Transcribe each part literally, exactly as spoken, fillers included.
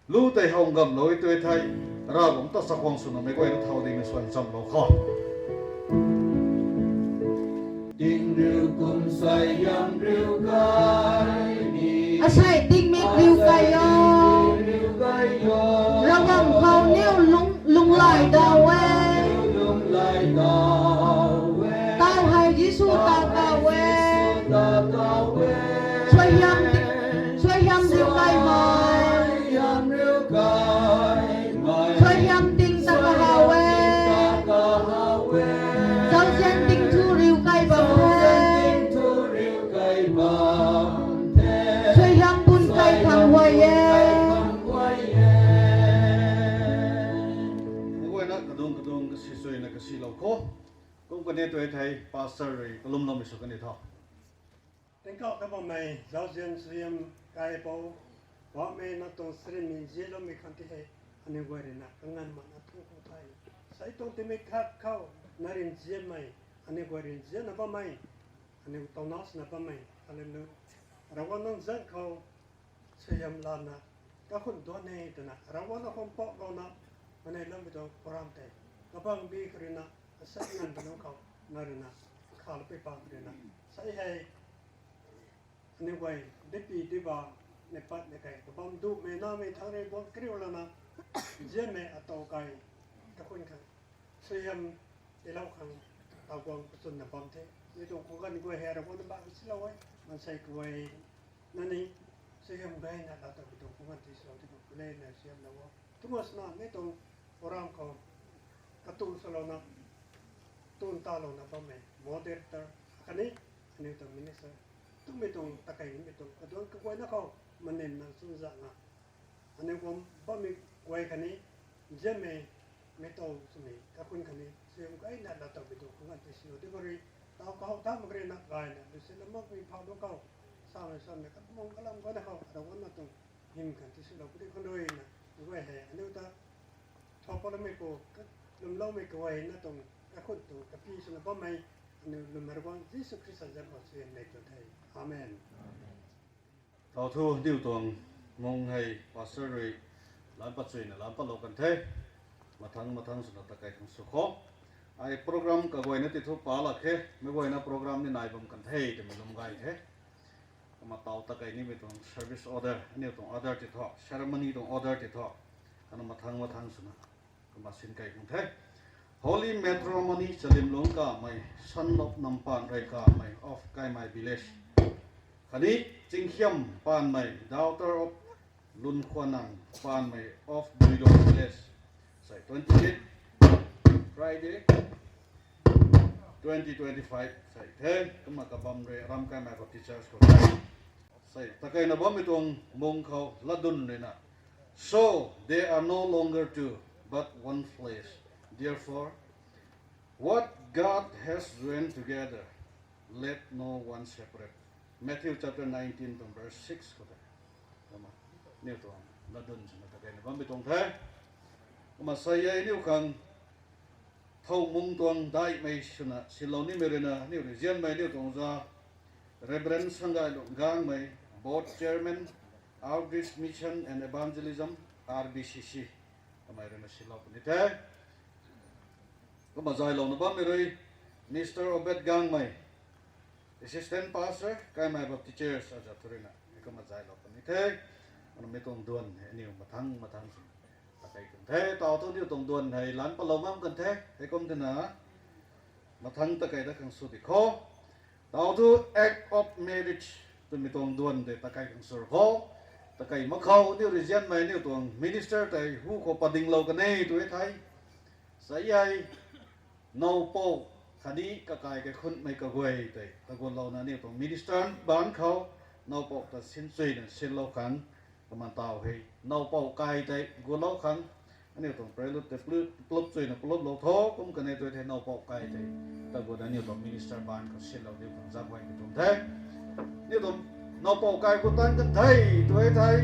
Lu tei how ngamlou e tw thei, Ravguangc ta chakhwang swna meic guayna thau ding na suan chamlou kho. Tingriu kum sai yam riu kai ni. Asei tingmik riu kai o. Riu kai o. Ravguangc khou niu lung, lung lai dau e. Lung lai dau e. Tau hei Jisu ta kau e. Ta kau e. Suaihiam ting, suaihiam riu kai mai. Suaihiam riu kai mai. Suaihiam ting ta kahau e. Ta kahau e. Zauzian ting thu riu kai bam the. Zauzian ting thu riu kai bam the. Suaihiam bun kai khang huay e. Kai khang huay e. Meic guayna kadung kadung kasi suina kasilou kho. Kum kani tw thei pastor rui kalumloumei sw kani tho. Tingkauh ta bammei zauzian suaihiam kaipou, bammei na tuang srinmei nzianloumei khang ti hei, aniu guay rui na kanganv mana thu khou thei, sei tuang timei khat khou na rui nzianmei, aniu guay rui nzianna bammei, aniu tawna swna bammei, Hallelujah. Ravguangc nang zanc khou suaihiam lana, kakhun duan e twna Ravguangc na khou mpauhlouna, manei loumei tuang program tei kabangbi kha rui na, asei nganv kanunc khou na rui na, khalou pui pa kha rui na, sei hei aniu guay dipi diba, neih pat neih kai kabam dumei namei thang rui guang kariu lana, nzianmei atow kai kakhun khang suaihiam tiilou khang taw guang kachwnna bam the. Mi tuang khou ganv guay hei Ravguangc na bak silou e, maansei kaguay na ni suaihiam gayna laa taw mi tuang khou ganv ti silou ti khou pune na suaihiamlou o. Tumna swna mi tuang program khou katu swlouna, tun talouna bammei moderator khatni aniu tuang minister, twmei tuang takeini mi tuang kaduan kaguayna khou maninna chwnzakna, aniu guang bammei guay khatni nzianmei, mei tow swmei kakhun khatni suaihiam gayna laa taw mi tuang khou ganv ti silou ti khou rui, taw kahou tha mak rui na gayna lusinna makmei phau dungc khou, samei samei katumang kalam guayna khou Ravguangc na tuang hym khan ti silou puni khang rui na, meic guay hei aniu ta thau patloumei khou, lwmloumei kaguayna tuang kakhun tuang kapi swna bammei, aniu lwmmei Ravguangc Jisu Khrista zanc khou suaihiam nei tuang the. Amen. Tau thu diu tuang mung hei pastor rui lam pat suina lam patlou kan the. Mathang mathang swna takai khang sw kho. Ai program kaguayna ti thu pa lak khe, meic guayna program ni nai bam kan the twmei lwm gay the. Kumna tau takai nimei tuang service order, aniu tuang order ti thu, ceremony tuang order ti thu, kana mathang mathang swna kumna sin kai khang the. Holy matrimony Chalimlung Kamei, son of Nampan Rei Kamei of Kaimei village, khatni Chingkhiam Panmei, daughter of Lunkhuanang Panmei of Builong village, sei twenty eight Friday, twenty twenty five sei the. Kumna kabam rui Ramkaimei Baptist Church khou the. Sei takaina bammei tuang mung khou latdyn rui na, So they are no longer two, but one flesh. Therefore, what God has joined together, let no one separate. Matthew chapter nineteen tuang verse six khou the. Kumna aniu tuang latdyn swna takaina bammei tuang the. Kumna sei hei aniu khang thow mung tuang daihmei swna silou nimei rui na, aniu rui nzianmei aniu tuang za Reverend Sanggailung Gangmei, Board Chairman, Outreach Mission and Evangelism, R B C C, kamei rui na silou puni the. Kumna zaylouna bammei rui Mister Obed Gangmei, Assistant Pastor, Kaimei Baptist Church, aza thu rui na kumna zaylou puni the. Kumna mi tuang duan hei aniu mathang mathang swna takai kan the. Tau thu aniu tuang duan hei lan patlou ngam kan the. Heikum tina mathang takai dat khang sw di kho. Tau thu act of marriage twmei tuang duan tei takai khang sw kho. Takai mak khou aniu rui nzianmei aniu tuang minister tei hu khou padinglou kan e tw e thei, sei hei nowpou khatni kakai kaikhunmei kaguay tei kagulouna aniu tuang minister baanc khou nowpou ta sinchuina sinlou khang, kumna tau hei nowpou kai tei gulou khang, aniu tuang prelude tei plu-, plup chuina pluplou tho. Kum kani tw thei nowpou kai tei taguna aniu tuang minister baanc khou sinlou diu khang zak guay ni tuang the. Aniu tuang nowpou kai gu tan kan the tw thei,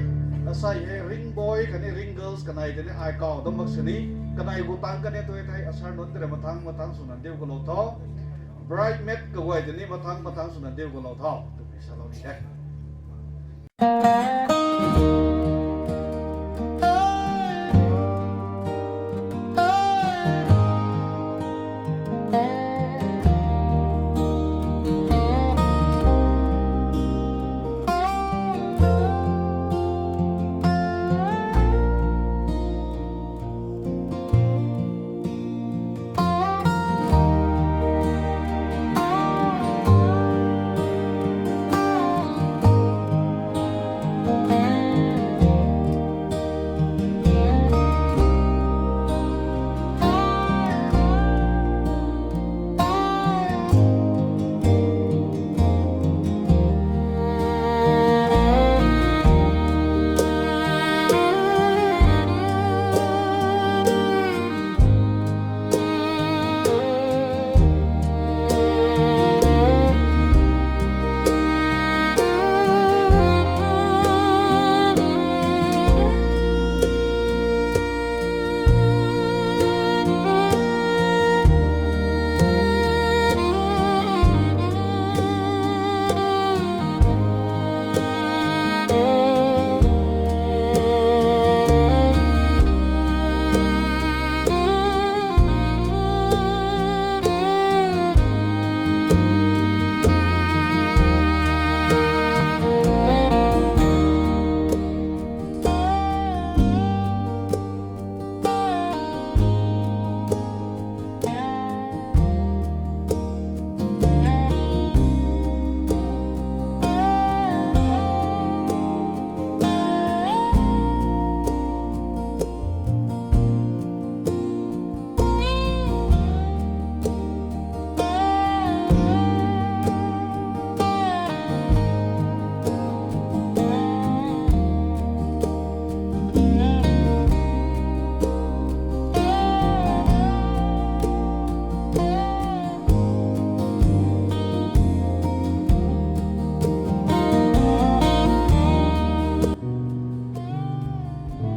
asei hei ring boy khatni ring girls kanei tei ni ai kau dam mak sini, kanei gu tan kan e tw thei usher nunc tei rui mathang mathang swna diu gulou tho. Bridesmaid kaguay tei ni mathang mathang swna diu gulou tho twmei salou ni the.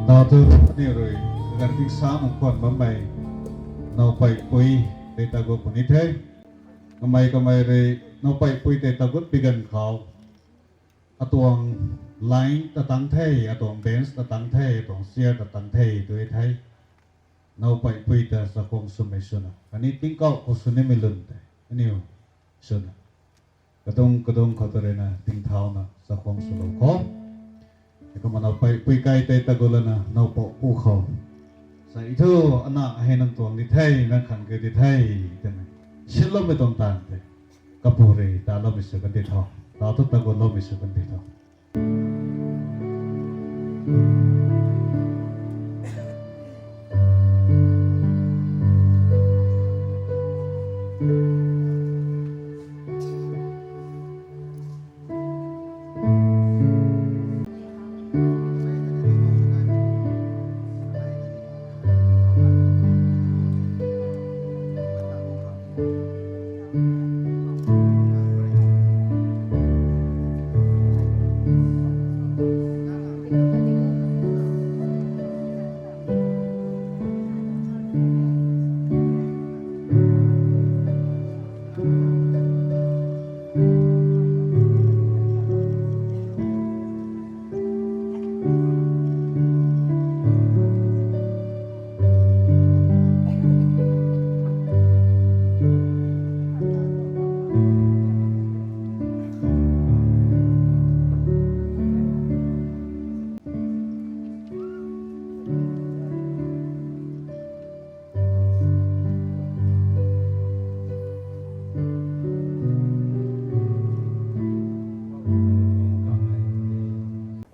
Tau tu aniu rui kaganv ting sa nang khwan bammei nowpeipui tei tagut puni the. Kamei kamei rui nowpeipui tei tagut pi ganv khou atuang line ta tang the, atuang bench ta tang the, atuang chair ta tang the tw e the. Nowpeipui ta chakhwang swmei swna khatni tingkauh khou sw nimei lun tei aniu swna kadung kadung khou ta ruina tingthauna chakhwang swlou khou. Heikumna nowpeipui kai tei tagut lana nowpoupu khou sa thu, ana hei nang tuang di the, nang khan kei di the twmei sinloumei tuang taanv tei kapu rui taloumei sw kan di tho. Tau tu tagutloumei sw kan di tho.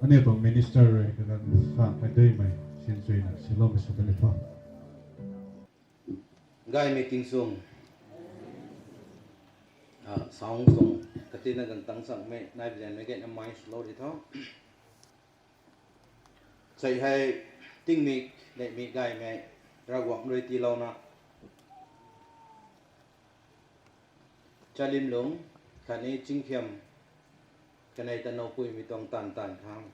Aniu tuang minister rui kaganv sa kai duimei sinchuina sinloumei sw kan di tho. Gaymei ting sung, sound sung katina ganv tang changmei nai bianmei gayna mai swlou di tho. Sei hei tingmik neihmik gaymei Ravguangc rui tiilouna Chalimlung khatni Chingkhiam kanei ta nowpuimei tuang taanv taanv khang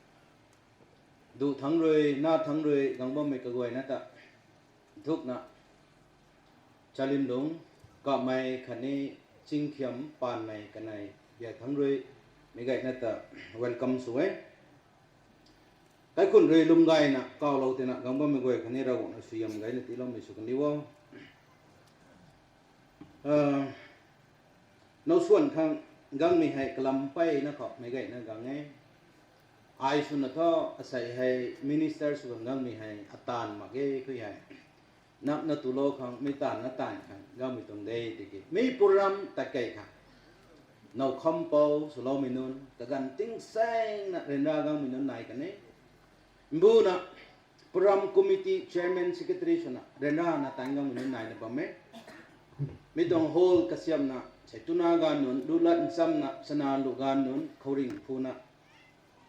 duh thangc rui na thangc rui gang bammei kaguayna ta nthukna Chalimlung kamei khatni Chingkhiam paanmei kanei biak thangc rui meic gayna ta welcome sw e. Kaikhun rui lwm gayna kawlou tina gang bammei guay khatni Ravguangc na suaihiam gayna tiiloumei sw kan di o. Now swan khang gangmei hei kalam mpeyna khou meic gayna gang e. Ai swna thu asei hei minister sw khang gangmei hei ataanv mak ge khui hei. Napna tulou khang, mi taanv na taanv khang gangmei tuang de tiki mi program tat kei khang now khampou swloumei nunc kaganv tingsaengna ryanra gangmei nunc nai kan e. Mbuna program committee chairman, secretary swna ryanrana taanv gangmei nunc naina bam e. Mi tuang hall kasiamna sei tuna ganv nunc, lulat nchamna sana lu ganv nunc, khouringh phuna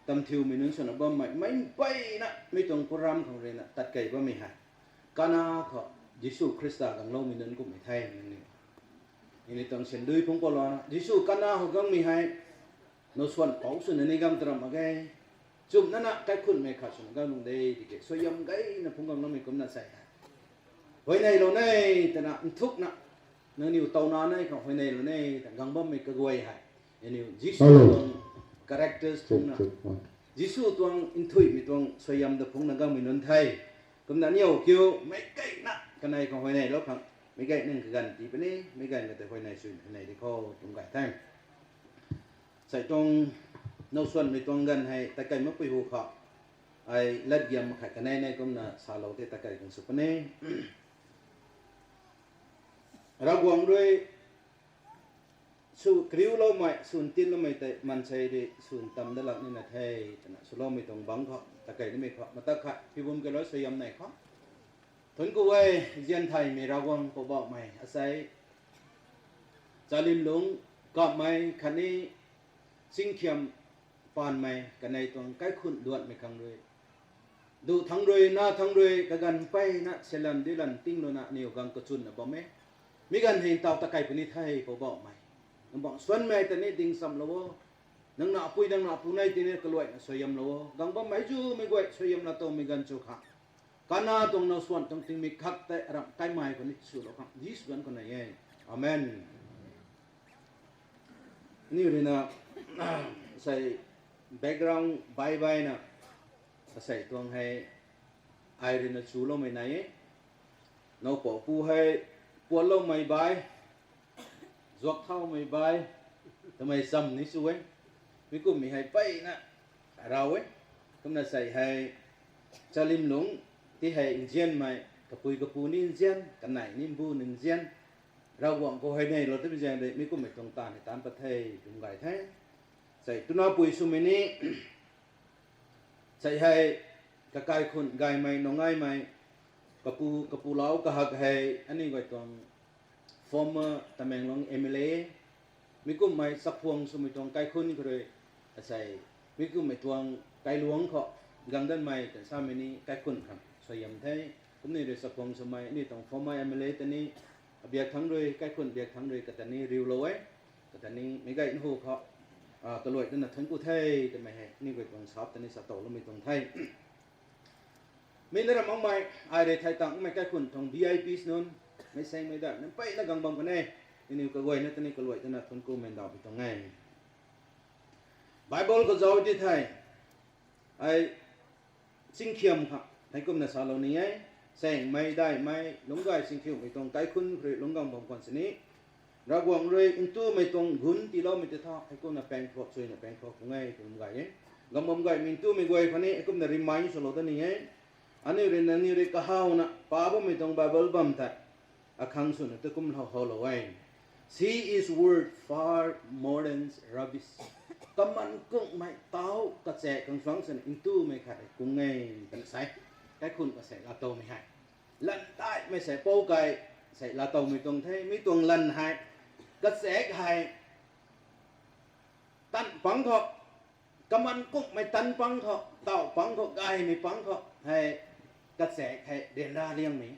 tamthiumei nunc swna bammei meic mpeyna mi tuang program khang ruina tat kei bammei hei Kana khou Jisu Khrista gangloumei nunc kummei the nangniw. Nangniw tuang sandui phungc palouna Jisu Kana khou gangmei hei now swan pou swna ni gang taram mak ge. Chumnana kaikhunmei khat swna gang nung de tiki suaihiam gayna phungc gangloumei kumna sei hei huayneylou ne twna nthukna nangniw tow na nei khang huayneylou ne ta gang bammei kaguay hei nangniw Jisu tuang characters phungna, Jisu tuang nthuihmei tuang suaihiam ta phungna gangmei nunc the. Kumna niw kiu meic gayna kanei khang huayneylou khang meic gayna kaganv tii puni, meic gaymei tei huayney suina huayney di khou tum gay the. Sei tuang now swanmei tuang ganv hei tat kei makpui hu khou ai latgiam khat kanei nei kumna salou tei tat kei khang sw puni. Ravguangc rui sw kariuloumei, sw ntinloumei tei maansei rui sw ntam dat lak nina the twna swloumei tuang bangc khou tat kei nimei khou matak khat phibum keylou suaihiam nei khou thuanc ku e. Zian thaymei Ravguangc Poubauhmei, asei Chalimlungc Kapmei khatni Chingkhiam Paanmei kanei tuang kaikhunc duanhmei khang rui duh thangc rui na thangc rui kaganv mpeyna silan dilan tinglouna niw gang kachunna bam e. Mi ganv hei ntaw tat kei puni the Poubauhmei. Nang bang swanmei ta ni dingsamlou o. Nang napui nang napu nei tini kaluaina suaihiamlou o. Gang bammei zumei guay suaihiam laa towmei ganv chu khang Kana tuang now swan tuang tingmik khat tei aram kaimei khou ni swlou khang Jisu zanc khou nei e. Amen. Aniw ruina sei background baibaina asei tuang hei ai ruina chuloumei nai e. Nowpoupu hei puatloumei bai, zuak thaumei bai, twmei cham ni chu e. Mi kummei hei mpeyna raw e. Kumna sei hei Chalimlungc ti hei nzianmei, kapui kapu ni nzian, kanei ni mbu ni nzian, Ravguangc khou huayneylou twmei zaeng de mi kummei tuang taanv hei taanc pat the, tum gay the. Sei tunapui swmei ni sei hei kakaikhunc gaymei nungaimei, kapu kapulou kahak hei aniw guay tuang former Tamenglong M L A, mi kummei chakhwang swmei tuang kaikhunc khou rui asei mi kummei tuang kailuangc khou gang danmei tan samei ni kaikhunc khang suaihiam the. Kumni rui chakhwang swmei aniw tuang former M L A ta ni abiak thangc rui, kaikhunc biak thangc rui kata ni riulou e. Kata ni meic gay nhu khou kaluai tana thuanc ku the twmei hei aniw guay tuang sap ta ni sa towloumei tuang the. Mi na ram makmei, ai rui thei tangmei kaikhunc tuang V I Ps nunc, meic saengmei da nang mpeyna gang bam kan e. Aniw kaguayna ta ni kaluai tana thuanc kumei ndauhmei tuang e. Bible khou zauc ti thei, ai Chingkhiam khang thei kumna salou ni e. Saengmei daihmei lungc gay singkhiumei tuang kaikhunc khou rui lungc gang bam khwan sini Ravguangc rui ntumei tuang gunc tiiloumei tei tha hei kumna paengthuak chuina paengthuak khang e twna gay e. Gang bam gaymei ntumei guay khou ni hei kumna remind swlou dat ni e. Aniw rui nangniw rui kahawna pa bammei tuang Bible bam tei akhang swna tu kum how howlou e. She is worth far more than rubies. Kaman kunghmei tau kachaek khang suang swna ntumei khat hei kung e twna sa e. Kaikhunc kasaek laa towmei hei, lan daihmei sei pou kai sei laa towmei tuang the. Mi tuang lan hei, kachaek hei, tan pang khou, kaman kunghmei tan pang khou, tau pang khou, gaymei pang khou hei, kachaek hei ryanra liangmei,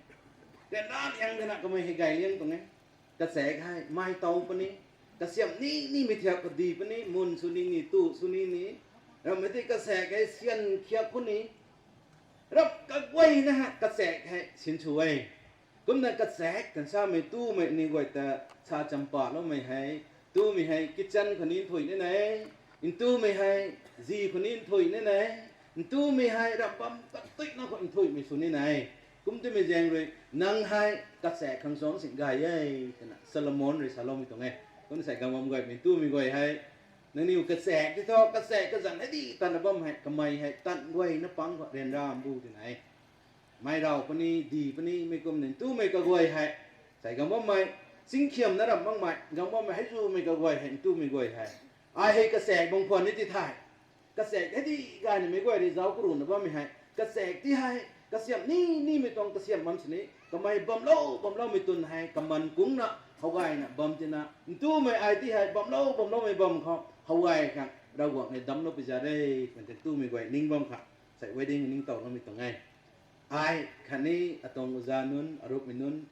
ryanra liang dana kamei hei gay liang tuang e. Kachaek hei mei tow puni, kasiamh ni nimei thiak kadi puni, mun sw ni ni tu sw ni ni, rammei ti kachaek hei syan khiak puni, ram kaguayna hei kachaek hei sinsw e. Kumna kachaek tan samei ntumei ni guay ta sa champahloumei hei, ntumei hei kitchen khou ni nthuih ni ne, ntumei hei zi khou ni nthuih ni ne, Ntumei hei ram bam katuina khou nthuihmei sw ni nai. Kum timei zaeng rui, nang hei kachaek khang suangc sin gay e, twna Solomon rui saloumei tuang e. Kum sei gang bam guay, ntumei guay hei, nangniw kachaek ti thu, kachaek kazanc hei di tatna bam hei, kamei hei tan guayna pang khou ryanra mbu ti nai. Mei raw puni, di puni, mei kum ni ntumei kaguay hei, sei gang bammei, chingkhiamna ram makmei gang bammei hei zumei kaguay hei, ntumei guay hei, ai hei kachaek bang khwan ni ti the. Kachaek hei di gaynamei guay rui zauc karuna bammei hei, kachaek ti hei kasiamh ni nimei tuang kasiamh bam sini, kamei bamlou bamloumei twn hei kaman kungna how gayna bam tina, ntumei ai ti hei bamlou bamloumei bam khou how gay khang Ravguangc hei damclou pi za re, twna ntumei guay ning bam khang sei wedding ningtowloumei tuang e. Ai khatni atuang uza nunc, arukmei nunc,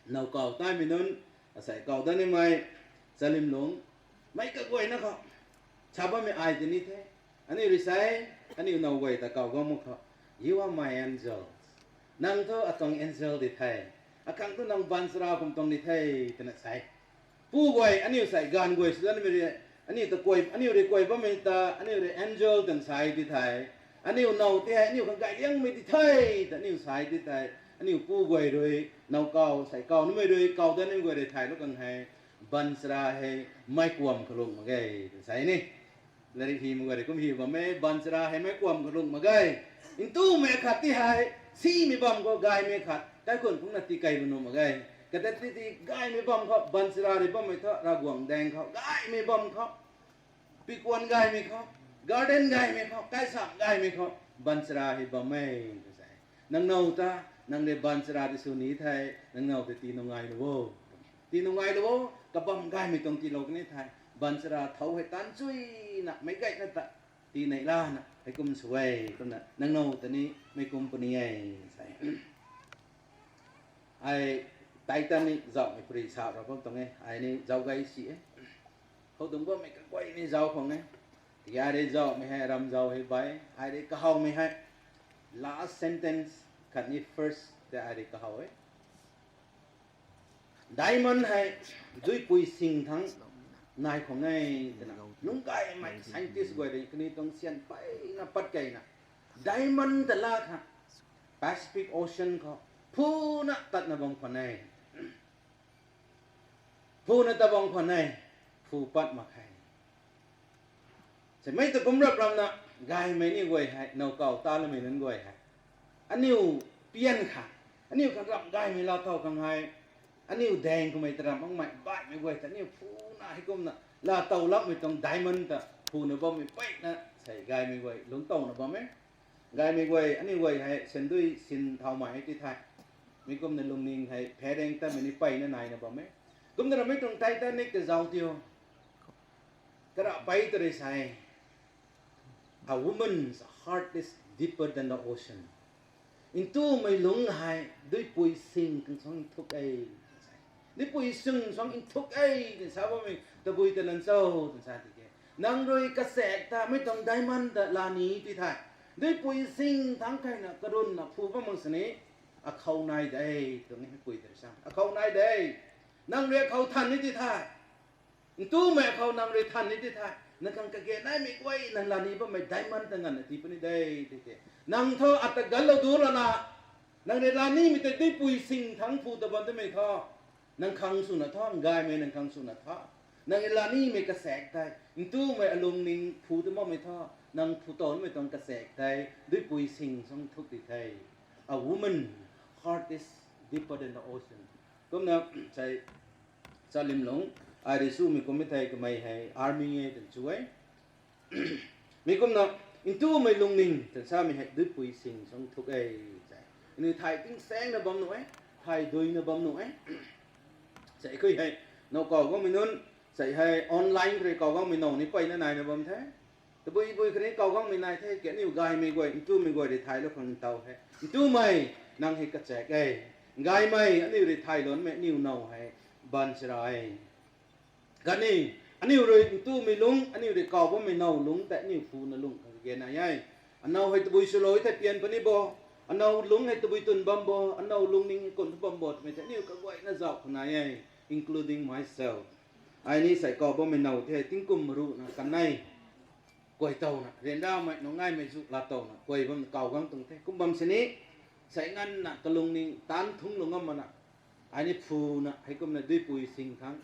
now kaw taimei nunc, asei kaw dat nimei, chalimlung, mei kaguayna khou sa bammei ai ti ni the. Aniu rui sa e, aniu now guay ta kaw gang mak khou, You are my angels. Nang thu atuang angel di the. Akhang thu nang baanchara kum tuang di the, twna sa e. Pu guay, aniu sei gaanv guay sw dat nimei rui, aniu ta kuay, aniu rui kuay bammei ta, aniu rui angel twna sa e ti the. Aniu now ti hei aniu khang gayliangmei di the, ta aniu sa e ti the. Aniu pu guay rui, now kaw, sei kaw nimei rui, kaw dat nimei guay rui thaylou khang hei, baanchara hei meic kuam kalung mak ge, twna sa e ni. Lairik hymei guay rui kum hy bam e, baanchara hei meic kuam kalung mak ge. Ntumei khat ti hei, simei bam khou gaymei khat, kaikhunc phungna tii kei lu nuh mak ge. Kata ti ti gaymei bam khou, baanchara rui bammei thu, Ravguangc daeng khou, gaymei bam khou, pikuan gaymei khou, garden gaymei khou, kaisam gaymei khou, baanchara hei bam e, tw sa e. Nang now ta, nang rui baanchara ti sw ni the, nang now ta tii nungai lu o. Tii nungai lu o, kabam gaymei tuang tiilou kani the, baanchara thow hei tan chuina, meic gayna ta, tii nei lana, heikum sw e, kumna, nang now ta ni, meic kum puni e, sa e. Ai Titanic zauhmei pary sa ra bam tuang e, ai ni zauc gay si e. Khou dung bammei kaguay ni zauc khang e. Tiki ai rui zauhmei hei, ram zauc hei bai, ai rui kahawmei hei, last sentence, khatni first, tei ai rui kahaw e. Diamond hei, duipui sing thangc nai khang e, twna. Nungc gaymei scientist guay rui, kaniw tuang syan peyna pat keyna, diamond ta la kha, Pacific Ocean khou, phuna tatna bam khwan e. Phuna tat bam khwan e, phu pat mak khe. Samei ta kum rap ramna, gaymei aniu guay hei, now kaw ta lamei nunc guay hei, aniu pian kha, aniu khang ramh gaymei laa tow khang hei, aniu daeng kumei ta ramh makmei baihmei guay ta aniu phuna heikumna laa tow lakmei tuang diamond ta phuna bammei peyna sei gaymei guay lungc towna bam e. Gaymei guay, aniu guay hei sandui sin thaumei hei ti the. Mi kumna lungning hei phereng tatmei ni peyna naina bam e. Kumna ramei tuang Titanic ta zauc tiu. Kara pey ta rui sa e, A woman's heart is deeper than the ocean. Ntumei lungc hei duipui sing khang suang nthuk e. Duipui sing suang nthuk e, twna sa bammei tabui ta lan cho, twna sa tiki, nang rui kachaek ta mei tuang diamond ta laa ni ti the. Duipui sing thangc keyna karunna phu bam mak sini, akhou nai de, twna hei pui ta rui sa. Akhou nai de. Nang rui akhou than ni ti the. Ntumei akhou nang rui than ni ti the. Nang khang kage naimei guay nang laa ni bammei diamond ta nganvna tii puni de, ti the. Nang thu ata ganlou du lana, nang rui laa nimei tei duipui sing thangc phu ta bam twmei thu, nang khang swna tho, gaymei nang khang swna tho. Nang rui laa nimei kachaek tei, ntumei alungning phu ta bammei thu, nang phu tow nimei tuang kachaek tei, duipui sing suang nthuk ti the. A woman heart is deeper than the ocean. Kumna, sei, Chalimlung, ai rui sumei kummei thei kamei hei army e twna chu e. Mi kumna, ntumei lungning twna samei hei duipui sing suang nthuk e, sei. Aniu thay tingsaengna bam nuh e, thay duina bam nuh e. Sei khui hei, now kaw guangmei nunc, sei hei online rui kaw guangmei now ni peyna naina bam the. Tabui bui khatni kaw guangmei nai the, ki aniu gaymei guay, ntumei guay rui thaylou khang ntaw he. Ntumei, nang hei kachaek e. Gaymei, aniu rui thaylou nimei aniu now hei baanchara e. Khatni, aniu rui ntumei lungc, aniu rui kaw bammei now lungc tei aniu phuna lungc khang kage nai e. Anow hei tabui swlou thei pian puni bo, anow lungc hei tabui twn bam bo, anow lungning hei kun thu bam bo twmei tei aniu kaguayna zauc khang nai e, including myself. Ai ni sei kaw bammei now the, tingkum ruhna kan e. kuay towna, ryanramei nungaimei zu laa towna kuay bam kaw gang tuang the. Kum bam sini, sei nganvna kalungning taanc thungc lung ngam mana, ai ni phuna heikumna duipui sing thangc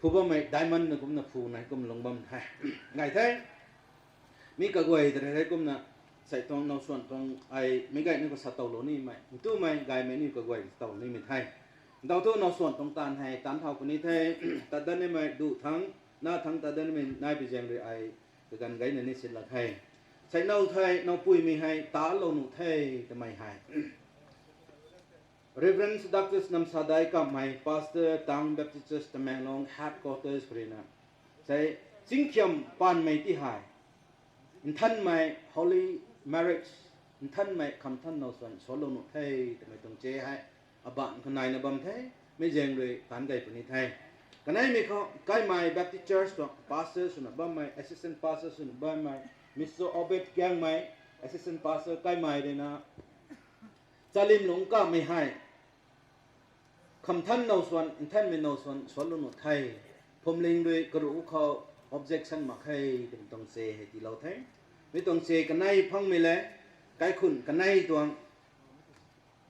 phu bammei diamond na kumna phuna heikum lung bam the. Ngai the, mi kaguay ta heikumna, sei tuang now swan tuang ai meic gay ni khou sa towlou nimei, ntumei gaymei ni kaguay sa towlou nimei the. Ntaw thu now swan tuang taanv hei taanc thau puni the, tat dat nimei duh thangc, na thangc tat dat nimei nai pi zaeng rui ai kaganv gayna ni sin lak the. Sei now the, nowpuimei hei talou nuh the, twmei hei Reverend Doctor Namsadai Kamei, Pastor Town Baptist Church Tamenglong Headquarters khou ruina, sei, Chingkhiam Paanmei ti hei nthanmei holy marriage, nthanmei khamthan now swan suanlou nuh the, twmei tuang che hei aban khou naina bam the, mi zaeng rui taanc gay puni the. Kaneimei khou Kaimei Baptist Church tuang pastor swna bammei, assistant pastor swna bammei, Mister Obed Kiangmei, assistant pastor Kaimei ruina, Chalimlung Kamei hei khamthan now swan, nthanmei now swan suanlou nuh the, Phwamling rui karuh khou objection mak khe, twmei tuang che hei tiilou the. Mi tuang che kanei phangmei le, kaikhun kanei tuang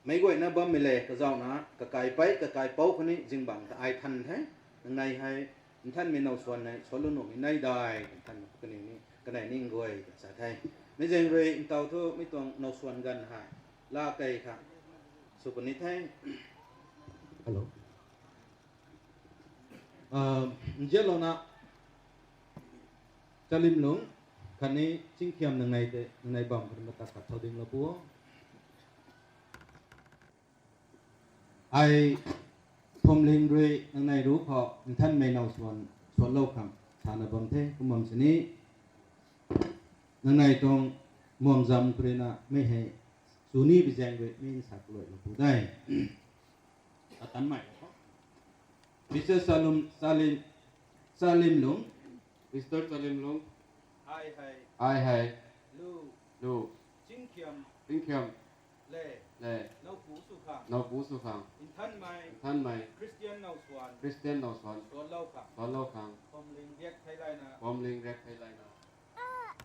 meic guayna bammei le, kazauna kakai pei kakai pou khou ni zingbangc ta ai than the. Nangnei hei nthanmei now swan hei suanlou nuhmei nai dai, twna than kaniw ni kanei ni nguay ta sa the. Mi zaeng rui ntaw thu mi tuang now swan ganv hei la kei kha sw puni the. Hello. Nzianlouna, Chalimlung khatni Chingkhiam nangnei tei nangnei bam khatni mata khat thau dinglou pu o. Ai Phwamling rui nangnei ruc khou nthanmei now swan suanlou khang sana bam the. Kum bam sini, nangnei tuang muangzam khou ruina mi hei sw ni pi zaeng rui mi nsa kaluailou pu de. Atanmei Mister Salum, Salim, Salimlung, Mister Chalimlung, ai hei, ai hei, lu, lu, Chingkhiam, Chingkhiam, le, le, nowpu sw khang, nowpu sw khang, nthanmei, nthanmei, Christian now swan, Christian now swan, suanlou khang, suanlou khang, Phwamling riak theilayna, Phwamling riak theilayna,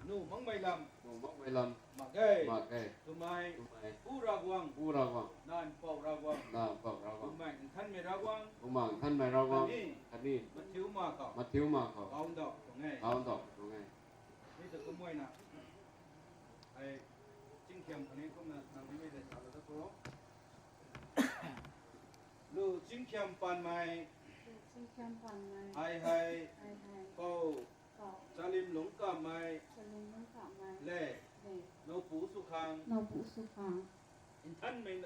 nuh makmei lam, nuh makmei lam, mak ge, mak ge, twmei, twmei, Pu Ravguangc, Pu Ravguangc, Nac Mpouh Ravguangc, Nac Mpouh Ravguangc, Bumaengh Nthanmei Ravguangc, Bumaengh Nthanmei Ravguangc, khatni, khatni, mathiu ma khou, mathiu ma khou, kau ndauh tuang e, kau ndauh tuang e. Mi ta kumna, ai, Chingkhiam khatni kumna nang ni mei tei salou da pu. Lu Chingkhiam Paanmei, lu Chingkhiam Paanmei, ai hei, ai hei, pou, pou, Chalimlung Kamei, Chalimlung Kamei, le, le, nowpu sw khang, nowpu sw khang, nthanmei,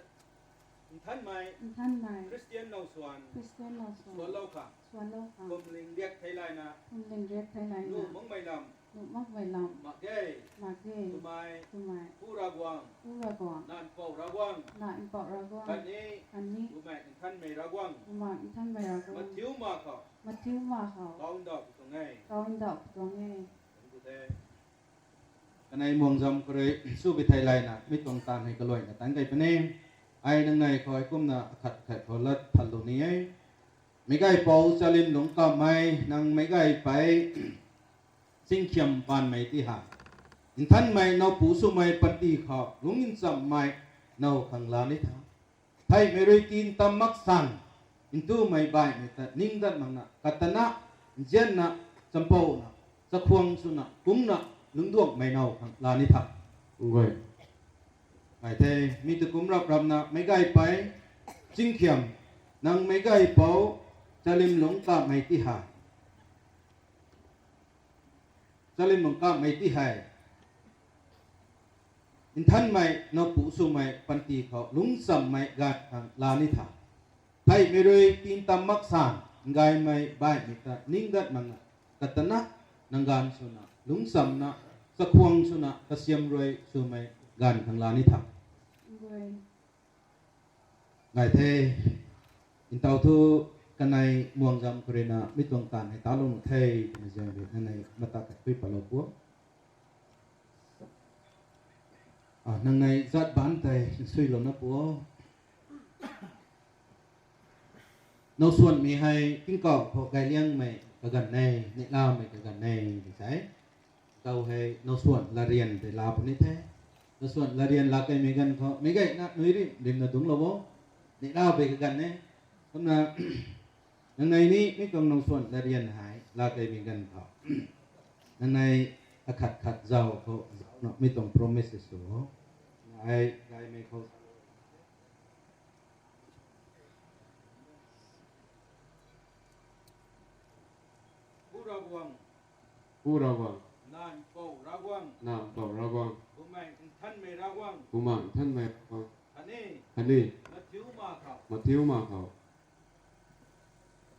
nthanmei, nthanmei, Christian now swan, Christian now swan, suanlou khang, suanlou khang, Phwamling riak theilayna, Phwamling riak theilayna, nuh makmei lam, nuh makmei lam, mak ge, mak ge, twmei, twmei, Pu Ravguangc, Pu Ravguangc, Nac Mpouh Ravguangc, Nac Mpouh Ravguangc, khatni, khatni, Bumaengh Nthanmei Ravguangc, Bumaengh Nthanmei Ravguangc, mathiu ma khou, mathiu ma khou, kau ndauh tuang e, kau ndauh tuang e. Kanei muangzam khou rui sw pi theilayna mi tuang taanv hei kaluaina taanc kei puni. Ai nangnei khou kumna akhat khat khou lat thanlou ni e. Meic gaypou Chalimlung Kamei, nang meic gaypei Chingkhiam Paanmei ti hei nthanmei nowpu swmei panty khou lungc nchamhmei now khang laa ni tha. Theihmei rui tii ntam mak san, ntumei baihmei ta ning dat makna, katana, nzianna, champouna, chakhwang swna, kungna, lungcduangmei now khang laa ni tha. Ai the, mi ta kum rap rapna meic gaypei Chingkhiam, nang meic gaypou Chalimlung Kamei ti hei, Chalimlung Kamei ti hei nthanmei nowpu swmei panty khou lungchamhmei ganv khang laa ni tha. Theihmei rui tii ntam mak san, ngaymei baihmei ta ning dat makna, katana, nangganv swna, lungchamna, chakhwang swna, kasiam rui swmei ganv khang laa ni tha. Ngai the, ntaw thu kanei muangzam khou ruina mi tuang taanv hei talou nuh the, twna zaeng rui nangnei mata khat pui patlou pu. Nangnei zat baanc tei nsuilouna pu. Now swanmei hei tingkauh khou gayliangmei kaganv e, neihlamei kaganv e, ti sa e. Tau hei nowsuan latryan tei la puni the. Nowsuan latryan la kaimei ganv khou meic gayna nui rim rimna dungclou o. Neihla pei kaganv e. Kumna nangnei ni mi tuang nowsuan latryan hei la kaimei ganv khou nangnei akhat khat zau khou zaucna mi tuang promise sw o. Ai gaymei khou Pu Ravguangc. Pu Ravguangc. Nac Mpouh Ravguangc. Nac Mpouh Ravguangc. Bumaengh Nthanmei Ravguangc. Bumaengh Nthanmei Ravguangc. Khatni. Khatni. Mathiu ma khou. Mathiu ma khou.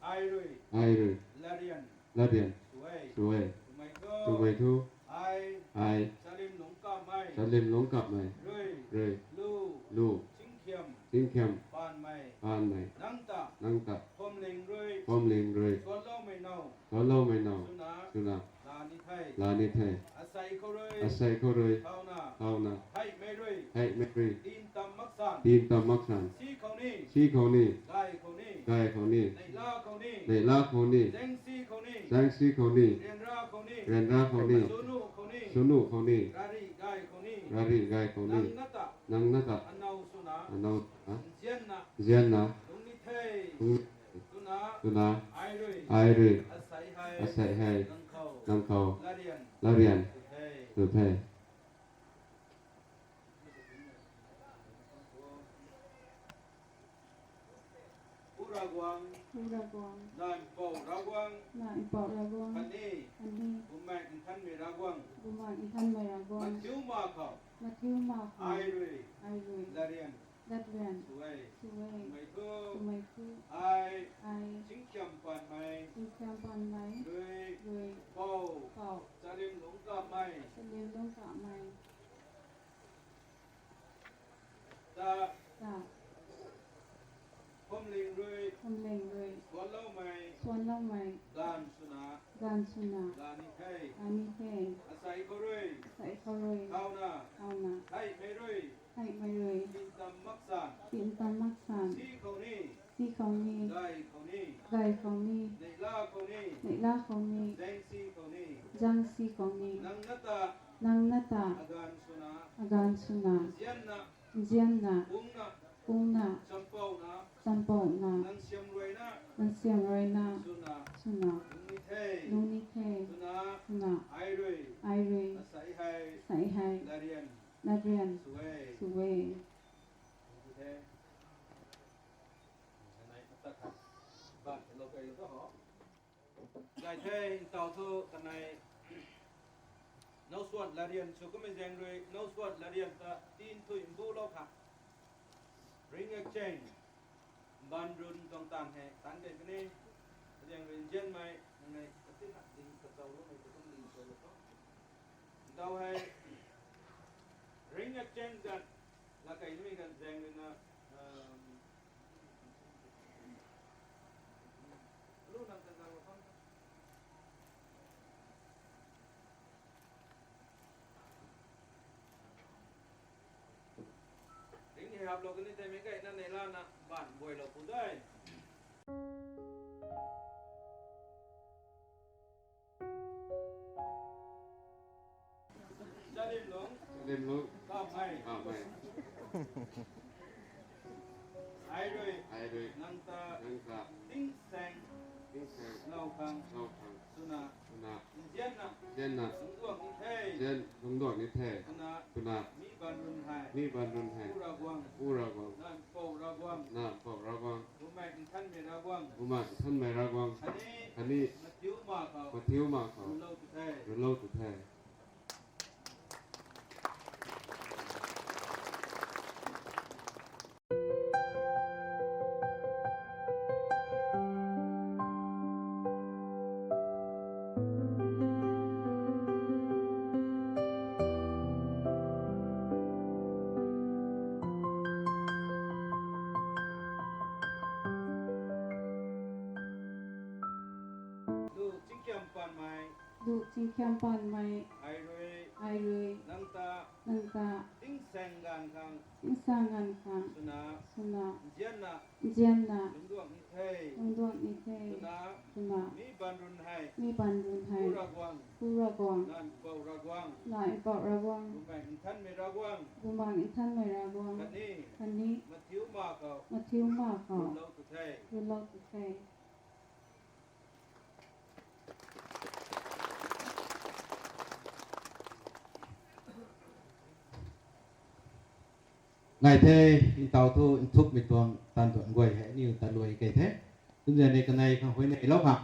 Ai rui. Ai rui. Latryan. Latryan. Sw e. Sw e. Twmei thu. Twmei thu. Ai. Ai. Chalim lungc kapmei. Chalim lungc kapmei. Rui. Rui. Lu. Lu. Chingkhiam. Chingkhiam. Paanmei. Paanmei. Nang ta. Nang ta. Phwamling rui. Phwamling rui. Suanloumei now. Suanloumei now. Swna. Swna. La ni the. La ni the. Asei khou rui. Asei khou rui. Thauna. Thauna. Theihmei rui. Theihmei rui. Tiimtam maksan. Tiimtam maksan. Si khou ni. Si khou ni. Gay khou ni. Gay khou ni. Neihla khou ni. Neihla khou ni. Zaengsi khou ni. Zaengsi khou ni. Ryanra khou ni. Ryanra khou ni. Swnu khou ni. Swnu khou ni. Rari gay khou ni. Rari gay khou ni. Nang na ta. Nang na ta. Anow swna. Anow swna. Nzianna. Nzianna. Lung ni the. Lung ni the. Twna. Twna. Ai rui. Ai rui. Asei hei. Asei hei. Nang khou. Nang khou. Latryan. Latryan. Sw the. Sw the. Pu Ravguangc. Pu Ravguangc. Nac Mpouh Ravguangc. Nac Mpouh Ravguangc. Khatni. Khatni. Bumaengh Nthanmei Ravguangc. Bumaengh Nthanmei Ravguangc. Mathiu ma khou. Mathiu ma khou. Ai rui. Ai rui. Latryan. Latryan. Sw e. Sw e. Twmei thu. Twmei thu. Ai. Ai. Chingkhiam paanmei. Chingkhiam paanmei. Rui. Rui. Pou. Pou. Chalim lungc kapmei. Chalim lungc kapmei. Ta. Ta. Phwamling rui. Phwamling rui. Suanloumei. Suanloumei. Gaanv swna. Gaanv swna. La ni the. La ni the. Asei khou rui. Asei khou rui. Thauna. Thauna. Theihmei rui. Theihmei rui. Tiimtam maksan. Tiimtam maksan. Si khou ni. Si khou ni. Gay khou ni. Gay khou ni. Neihla khou ni. Neihla khou ni. Zaengsi khou ni. Zaengsi khou ni. Nang na ta. Nang na ta. Agaanv swna. Agaanv swna. Nzianna. Nzianna. Pungna. Pungna. Champouna. Champouna. Nang siam ruina. Nang siam ruina. Swna. Swna. Lung ni the. Lung ni the. Swna. Swna. Ai rui. Ai rui. Asei hei. Asei hei. Latryan. Latryan. Sw e. Sw e. Lung ni the. Kanei khat khat. Ban lou kai lou ta ho. Gay the, ntau thu kanei. Nowsuan latryan sw kummei zaeng rui, nowsuan latryan ta tin thui mbulou kha. Ring exchange. Mbaanv run tuang taanv hei, taanv kei puni. Zaeng rui nzianmei, nangnei, katin na ding kachau loumei, katum ding kachau lou kho. Ntau hei, ring exchange ganv, la kei nimei ganv zaeng rui na, um, lu nang kan kan lou kho. Ring hei haplou kani tei meic gayna neihla na baanc buailou pu de. Chalim lungc. Chalim lungc. Kamei. Kamei. Ai rui. Ai rui. Nang ta. Nang ta. Tingsaeng. Tingsaeng. Lou khang. Lou khang. Swna. Swna. Nzianna. Nzianna. Lungcduang ni the. Nzian lungcduang ni the. Twna. Twna. Mi baanc run hei. Mi baanc run hei. Pu Ravguangc. Pu Ravguangc. Nac Mpouh Ravguangc. Nac Mpouh Ravguangc. Bumaengh Nthanmei Ravguangc. Bumaengh Nthanmei Ravguangc. Khatni. Khatni. Mathiu ma khou. Mathiu ma khou. Rulou tu the. Rulou tu the. Lu chingkhiam paanmei. Lu chingkhiam paanmei. Ai rui. Ai rui. Nang ta. Nang ta. Tingsaeng ganv khang. Tingsaeng ganv khang. Swna. Swna. Nzianna. Nzianna. Lungduang ni the. Lungduang ni the. Swna. Swna. Mi banrun hei. Mi banrun hei. Pu Ravguangc. Pu Ravguangc. Nang Mpouh Ravguangc. Nang Mpouh Ravguangc. Bumaengh Nthanmei Ravguangc. Bumaengh Nthanmei Ravguangc. Khatni. Khatni. Mathiu ma khou. Mathiu ma khou. Ruhlou tu the. Ruhlou tu the. Ngai the, ntaw thu nthukmei tuang taanv tuang guay hei aniu ta luai kei the. Kumzaeng ni kanei khang huayneylou khang,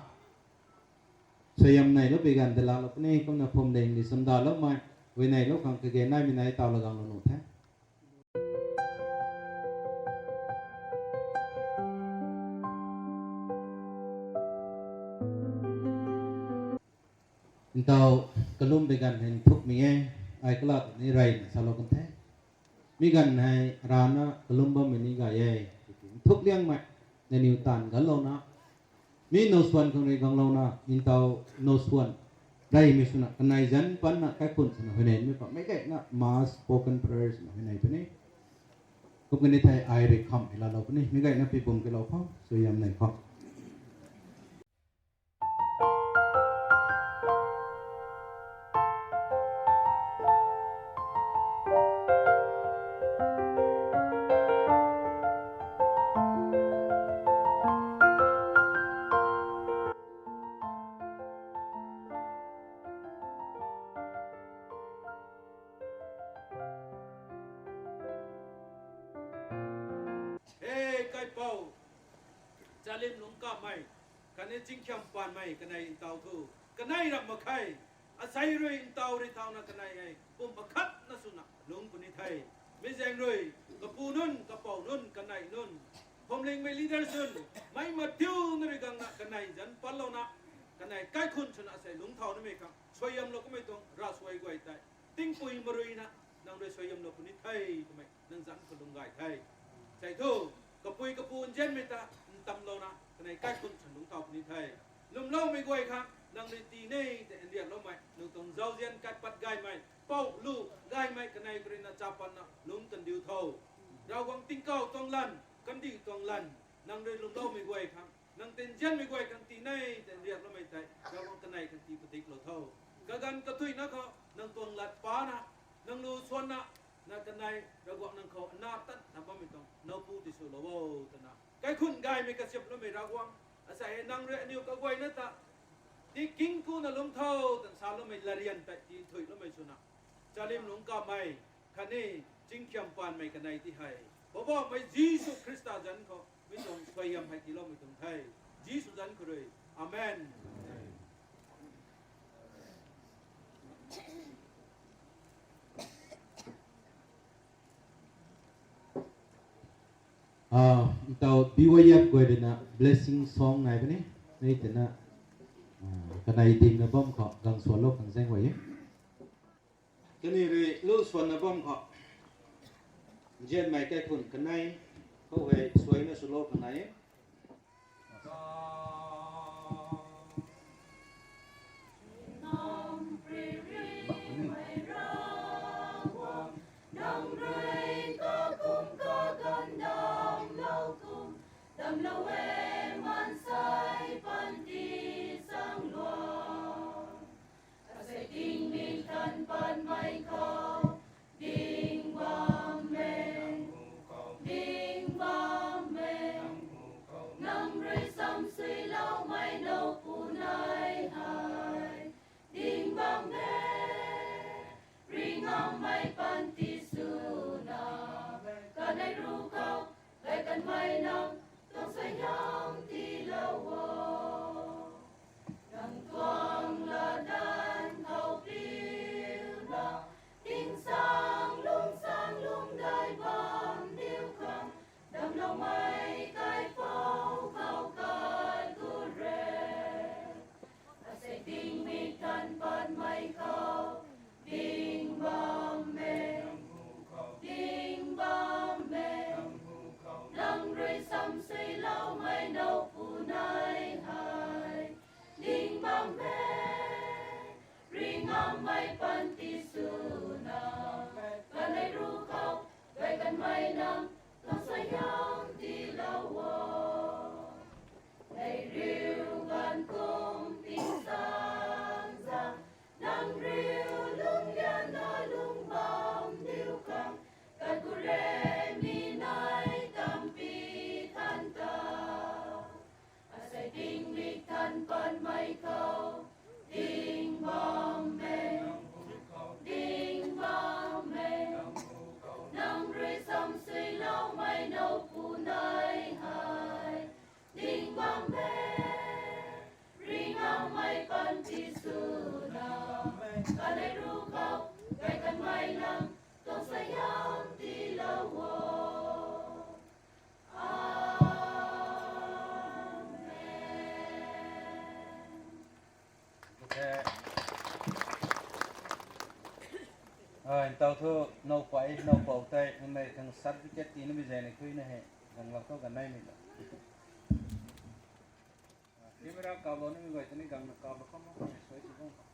suaihiam neylou pui ganv ta laalou puni, kumna phwamling ni chamdaloumei, huayneylou khang kage naimei nai taw laganglou nuh the. Ntaw kalum pui ganv hei nthukmei e, ai kala tw ni reyna salou kan the. Mi ganv hei rana kalum bammei ni gay e, nthuk liangmei, nangniw taanv ganlouna, mi nowsuan khang rui ganglouna, ntaw nowsuan reymei swna kanei zanc patna kaikhunc swna huayneymei pa, meic gayna mass spoken prayer swna huayney puni. Kum kani thei ai rui kham hei laalou puni, meic gayna pi bum kilou khou, suaihiam nei khou. He Kaipouc, Chalim Lungc Kamei, khatni Chingkhiam Paanmei kanei ntaw thu, kanei ramh mak khe. Asei rui ntaw rui thauna kanei hei pum akhatna swna lungc puni the. Mi zaeng rui, kapu nunc, kapouc nunc, kanei nunc, phwamlingmei leaders nunc, meic mathiuna rui gangna kanei zanc patlouna, kanei kaikhunc swna asei lungc thau nimei khang suaihiamlou kamei tuang ravsuai guay tei, tingpui maruina, nang rui suaihiamlou puni the twmei nang zanc khou lung gay the. Sei thu, kapui kapu nzianmei ta ntamlouna kanei kaikhunc swna lungc thau puni the. Lwmloumei guay khang nang rui tii ne tei nriakloumei, nang tuang zauzian kat pat gaymei, pou lu gaymei kanei karuina chapatna lungc kandiu tho. Ravguangc tingkauh tuang lanv, kandih tuang lanv, nang rui lwmloumei guay khang, nang tei nzianmei guay khang tii ne tei nriakloumei tei Ravguangc kanei khang tii padiklou tho. Kaganv kathuicna khou nang tuang lat pana, nang lu swanna, na kanei Ravguangc nang khou ana tatna bammei tuang nowpu tiswlou o twna, kaikhunc gaymei kasiamhloumei Ravguangc, asei hei nang rui aniw kaguayna ta tii kingkuna lungc tho twna saloumei latryan tei tii thuicloumei swna, Chalim Lungc Kamei khatni Chingkhiam Paanmei kanei ti hei Poubauhmei Jisu Khrista zanc khou mi tuang suaihiam hei tiiloumei tuang the. Jisu zanc khou rui, Amen. Ntaw B Y F guay ruina blessing song nai puni, nei twna, kanei dingna bam khou gang sualou khang zaeng guay e. Kaniw rui lu swanna bam khou, nzianmei kaikhunc kanei khou hei suaina swlou khang nai e. Asei tingmik than patmei khou ding bam e, ding bam e. Nang rui samsui Ai, ntau thu, nou pui, nou pou tei, nang nei khang certificate tii namei zaeng ni khui na he, nang lak thu kan nei ni ta. Camera kap lou namei guay tei ni gang na kap lou kham lou kham ni suai si bang kham.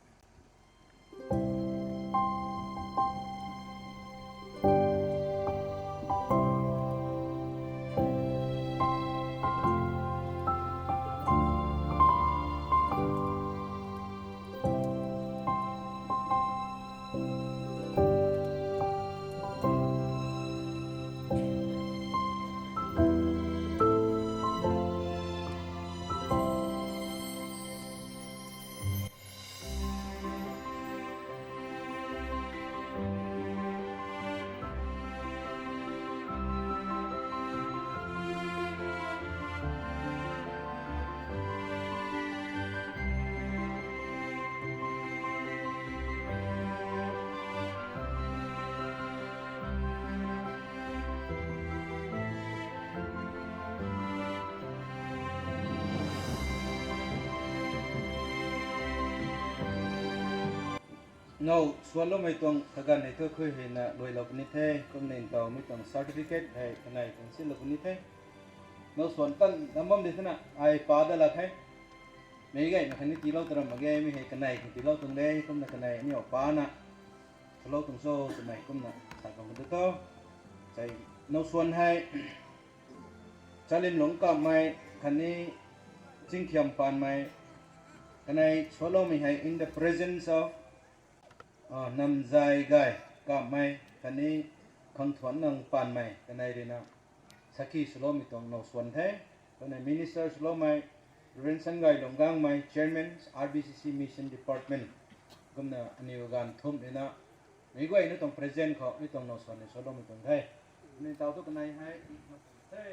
Now, suanloumei tuang kaganv hei thu khui hei na luailou puni the, kumna ntau mi tuang certificate hei kanei khang silou puni the. Now, suan tan dam bam di thena, ai pa da la the. Meic gayna khatni tiilou taram mak ge, mi hei kanei khang tiilou tuang de, kumna kanei aniw pa na swlou tuang cho twmei kumna sa khang du tho. Sei, now suan hei, Chalimlung Kamei khatni Chingkhiam Panmei, kanei suanloumei hei in the presence of, ah, Namzai Gay Kamei khatni Khangthuanlung Panmei kanei ruina sakhi swloumei tuang now suan the. Kumna minister swloumei Reverend Sangay Lunggangmei, Chairman, R B C C Mission Department, kumna aniw ganv thumh ruina meic guayna tuang present khou mi tuang now suan ni suanloumei tuang the. Ni tau tu kanei hei, the,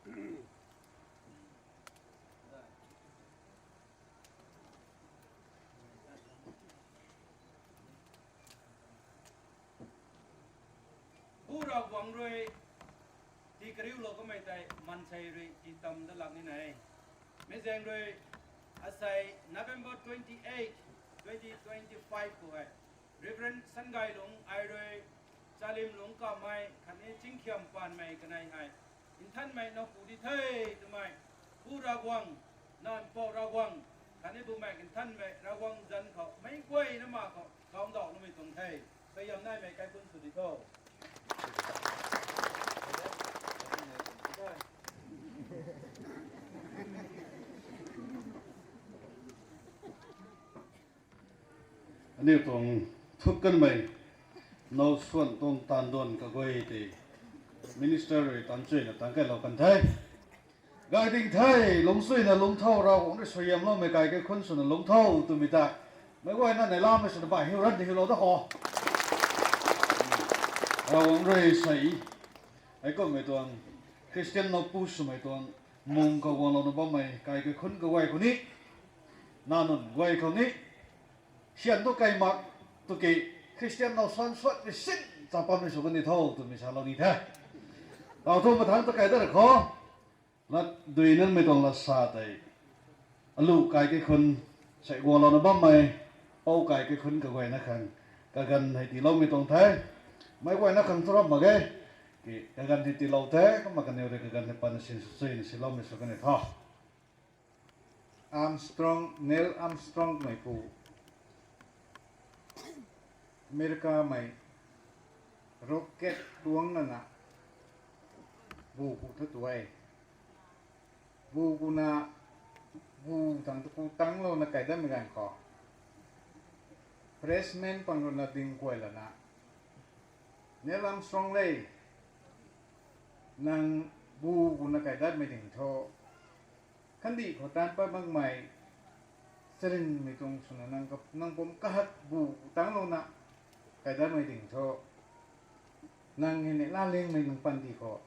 the. Pu Ravguangc rui tii kariulou kamei tei maansei rui tii tam dat lak ni nai. Mi zaeng rui asei November twenty-eight, twenty twenty-five khou hei Reverend Sangailung ai rui Chalimlung Kamei khatni Chingkhiam Panmei kanei hei nthanmei now pu di the twmei, Pu Ravguangc, Nac Mpouh Ravguangc khatni Bumaengh Nthanmei Ravguangc zanc khou meic guayna ma khou kawmdauh namei tuang the. Suaihiam naimei kaikhunc sw di tho. Aniu tuang thuk kanmei now suan tuang taanv duan kaguay tei minister rui tan chuyna tang kailou kan the. Gay ding the, lungcsuina lungc tho, Ravguangc rui suaihiamloumei kai kaikhunc swna lungc tho twmei ta meic guayna neihlamei swna bai hiu ran di hiulou da kho. Ravguangc rui sei, heikumhmei tuang Christian now pu swmei tuang mung khou guanglouna bammei kai kaikhunc kaguay khou ni, nac nunc guay khou ni, sian tu kai mak tu ki, Christian now suan suatmei sin cha pammei sw kan di tho twmei salou ni the. Tau thu mathangc ta kai dat ra kho. Lat dui nanmei tuang lat sa tei, aluh kai kaikhunc, sei guanglouna bammei, pou kai kaikhunc kaguayna khang kaganv hei tiiloumei tuang the. Meic guayna khang thu ram mak ge, ki kaganv hei tiilou the, kumna kaniw rui kaganv hei patna sin sw chuyna siloumei sw kan ni tho. Armstrong, Neil Armstrong mei pu, Americamei rocket tuang nana bu ku thu tu e. Bu kuna, bu tang tu ku tanglouna kai datmei ganv khou, pressman pang rui na ding kuay lana, Neil Armstrong le, nang bu kuna kai datmei ding thu, kandih khou taanc pat makmei charynmei tuang swna nang ka, nang pumc kahak bu ku tanglouna kai datmei ding thu, nang hei neihla liangmei nang panty khou,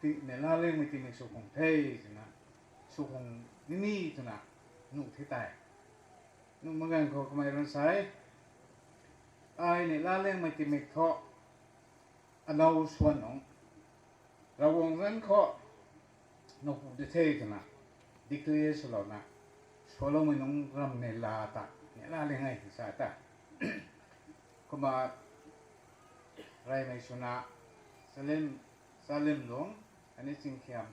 ti neihla liangmei tingmik sw khang the twna, sw khang nini twna nuh the tei. Nuh mak ganv khou kamei rui sa e, ai neihla liangmei tingmik thu, anow suan nungc, Ravguangc zanc khou now pu di the twna declare swlouna, suanloumei nungc ram neihla ta, neihla liang e sa ta. Kumna reymei swna, Salim, Salim Lung, ani Chingkhiam,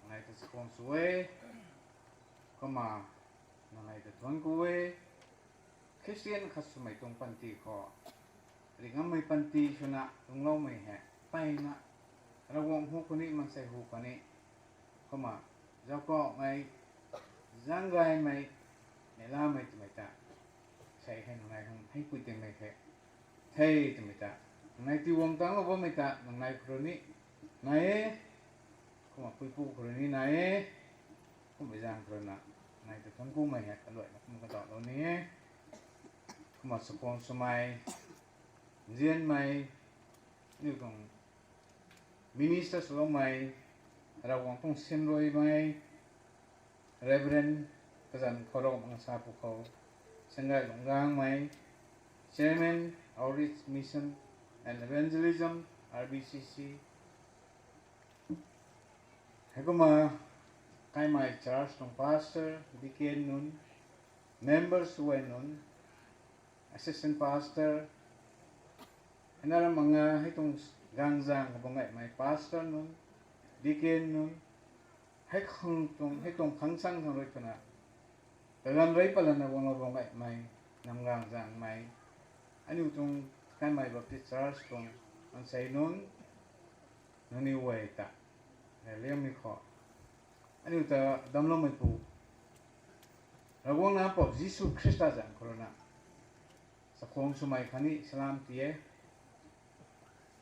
nai ta chakhwang sw e, kumna nai ta thuanc ku e, Christian khat swmei tuang panty khou, ringammei panty swna lungcloumei hei, mpeyna, Ravguangc hu khou ni, maansei hu khou ni, kumna, zaukaumei, zaeng gaymei, neihlamei twmei ta, sei hei nungnai khang hei pui tingmei the, the twmei ta, nungnai tiiguang tangclou bammei ta, nungnai khou rui ni, nai e, kumna puipu khou rui ni nai e, kummei zaeng khou rui na, nai ta thuanc kumei hei, kaluaina kumna kadalou ni e, kumna chakhwang swmei, nzianmei, aniu tuang minister swloumei, Ravguangc tuang simruimei, Reverend Kazan Khourom Ngasa Pukhou, Sangay Lunggangmei, Chairman, Outreach Mission and Evangelism, R B C C, heikumna, Kaimei Church tuang pastor, deacon nunc, members huay nunc, assistant pastor, hei na ram anga hei tuang gaengzaeng khou bam gaymei pastor nunc, deacon nunc, hei khang tuang, hei tuang function khang rui twna, kaganv rei patlana guanglou bam gaymei, nam gaengzaengmei, aniu tuang Kaimei Baptist Church tuang maansei nunc, nangniw guay ta, reyliangmei khou, aniu ta damcloumeipu, Ravguangc Nac Mpouh Jisu Khrista zanc khou rui na, chakhwang swmei khatni salam ti e.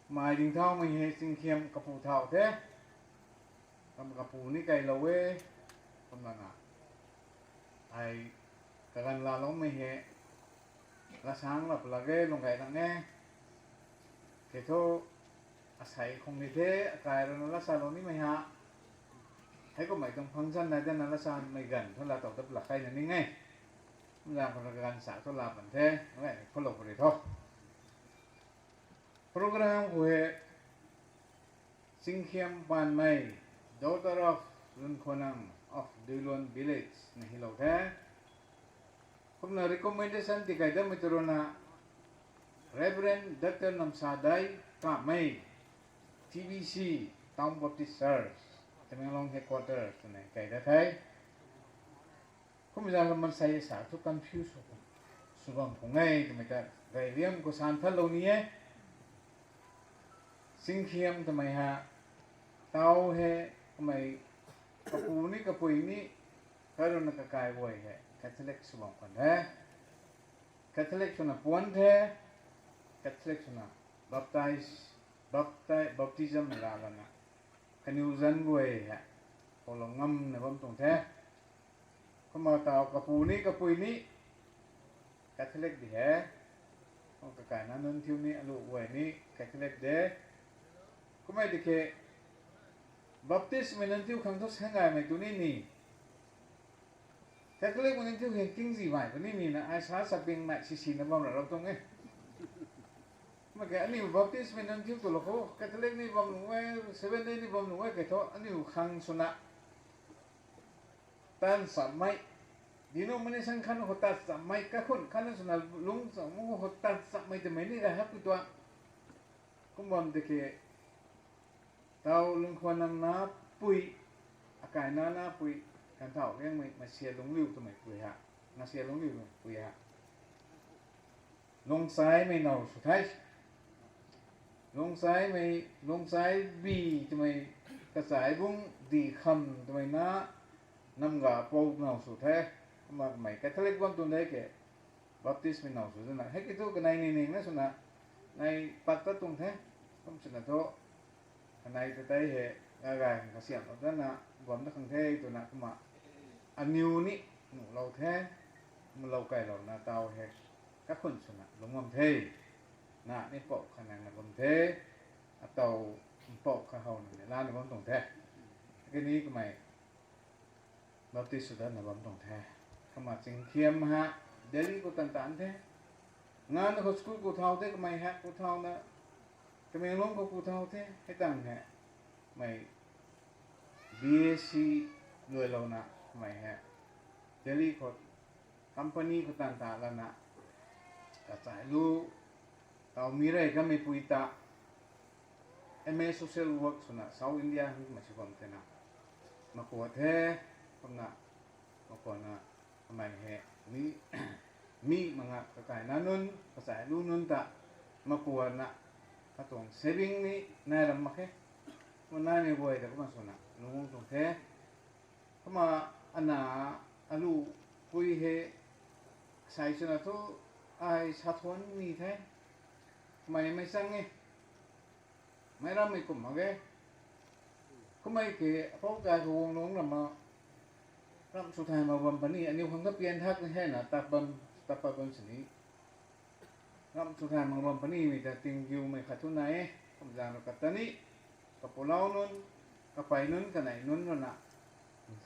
Mei dingthaumei hei Chingkhiam kapu thau the, kam kapu ni kailou e, kumna na, ai kaganv laaloumei hei, lasang lap lak e, lung gay lang e, kei thu, asei khang ni the, akai rui na lasalou nimei ha, heikummei tuang function nai dana lasamei ganv thu laa tow dat lak keyna ning e, kumzaeng khou rui kaganv sa thu laa pan the, nungai ni khoulou puni tho. Program khou hei, Chingkhiam Panmei, daughter of Lunkhwanang of Duiluan village na hylou the. Kumna recommendation tikey datmei tu rui na, Reverend Doctor Namsadei Kamei, T B C, Town Baptist Church, Tamenglong Headquarters twna key dat the. Kummei zaeng khou maansei sa thu confuse sw bam khang e twmei ta, reyliang khou san thanlou ni e. Chingkhiam twmei ha, tau hei, kamei, kapu ni kapui ni, karuina kakai guay hei Catholic sw bam khwan the. Catholic swna puan the, Catholic swna baptize, bapti-, baptism la lana, kaniw zanc guay hei, koulou ngamna bam tuang the. Kumna tau kapu ni kapui ni, Catholic di he, kum kakaina nunc thiu ni alu guay ni Catholic de. Kummei di khe, Baptistmei nunc thiu khang thu saenggaymei tu ni ni, Catholicmei nunc thiu hei kingzimei puni ni na, ai sa saping nai sisina bam ralou tuang e. Mak khe aniu Baptistmei nunc thiu twlou khou Catholic ni bam nuh e, Seventh Day ni bam nuh e kei thu aniu khang swna, tan chammei, denomination khatna khou tan chammei, kaikhunc khatna swna lungc cham khou tan chammei twmei ni gay hak pui tuang. Kum bam di khe, tau Lunkhwanang Napui, akaina Napui, Kanthauh Liangmei, Masia Lungcliu twmei pui ha, Masia Lungcliu twmei pui ha, Lungchaimei now sw the. Lungchaimei, Lungchaibi twmei, Kachaibung Dikham twmei na, Namga Pou now sw the. Kumna kamei Catholic bam tuang de khe, Baptistmei now sw dana, hei ki thu kanei ni ningna swna, nai pat tat tuang the. Kum swna thu, kanei ta tei hei, gagay khang kasiamhlou dana, bam da khang the twna kumna, aniw ni nuhlou the, kumna lou keylouna tau hei, kaikhunc swna lungc bam the, na ni mpouh kha nangna bam the, atau mpouh kha how nang ni lana bam tuang the. Kani kamei Baptist sw datna bam tuang the. Kumna Chingkhiam ha, Delhi khou tan tan the. Nganv khou school ku thau the, kamei hei ku thauna, Tamenglong khou ku thau the, hei tang hei, mei B S C luailouna, mei hei, Delhi khou company khou tan ta lana, kachai lu, Tau mi rey kamei pui ta M A Social Work swna South India hang mei sw bam thena, makua the, kumna, makuana, kamei hei, mi, mi manga kakaina nunc, kachai lu nunc ta, makuana, katuang saving ni nai ram mak khe. Kumna naimei guay ta kumna swna lungc tuang the. Kumna ana alu pui hei sai swna thu ai sa thuan ni the. Kamei mei chang e. Meic rammei kum mak ge. Kummei ke apou kai khou guang lungc rama, ram sw thay mak bam puni, aniw khang ta pian thak ni hei na, tap bam, tap pat bam sini. Ram sw thay mak bam punimei ta tinggiumei khat thu nai e, kum zaeng rui kata ni, kapulou nunc, kapey nunc, kanei nunc rui na,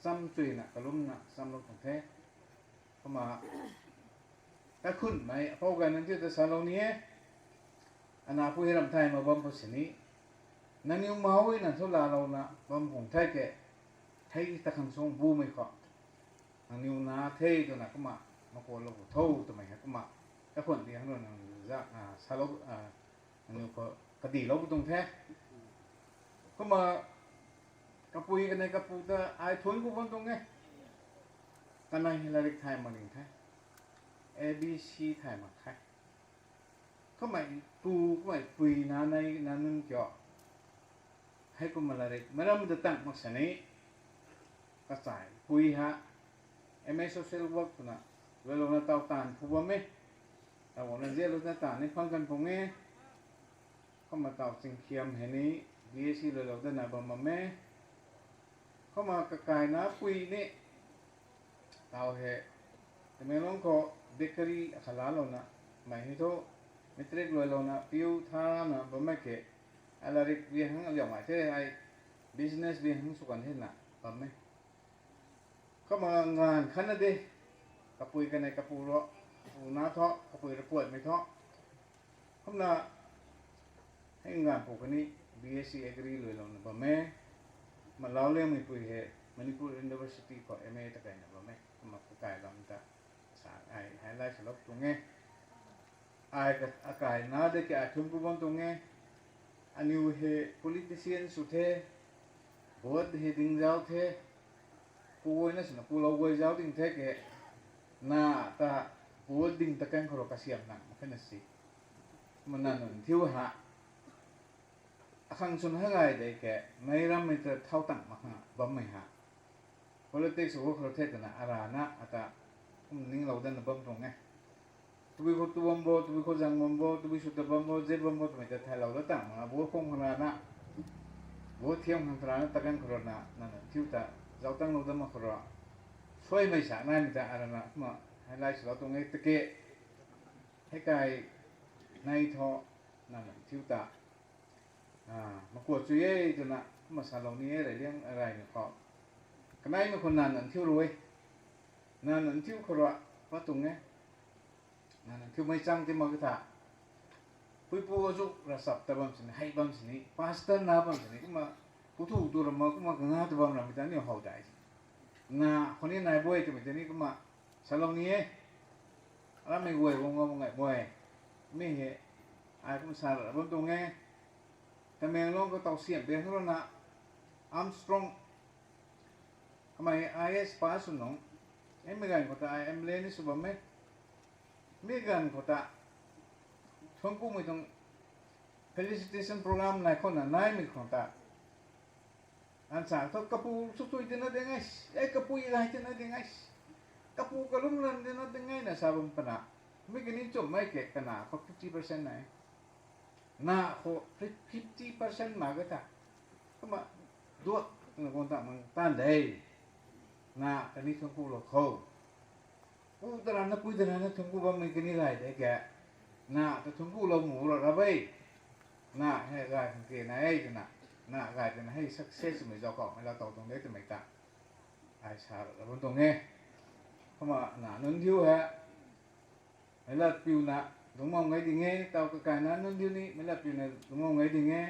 cham chuyna, kalumna, chamlou tuang the. Kumna, kakhunmei, apou kai nunc thiu ta salou ni e, ana pui hei ram thay mak bam pu sini, nangniw mau e na thu laalouna, bam khang the ke, hei ta khang sung bumei khou. Nangniw na the twna kumna, makualou tho twmei hei kumna, kakhun di hang rui nang za, a, salou, a, nangniw khou kadilou tuang the. Kumna, kapui kanei kapu ta ai thuanc ku bam tuang e. Kanei hei latrik thay mak ning the. A B C thay mak khe. Kummei pu, kummei pui na nai na nunc kiu. Heikumna latrik meic ram ta tang mak sini, kachai pui ha, M A Social Work twna, luailouna taw taanv phu bam e. Taw guangna zialouna taanv ni phang kan pung e. Kumna taw Chingkhiam hei ni, B S C luailou dana bam bam e. Kumna kakaina pui ni, taw hei, Tamenglong khou bakery akhat laalouna, mei hei thu, matric luailouna, piu thana bammei ke, ai latrik bi hang aliamei the, ai business bi hang sw kan thena bam e. Kumna nganv khatna de, kapui kanei kapu ru, kapu na thu, kapui rui puatmei thu. Kumna, hei nganv pu kani B S C Agri luailouna bam e. Kumna Laoliangmeipui hei Manipur University khou M A ta kaina bam e. Kumna kakai lam ta sa ai highlight swlou tuang e. Ai ka, akaina de ke ai thuanc ku bam tuang e. Aniw hei politician sw the, vote hei ding zauc the, kuguayna swna kulou guay zauc ding the ke, na ta vote ding ta kan khou rui kasiam nang mak khe na si. Kumna nunc thiu ha, akhang swn ha gay de ke, meic rammei ta thau tang mak khang bammei ha. Politics khou khou the twna arana ata, kum ninglou dana bam tuang e. Tabui khou tu bam bo, tabui khou zang bam bo, tabui sw ta bam bo, ze bam bo twmei ta thaylou da tang mak, bo khang khang rana, bo thiam khang rana, ta kan khou rui na, nang nunc thiu ta, zauc tanglou dat mak khou rui, suaimei sa naimei ta arana, kumna, highlight swlou tuang e tike, hei kai, nai thu, nang nunc thiu ta, a, makua chu e twna, kumna salou ni e, reyliang reymei khou. Kaneimei khou nang nunc thiu rui, nang nunc thiu khou rui, pat tuang e. Nang nunc thiu meic chang ti mak tha. Puipu azu ravchap ta bam sini, hei bam sini, pastor na bam sini, kumna, pu thu tu rama, kumna kanga tu bam ramei ta ni how dai. Na, khou ni nai bui twmei ta ni kumna, salou ni e. Rammei guay guang ngam ngai bui. Mi hei, ai kum sa ra bam tuang e. Tamenglong khou taw siam beng rana, Armstrong, kamei I A S pass sw nung, e mei ganv khou ta I M L A ni sw bam e. Mi ganv khou ta, thuanc kumei tuang felicitation program nai khou na naimei khou ta, ansa thu kapu sw tui tina ding e, e kapui gay tina ding e, kapu kalum lan tina ding e na sa bam pana. Mi kani chumhmei ke kana khou fifty percent nai. Na khou fifty percent mak ka ta. Kumna duak twna guang ta mang tan de. Na kani thuanc kulou khou. Pu tarana, pui tarana thuanc ku bammei kani gay de ke. Na ta thuanc kulou mu ra ra e. Na hei gay khang ke na e twna. Na gay twna hei success mei zauc kaumei laa tow tuang de twmei ta. Ai sa ra bam tuang e. Kumna na nunc thiu hei, meic lat piuna, lungc bam ngai ding e, taw kakaina nunc thiu ni, meic lat piuna, lungc bam ngai ding e.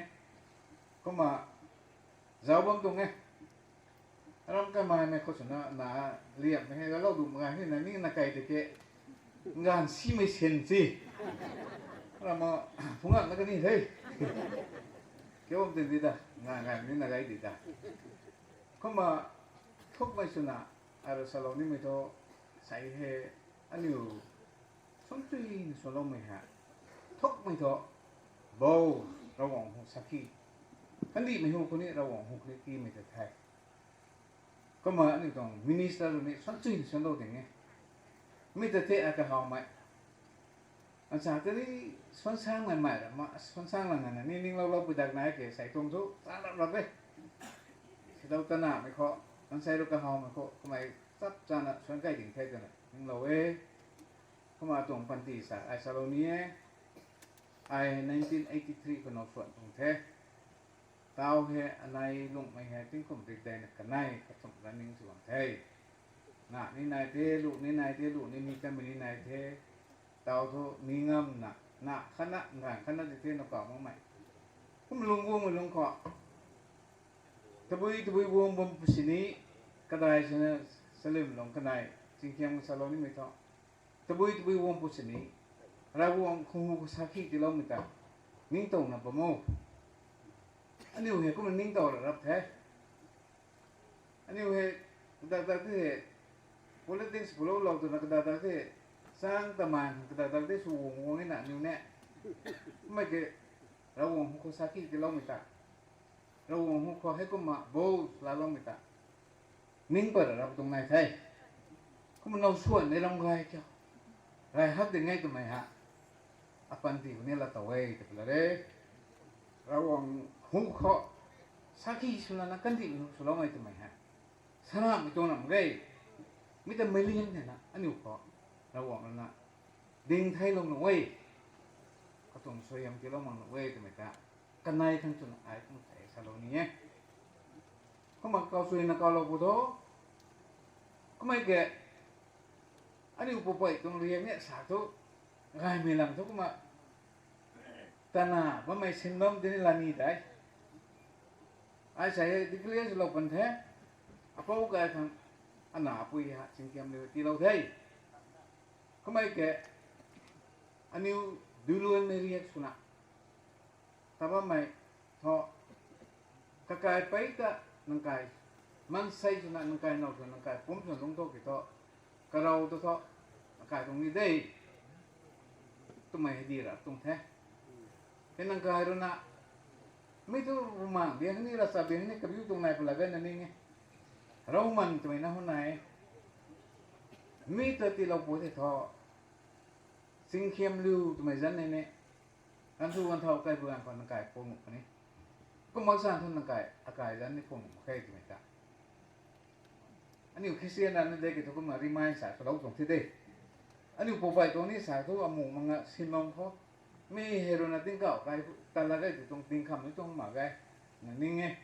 Kumna, zauc bam tuang e. Aram kaimaimei khou swna, na, liammei hei, galou dum gay hei na, ni na kai tei ke, nganv simei sen si. Rama, phungak na kani the. Kiu bam tin di da, na ngai ni na gai di da. Kumna, thukmei swna, ai rui salou nimei thu, sai he, aniu, suan chuina suanloumei ha. Thukmei thu, bo, Ravguangc hu sakhi. Kandihmei hu khou ni, Ravguangc hu khou ni tiimei ta the. Kumna aniu tuang minister rui ni suan chuina suanlou ding e. Mi ta the a kahawmei. Ansa tei ni suan sang nai mei ra ma, suan sang lang na ni ningloulou pui dak nai ke, sai tuang thu, sa rap rap e. Sidau tanamei khou, maansei rui kahawmei khou, kamei chap chana suan kai ding the twna ninglou e. Kumna tuang panty sa, ai salou ni e. Ai nineteen eighty three khou now suan tuang the. Tau he anei lungmei hei tingkum rik daina kanei kathumh running sw bam the. Na ni nai the, lu ni nai the, lu ni ni kanmei ni nai the. Tau thu ni ngamna, na khatna, nganv khatna di the na kau makmei. Kum lung guangmei lung khou. Tabui tabui guang bam pu sini, kadai swna salim lung kanei, chingkhiam salou nimei thu. Tabui tabui guang pu sini, Ravguangc hu khou sakhi tiiloumei ta. Ningtowna bam o. Aniu hei kumna ningtow ra rap the. Aniu hei, kadak dak tei hei, politics pulou lou twna kadak dak tei, chang taman kadak dak tei sw guang guang e na aniu ne. Kummei ke, Ravguangc hu khou sakhi tiiloumei ta. Ravguangc hu khou heikumna bo laloumei ta. Ning pat ra rap tuang nai the. Kumna now suan ni ram gay kiu. Gay hak ding e twmei ha. Apanty khou ni laa tow e tw pala re. Ravguangc hu khou sakhi swna na kandih swloumei twmei ha. Sanamei tuang ram ge. Mi ta million thena aniu khou. Ravguangc rui na. Ding theilou nuh e. Katuang suaihiam tiilou mak nuh e twmei ta. Kanei khang twna ai kum thei salou ni e. Kumna kau suina kaulou pu tho. Kummei ke, aniu pupui tuang riang ni sa thu, gaymei lang thu kumna, tana bammei sin bam tini la ni dai. Ai sa hei declare swlou pan the, apou kai khang, ana pui ha chingkhiam ni tiilou the. Kummei ke, aniu duiluanmei riak swna, ta bammei thu, kakai pei ta nang kai, maansei swna nang kai now swna nang kai pumc swna lungc tho ki thu, karou tu thu, nang kai tuang ni de, twmei hei di ra tuang the. Hei nang kai rui na, mi thu Bumaengc biak ni, ravchap biak ni kabiu tuang nai pala gayna ning e. Ravman twmei na hun nai e. Mi ta tiilou pu thei thu, chingkhiam liu twmei zanc ni ni, kan thu kan thau kai buan khou nang kai pung nuh puni. Kum mak san thu nang kai, akai zanc ni pung nuh mak khe twmei ta. Aniu Christian na ni de ki thu kumna remind sa swlou tuang the de. Aniu pupui tuang ni sa thu amu manga sinmang khou. Mi hei rui na tingkauh kai, tala kai tu tuang tingkham ni tuang mak ge. Na ning e.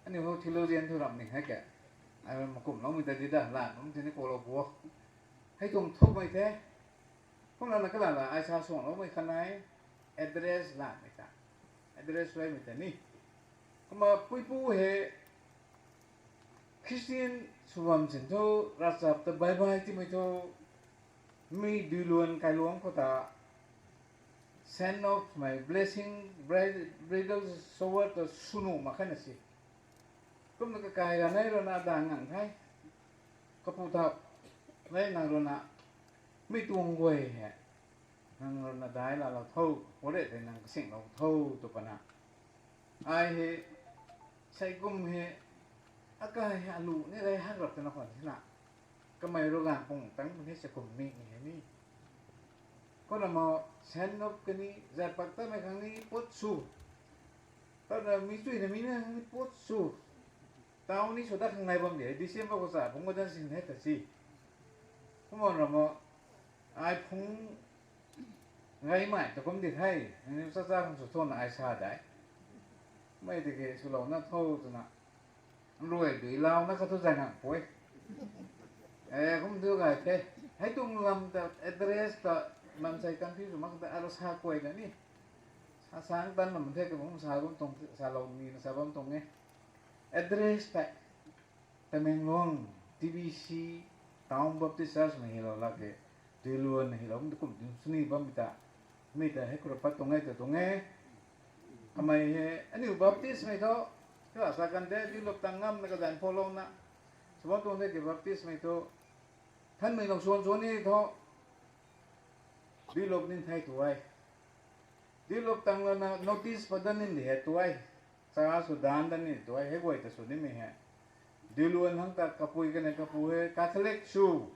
Aniu hou theologian thu ram ning hei ke. Ai makumloumei ta di da, lan bam tini koulou pu. Hei tuang thukmei the. Kumna na kalana ai sa suangloumei khanei, address lanmei ta. Address suaimei ta ni. Kumna puipu hei Christian sw bam sin thu, ravchap ta bye bye tiimei thu, mi duiluan kailuangc khou ta, send off mei blessing, bri-, bridal shower ta sw nuh mak khe na si. Kumna kakai ganei rui na dang ngang the. Kapu thau, nei nang rui na, mi tuang guay hei, nang rui na dai laalou tho, pure tei nang kasinglou tho tw pana. Ai hei, sei kum hei, akai hei alu ni rey hak rap twna khwan thina. Kamei rui ganv pung tang puni sei kum mi ni hei ni. Kumna mo, send off kani, zat pak tamei khang ni put sw. Kumna mi chuina mi na khang ni put sw. Tau ni sw dat khang nai bam de, December khou cha phungc khou dan sin hei ta si. Kumna ramo, ai phungc gaymei ta kum di the, nangniw chacha khang sw thona ai sa dai. Mei tiki swlouna tho twna. Rui dui launa kha thu zay ngang pui. E, kum thu gay the. Hei tuang lam ta address ta, lam sei confuse mak ta, aro sa kuay na ni. Sa sang tan lam the, kabung sa bam tuang, salou ni na sa bam tuang e. Address tei, Tamenglong, T B C, Town Baptist Church na hilou lak ke, Duiluan na hilou, kum tu kum tu sw ni bammei ta. Mi ta hei khou rui pat tuang e ta tuang e. Kamei hei aniu Baptist mei thu, kala sa kan the, duilup tang ngamna kazanc pholouna, sw bam tuang the ki Baptist mei thu, thanmei nau suan suan ni thu, duilup nin thei tu e. Duilup tang lana notice padan nin di he tu e. Chara sw dan dan ni tu e, hei guay ta sw nimei he. Duiluan hang ta kapui kane kapu he Catholic sw.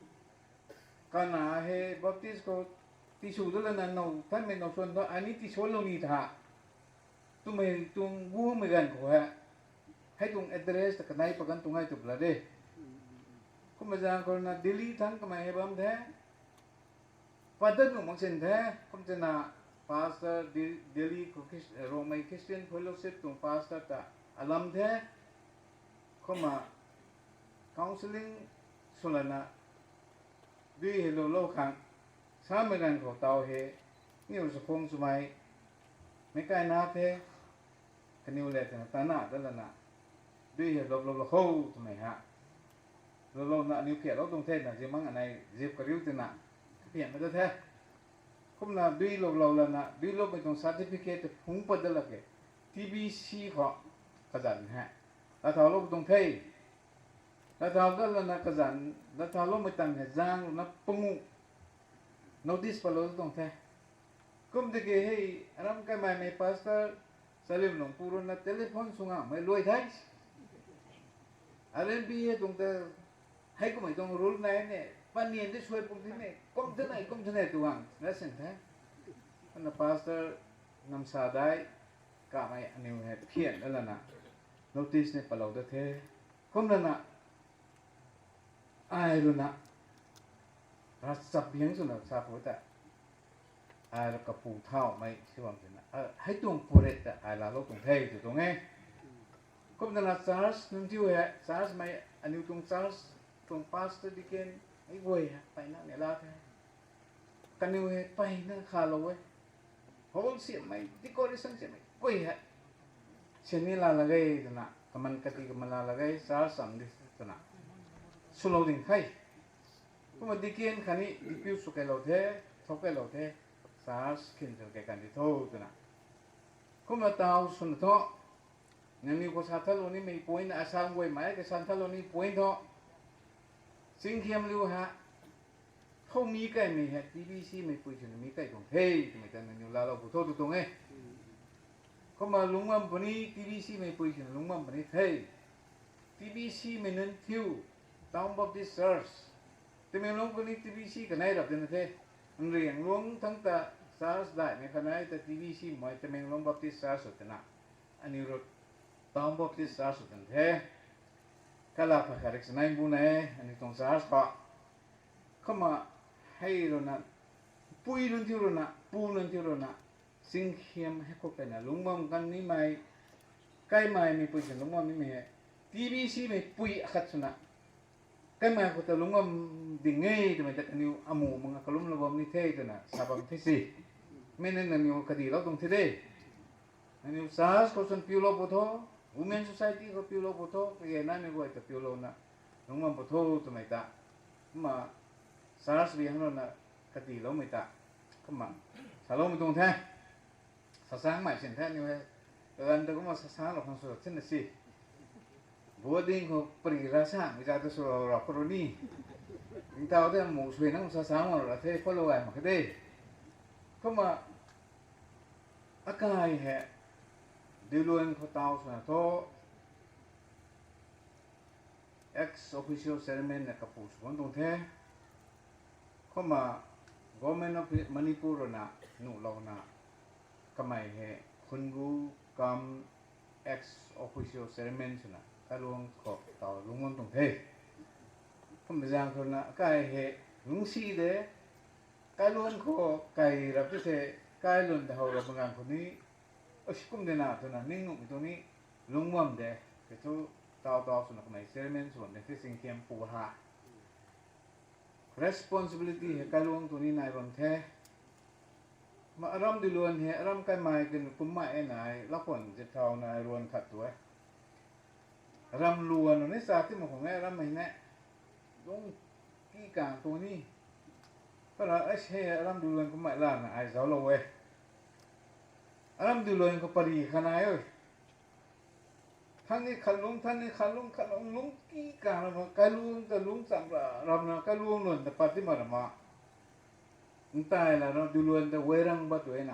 Kana he Baptist khou tisw da lana nau thanmei nau suan thu, ani tisw lou ni tha. Twmei tuang gumei ganv khou he. Hei tuang address ta kanei pakan tuang e tu pla de. Kumna zang khou na Delhi thang kamei hei bam the. Padat nuh mak sin the, kum tina pastor Di-, Delhi khou Chris-, Rongmei Christian Fellowship tuang pastor ta alam the, kumna counselling swlana dui hei lou lou khang, samei ganv khou tau he, niw sa khung swmei, meic kai na the, kaniw le twna tana da lana, dui hei lou lou lou khou twmei ha. Lou louna aniw phiat lou tuang the na, zimang anei zip kariu twna, kaphianmei da the. Kumna dui lou lou lana, duilummei tuang certificate ta phungc pat da lak e, T B C khou kazanc he. Lathau lou tuang the. Lathau da lana kazanc, lathau loumei tang he zang luna pangu notice patlou tuang the. Kum tiki hei, aram kaimaimei pastor, Salim Lungpu rui na telephone sw ngamei luai the. R N B hei tuang ta, hei kummei tuang rule nai ne, panian di suai pum ti ne, kum ti ne, kum ti ne tu gang, na sin the. Ana pastor Namsa Dai, kamei aniw hei phian da lana, notice ni patlou da the. Kum lana, ai rui na, ravchap biang swna sa khou ta, ai rui kapu thaumei si bam tina, a, hei tuang puret ta ai laalou tuang the tw tuang e. Kum tana church nunc thiu he, church mei aniw tuang church, tuang pastor deacon, hei guay he, peyna ni la the. Kaniw hei peyna khalou e. Hall siammei, decoration siammei, guay he. Sini la lak ge twna, kaman kati kaman la lak ge, church cham di twna. Swlou ding the. Kumna deacon khatni dipiu sw kailou the, thou kailou the, church khin sw kai kan di tho twna. Kumna tau swna thu, nangniw khou sa thalou nimei point, asam guay mei ka sa thalou ni point thu, Singkhiam liu ha, thow mi kaimei he, T B C mei pui swna mi kai tuang the, twmei ta nangniw laalou pu tho tu tuang e. Kumna lungc bam puni, T B C mei pui swna lungc bam puni the. T B C mei nunc thiu, Town Baptist Church. Tamenglong khou ni T B C kanei rap tina the. Nriangluang thangc ta church daihmei khanei ta T B C mei Tamenglong Baptist Church sw twna, aniw rui Town Baptist Church sw twna the. Kala pha kharik chanei bu ne, aniw tuang church pa. Kumna hei rui na, pui nunc thiu rui na, pu nunc thiu rui na, Singkhiam hei khou kaina lungc bam kan nimei, kaimaimei pui swna lungc bam nimei hei, T B C mei pui akhat swna, kaimei khou ta lungc bam ding e twmei ta kaniw amu manga kalumlou bam ni the twna sa bam the si. Mi nunc nangniw kadilou tuang the de. Nangniw church khou swn piulou pu tho, Women Society khou piulou pu tho, kage naimei guay ta piulouna, lungc bam pu tho twmei ta. Kumna church bi hang rui na kadiloumei ta. Kumna saloumei tuang the. Sasangmei sin the aniw hei. Kaganv ta kumna sasanglou khang sw thina si. Boarding khou pari ra samei za ta swlou ra khou rui ni. Ntaw de mu sui nang sasang ra the, khoulou gay mak khe de. Kumna akai hei, Diuluan khou taw swna thu, ex officio chairman na kapu sw bam tuang the. Kumna Government of Manipur rui na nuhlouna, kamei hei khungu kam ex officio chairman swna kailuang khou taw lungc bam tuang the. Kumna zaeng khou na akai hei lungcsi de, kailuang khou kai rap ti the, kailuang ta how rap ganv khou ni, kum de na twna ning nuhmei tuang ni lungc bam de, kei thu taw taw swna kamei chairman sw bam de the Singkhiam pu ha. Responsibility hei kailuang tuang ni nai bam the. Ma aram Diuluan hei, aram kaimei kin kummei e nai, lakhwan zip thau nai ruan khat tu e. Ram luan ni sa ti mak khang e, ram hei ne. Lung ki kang tuang ni. Para ai se aram Diuluan kummei lana ai zauclou e. Aram Diuluan khou pari kha nai o. Thang ni khat lung, thang ni khat lung, khat lung, lung ki kang rama, kailuang ta lung cham ra, ramna kailuang luan ta pat ti ma rama. Ntai la na Diuluan ta Weirang ba tuina.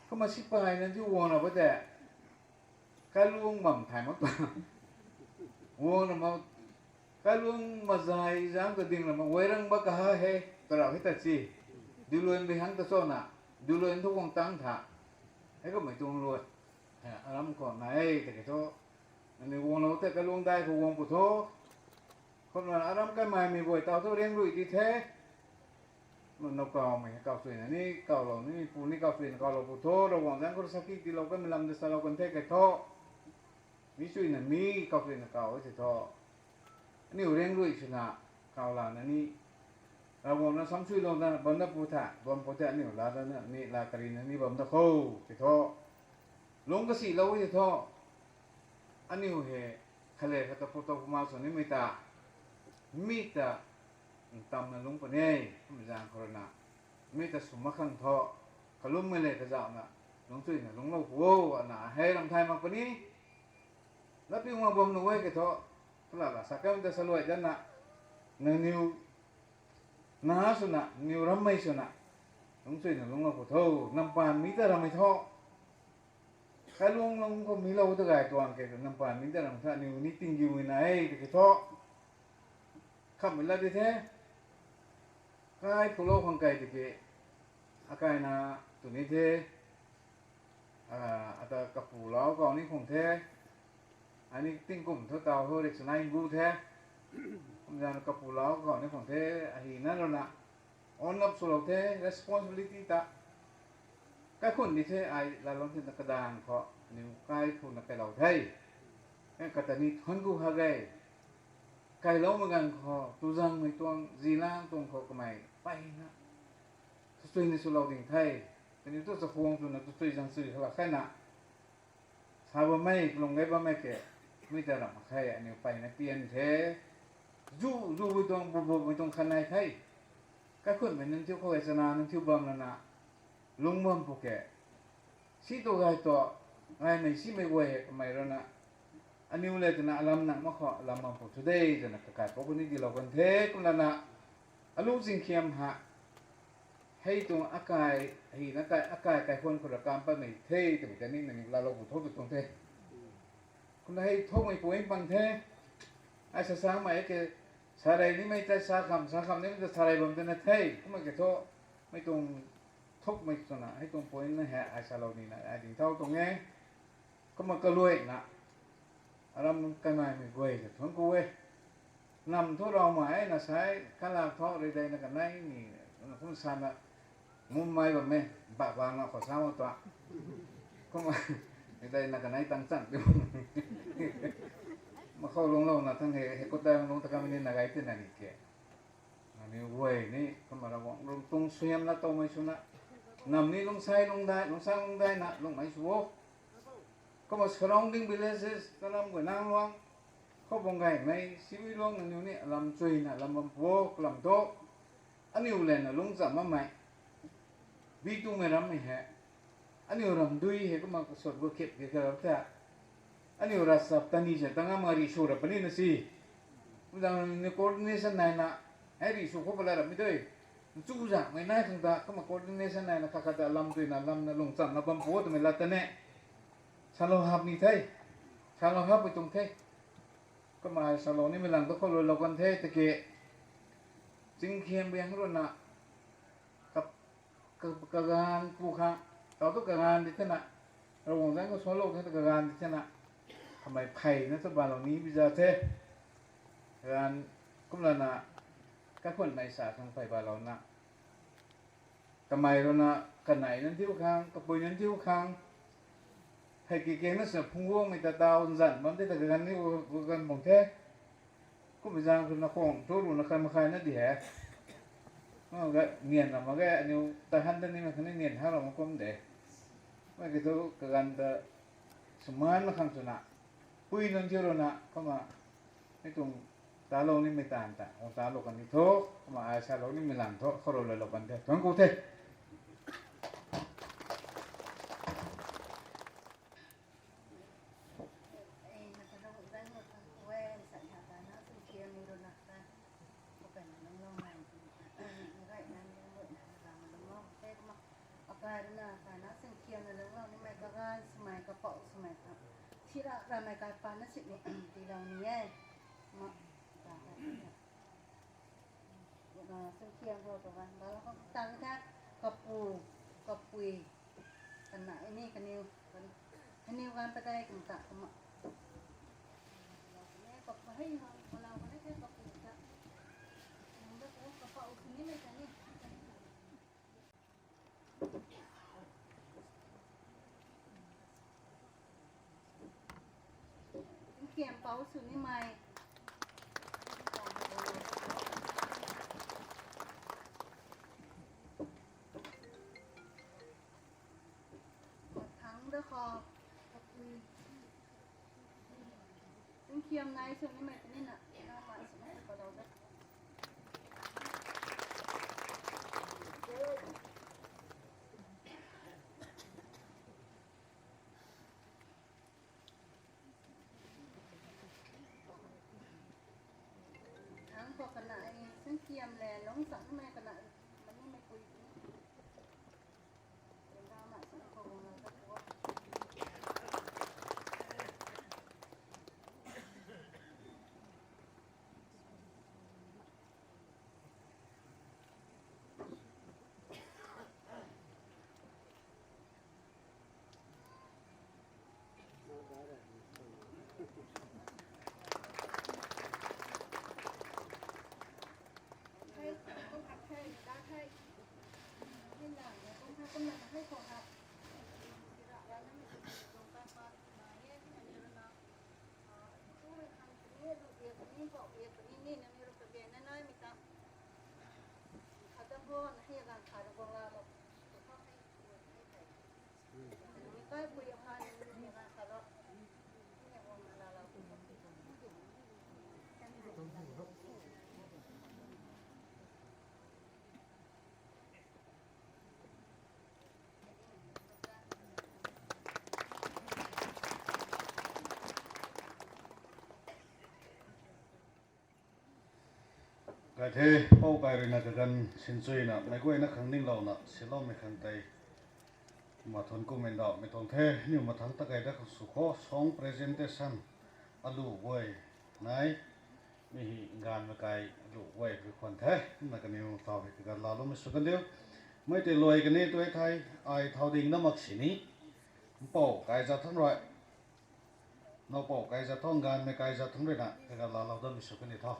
Kumna sipai na ti guang ra ba te. Kailuang bam thay mak ta. Guang rama, kailuang mazai zang ta ding rama, Weirang ba kaha he, tara hei ta chi. Diuluan bi hang ta cho na, Diuluan thu guang tang tha. Hei kamei tuang luan. Aram khou nai e, ta ke tho. Ani guang lou te kailuang dai khou guang pu tho. Khou na aram kaimei mi guay tau thu riang rui di the. Nau kawmei, kaw chuina ni, kawlou ni, pu ni kaw chuina kawlou pu tho, Ravguangc zaeng khou saki tiilou kamei lam de salou kan the ke tho. Mi chuina mi, kaw chuina kaw e ti tho. Aniu riang rui swna, kaw lana ni. Ravguangc na sam suilou na, bam na pu tha, bam pu the aniu la dana ni, la karina ni bam da khou, ti tho. Lung kasilou e ti tho. Aniu hei, khale khata pu tho puma sw nimei ta. Mi ta, ntamna lungc puni e, kum zaeng khou rui na. Mi ta sw mak khang tho, kalummei le kazauhna, lungc chuina lungclou pu o, ana hei ram thay mak puni. Lapiu mak bam nu e ke tho, kala la sa kam ta saluai dana, nangniw, na swna, niw rammei swna, lungc chuina lungclou pu tho, nampan mi ta rammei tho. Kailuang lung khou milou ta gay tuang ke, nampan mi ta ram tha, niw ni tinggiumei na e, ti ke tho. Khammei la di the. Kai phulou khang kai tiki, akaina tuni the, ata kapu lau kau ni khang the, ani tingkum thu tau thu rik sanai bu the, kumzana kapu lau kau ni khang the, ahi na rana, own up swlou the, responsibility ta. Kaikhun di the ai lalou thena kadaeng khou, aniw kaikhunna kailou the. E kata ni thuanc ku ha ge. Kailoumei ganv khou, tuzangmei tuang, zilang tuang khou kamei, mpeyna. Tuchuina swlou ding the. Kaniw tu chakhwang twna tuchui zang chui khalak khaina. Sa bammei, kalung gay bammei ke, mi ta ram mak khe, aniw mpeyna pian the. Zu, zubui tuang, bubumei tuang khat nai the. Kaikhunmei nunc thiu khou e chana nunc thiu bam lana. Lungc bam pu ke. Si tu gay tu, gaymei simei guay hei kamei rana. Aniw le twna alam nang mak khou alam bam pu thu de, twna kakai pou kuni dilou kan the, kumlana. Alu zingkhiam ha. Hei tuang akai, hei na kai, akai kaikhun khou ra kam patmei the, twmei ta ni nangniw laalou pu tho tu tuang the. Kumna hei thukmei point pang the. Ai sa sangmei ke, sarei nimei tei sa kham, sa kham nimei ta sarei bam tana the. Kumna ke thu, mei tuang thukmei twna, hei tuang point na hei ai salou nina, ai ding thau tuang e. Kumna kaluaina, aram kanaimei guay ta thuanc ku e. Nam thu raumei na sai, kalak thu rideina kanei ni, kum sana, mummei bammei, bak bangna khou sa mak tua. Kumna, rideina kanei tang chang ti. Makhou lungclouna thang hei, hei kutai lungc ta kamei ni na gay tina ni ke. Nangniw guay ni, kumna Ravguangc lung tuang suaihiamna towmei swna. Nam ni lungcsai lungcdai, lungcsang lungcdaina, lungmei sw o. Kumna surrounding villages, kalam guay nang luang. Khou bang gaymei, siwi luang nangniw ni, lam chuina, lam bam pu o, kalam thu. Aniw lena lungc cham bammei. Bi tumei rammei hei. Aniw ramdui hei kumna kasot gu khip ke kha the. Aniw ravchap ta ni ze ta ngam ma rih sw ra puni na si. Kumzang ni coordination naina, hei rih sw khou pala rammei dui. Chu zangmei nai khang ta, kumna coordination naina khat khat ta lam tuina, lamna lungchamna bam pu twmei lat ta ne. Salou hap ni the. Salou hap pui tuang the. Kumna salou nimei lang tu khou luailou kan the tiki. Zingkhiam biang ruina, ka, ka, kaganv pu khang, tau tu kaganv di thena, Ravguangc zaeng khou suanclou the tu kaganv di thena, kamei pheyna tu balou ni biza the. Kaganv kumlana, kaikhunmei sa khang phey balouna. Kamei ruina, kanei nunc thiu khang, kapui nunc thiu khang, hei ki kengna swna phungc guangmei ta tau nzan bam the ta kaganv ni gu, gu ganv bang the. Kummei zaeng ruina khwang thu ruina khat makhaina di he. Nga ga nian na mak ge, aniw ta han ta nimei khatni nian harou mak kum de. Mei ki thu kaganv ta sw maan na khang swna. Pui nunc thiu ruina, kumna, hei tuang talou nimei taanv ta, o talou kan ni thu, kumna ai salou nimei lang thu, khou rui luailou kan the, thuanc ku the. Runa kaina singkhiamna lungclou nimei kaganv swmei kapouc swmei ta, sira ramei kai pana sini tiilou ni e. Ma, ta, ta, ta. Singkhiam khou kaganv bala khou tang the, kapu, kapui, kana ini kaniw, kan, kaniw ganv padeih kum ta kumna. Kapu hei hang, kalau kana the kapu ta. Nang da ko kapouc swni mei ta ni. Singkhiam pouc sw nimei. Mathangc da khou, kapui. Singkhiam nai sw nimei ta nina, na ma sw nimei palou da. Thangc khou kana, singkhiam le lungc chang nimei kana, mani mei pui. Kai the, pou kai ruina kaganv sinchuina meic guayna khang ninglouna siloumei khang tei ma thuanc kumei ndauhmei tuang the. Niw mathangc ta kai da khang sw khou song presentation alu guay nai, mi hei gaanvmei kai alu guay rui khwan the. Kumna kaniw thau hei kaganv laaloumei sw kan diu. Mei tei luai kani tu e thei, ai thau ding na mak sini, mpouh kai zat thangc rui, nowpou kai zat thangc, gaanvmei kai zat thangc ruina kaganv laalou damei sw kan di tho.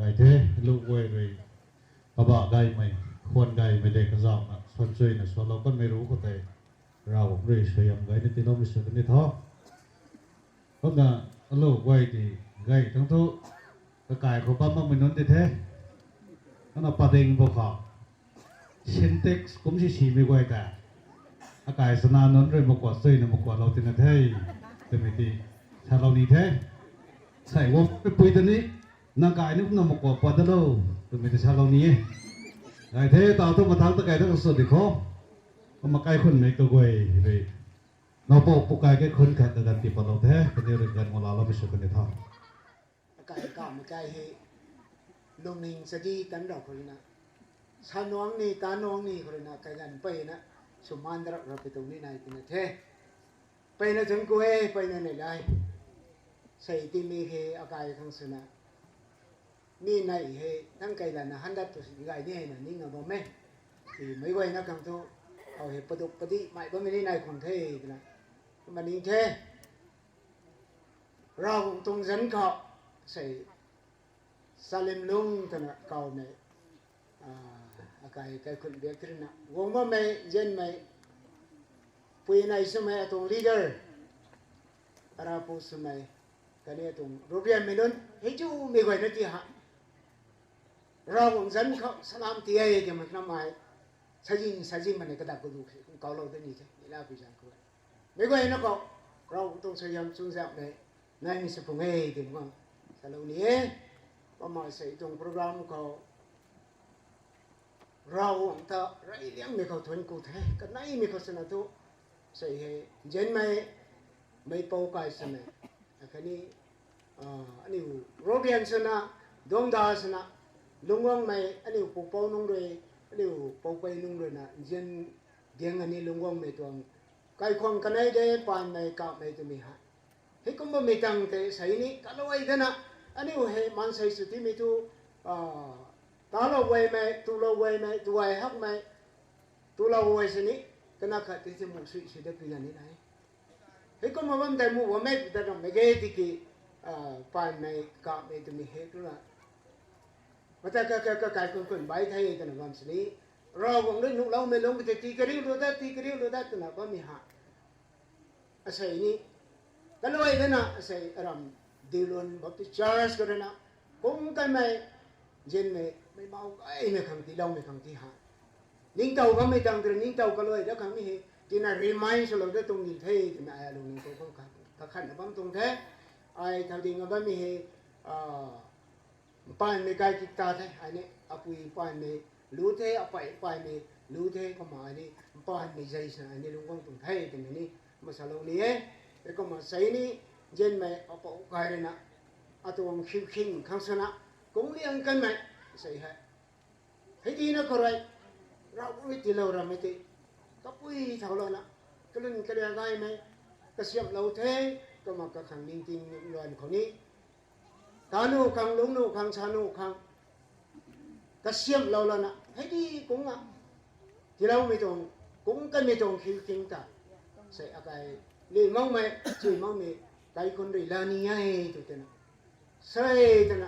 Ai the, lu guay rui, kabah gaymei, khwan gaymei de kazauhna, suan chuina, suanlou kanmei ru khou tei, Ravguangc rui suaihiam gayna tiiloumei sw kan ni tho. Kumna, alu guay ti, gay tang thu, kakai khou bam makmei nunc ti the. Kumna pading bou khou, Sintex kum si simei guay ta, akai sana nunc rui makuat chuina makuatlou tina the, twmei ti, salou ni the. Sei wok pui ta ni, nang kai ni kumna makuat pat dalou, twmei ti salou ni e. Ai the, tau thu mathang ta kai ta kasw di khou. Kumna kaikhunmei kaguay rui, nowpou pukai kaikhun khat ta ganv tii patlou the, kaniw rui ganv ngou laloumei sw kan ni tho. Akai kamei kai hei, lungning chadi tan rau khou ruina, sa nuang ni, ta nuang ni khou ruina, kaiganv peyna, swmaan darap rap pui tuang ni nai tina the. Peyna chun ku e, peyna nei lai. Sei timei hei akai khang swna, mi nei hei, nang kaiganv na handat tu si gay ni hei na ning a bam e. Timei guayna khang thu, khou hei paduk padih mei bammei ni nai khwan the, twna, kumna ning the. Ravguangc tuang zanc khou, sei, Salimlung twna kawmei, akai kaikhun biak thina, guang bammei, nzianmei, pui nei swmei atuang leader, arapu swmei, khatni atuang ruprianmei nunc, hei chumei guayna ti ha, Ravguangc zanc khou salam ti e, twmei kanamei, sazi sazi mane kadak kalu kawlou da ni the, ni la pui zanc khou. Meic guayna khou, Ravguangc tuang suaihiam chunzaenghmei, naimei sw pung e, twmei khang, salou ni e. Kumna sei tuang program khou, Ravguangc ta rey liangmei khou thuanc ku the, kaneimei khou swna thu, sei hei, nzianmei, meipou kai swmei, akhatni, aniu, ruprian swna, duangcda swna, lungcguangmei, aniu pupouc nunc rui, aniu poupei nunc ruina, nzian diang ani lungcguangmei tuang, kaikhwang kanei de, paanmei, kamei twmei hei. Heikum bammei tang tei sei ni, kaluai dana, aniu hei maansei sw timei thu, talou guaymei, tulou guaymei, tuai hakmei, tulou guay sini, kana khat tei ti mu sui sui da pui la ni nai. Heikumna bam tei mu bammei ta rammei ge tiki, paanmei, kamei twmei hei twna, mata ka, ka, ka, kaikhun kun bai the twna bam sini, Ravguangc rui nuhloumei lungc tei tii kariu lu dat, tii kariu lu dat twna bammei ha. Asei ni, kaluai dana asei aram, Dilun Baptist Church khou ruina, kum kanmei, nzianmei, meimau gaymei khang tiiloumei khang ti ha. Ningtow bammei tang tei ningtow kaluai dat khang mi hei, tina remind swlou dat tuang ni the, twna ai alungning khou kum kakhatna bam tuang the. Ai thow ding a bammei hei, paanmei kai kik ta the, ai ni apui paanmei lu the, apei paanmei lu the, kumna ai ni paanmei zei swna ai ni lungcguang tuang the, twmei ni, kumna salou ni e. Heikumna sei ni, nzianmei apou kai ruina, atuang khiu khing khang swna, kung liang kanmei, sei hei. Hei tina khou rui, Ravguangc rui tiilou rammei tei, kapui thaulouna, kalun kalia gaymei, kasiamhlou the, kumna kakhang ningting luan khou ni, ta nuh khang, lungc nuh khang, sa nuh khang, kasiamhlou lana, hei di kung a, tiiloumei tuang, kung kanmei tuang khiu khing ta, sei akai, li makmei, chui makmei, kaikhun rui la ni e, tw twna, sei twna,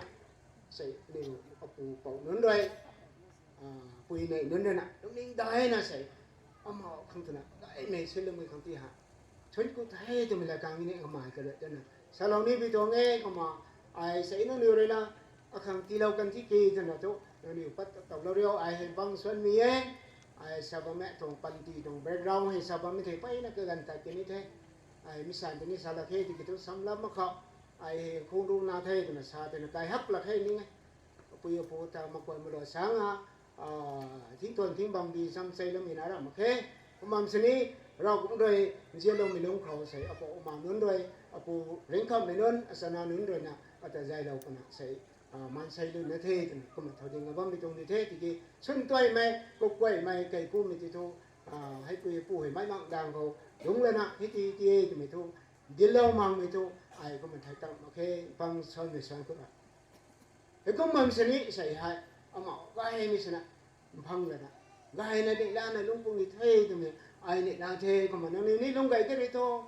sei, aniu apu pou nunc rui, pui nei nunc ruina, lungning daina sei, ama khang twna, gaymei suiloumei khang ti ha. Thuanc ku the twmei la kang ni kamei kaluai dana, salou ni pi tuang e, kumna, ai sei nangniw ruina, akhang tiilou kan ti ki twna thu, nangniw pat towlou riu, ai hei bang suanmei e, ai sa bammei tuang panty tuang background hei sa bammei thei peyna kaganv tat kani the, ai mi san tei ni sa lak khe tiki thu samlam mak khou, ai hei khung runa the twna sa twna kai hak lak khe ning e. Apui apu ta makuan malua sang a, thing tuan thing bang di sam seiloumei na ram mak khe. Kumna sini, Ravguangc rui, nzianloumei lungc khou sei, apu ama nunc rui, apu ringkhammei nunc, achana nunc ruina, ata zaylou kana sei, maansei luna the twna, kumna thow ding a bammei tuang di the, tiki, swn tuaimei, kuk kuaymei, kei kumei ti thu, heipui pu hei mei mang dang khou, lungc lana, hei ti ti e twmei thu, dinclou makmei thu, ai kumna thei tam mak khe, pang suanmei suan kuna. Heikum bam sini sei hei, ama gaymei sina, mphang lana, gayna di lana lungc pung ni the twmei, ai ni la the, kumna nangniw ni lungc gay de ri thu,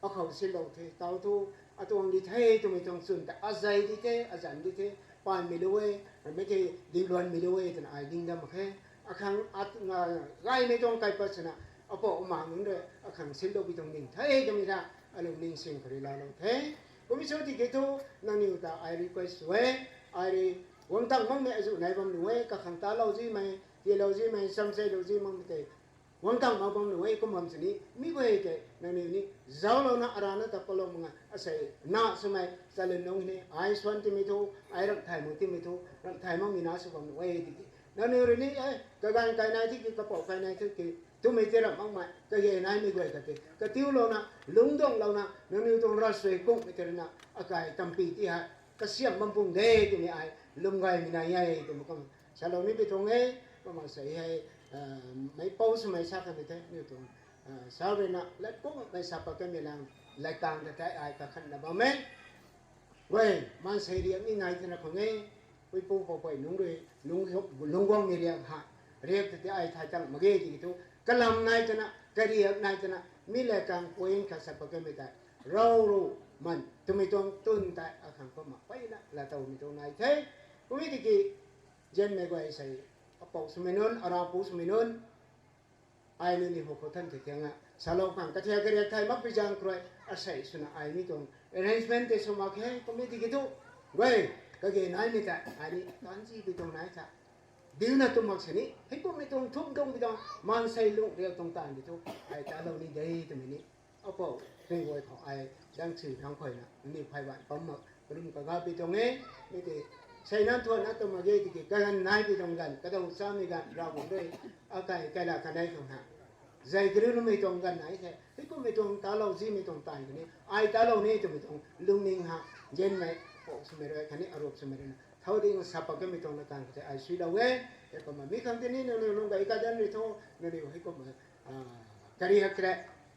akhou sinlou the, tau thu, atuang di the twmei tuang chwn ta azei di the, azan di the, paanmei lu e, ramei the, diluanmei lu e twna ai ding dam mak khe. Akhang at nga gaymei tuang kaipat swna, apou ama nunc rui akhang sinlou pi tuang ning the twmei ta, alung ning sing khou rui laalou the. Kummei sw tiki thu, nangniw ta ai request sw e, ai rui guang tang makmei azuh nai bam nuh e, kakhang talou zimei, tiilou zimei, samseilou zi makmei tei, guang tang mak bam nuh e, kum bam sini, mi guay tei, nangniw ni, zauclouna, arana ta palou mak nga, asei, na swmei, chalim nung ni, ai swan timei thu, ai ramh thay mak timei thu, ramh thay makmei na sw bam nuh e tiki. Nangniw rui ni, e, kaganv kai nai tiki, kapou kai nai tiki, twmei tei ramh makmei, kage naimei guay khat tei, katiulouna, lungcdanglouna, nangniw tuang ravsuai kungmei tei rui na, akai tampi ti hei, kasiam bam pung de twmei ai, lwm gaymei nai e twmei kum, salou ni pi tuang e, kumna sei hei, meipou swmei sa khatni the, niw tuang, sa rui na, lat kummei sa pat kanmei lang, lat kang ta thei ai kakhanna bam e. Guay, maansei riak ni nai twna khang e, puipu poupui nunc rui, lungc, lungc guangmei riak ha, riak ta tei ai thay tang mak ge tiki thu, kalam nai twna, kariak nai twna, mi lat kang point khat sa pat kanmei tei, rau ru, man, twmei tuang twn tei, akhang kumna, peyna, laatowmei tuang nai the, kummei tiki, zianmei guay sei, apou swmei nunc, arapou swmei nunc, ai nangniw khou than the thiang a, salou khang, kathiak kariak thay makpui zaeng khou rui, asei swna ai mi tuang, arrangement tei sw mak khe, kummei tiki thu, guay, kage naimei tei, ai ni, taanc zipui tuang nai tha. Diuna tu mak sini, hei kummei tuang thumh tuang pi tuang, maansei lungh riak tuang taanv di thu, ai talou ni de twmei ni. Apou, hei guay khou ai, dang si dang khuayna, nangniw phey ban pam mak, kalum kaga pi tuang e, mi tei, seina thuanna tu mak ge tiki, kaganv nai pi tuang ganv, kadaw chamei ganv, Ravguangc rui, akai, kaila kanei khang ha. Zai kariu numei tuang ganv nai the, hei kummei tuang talou zimei tuang taanv kani, ai talou ni twmei tuang, lungning ha, zianmei, pou swmei rui, khatni arup swmei rui na, thau ding sa pat kanmei tuang na taanv khou tei ai suilou e, hei kumna mi khang tini, nangniw lung gay kadan rui thu, nangniw hei kumna, kariak kre,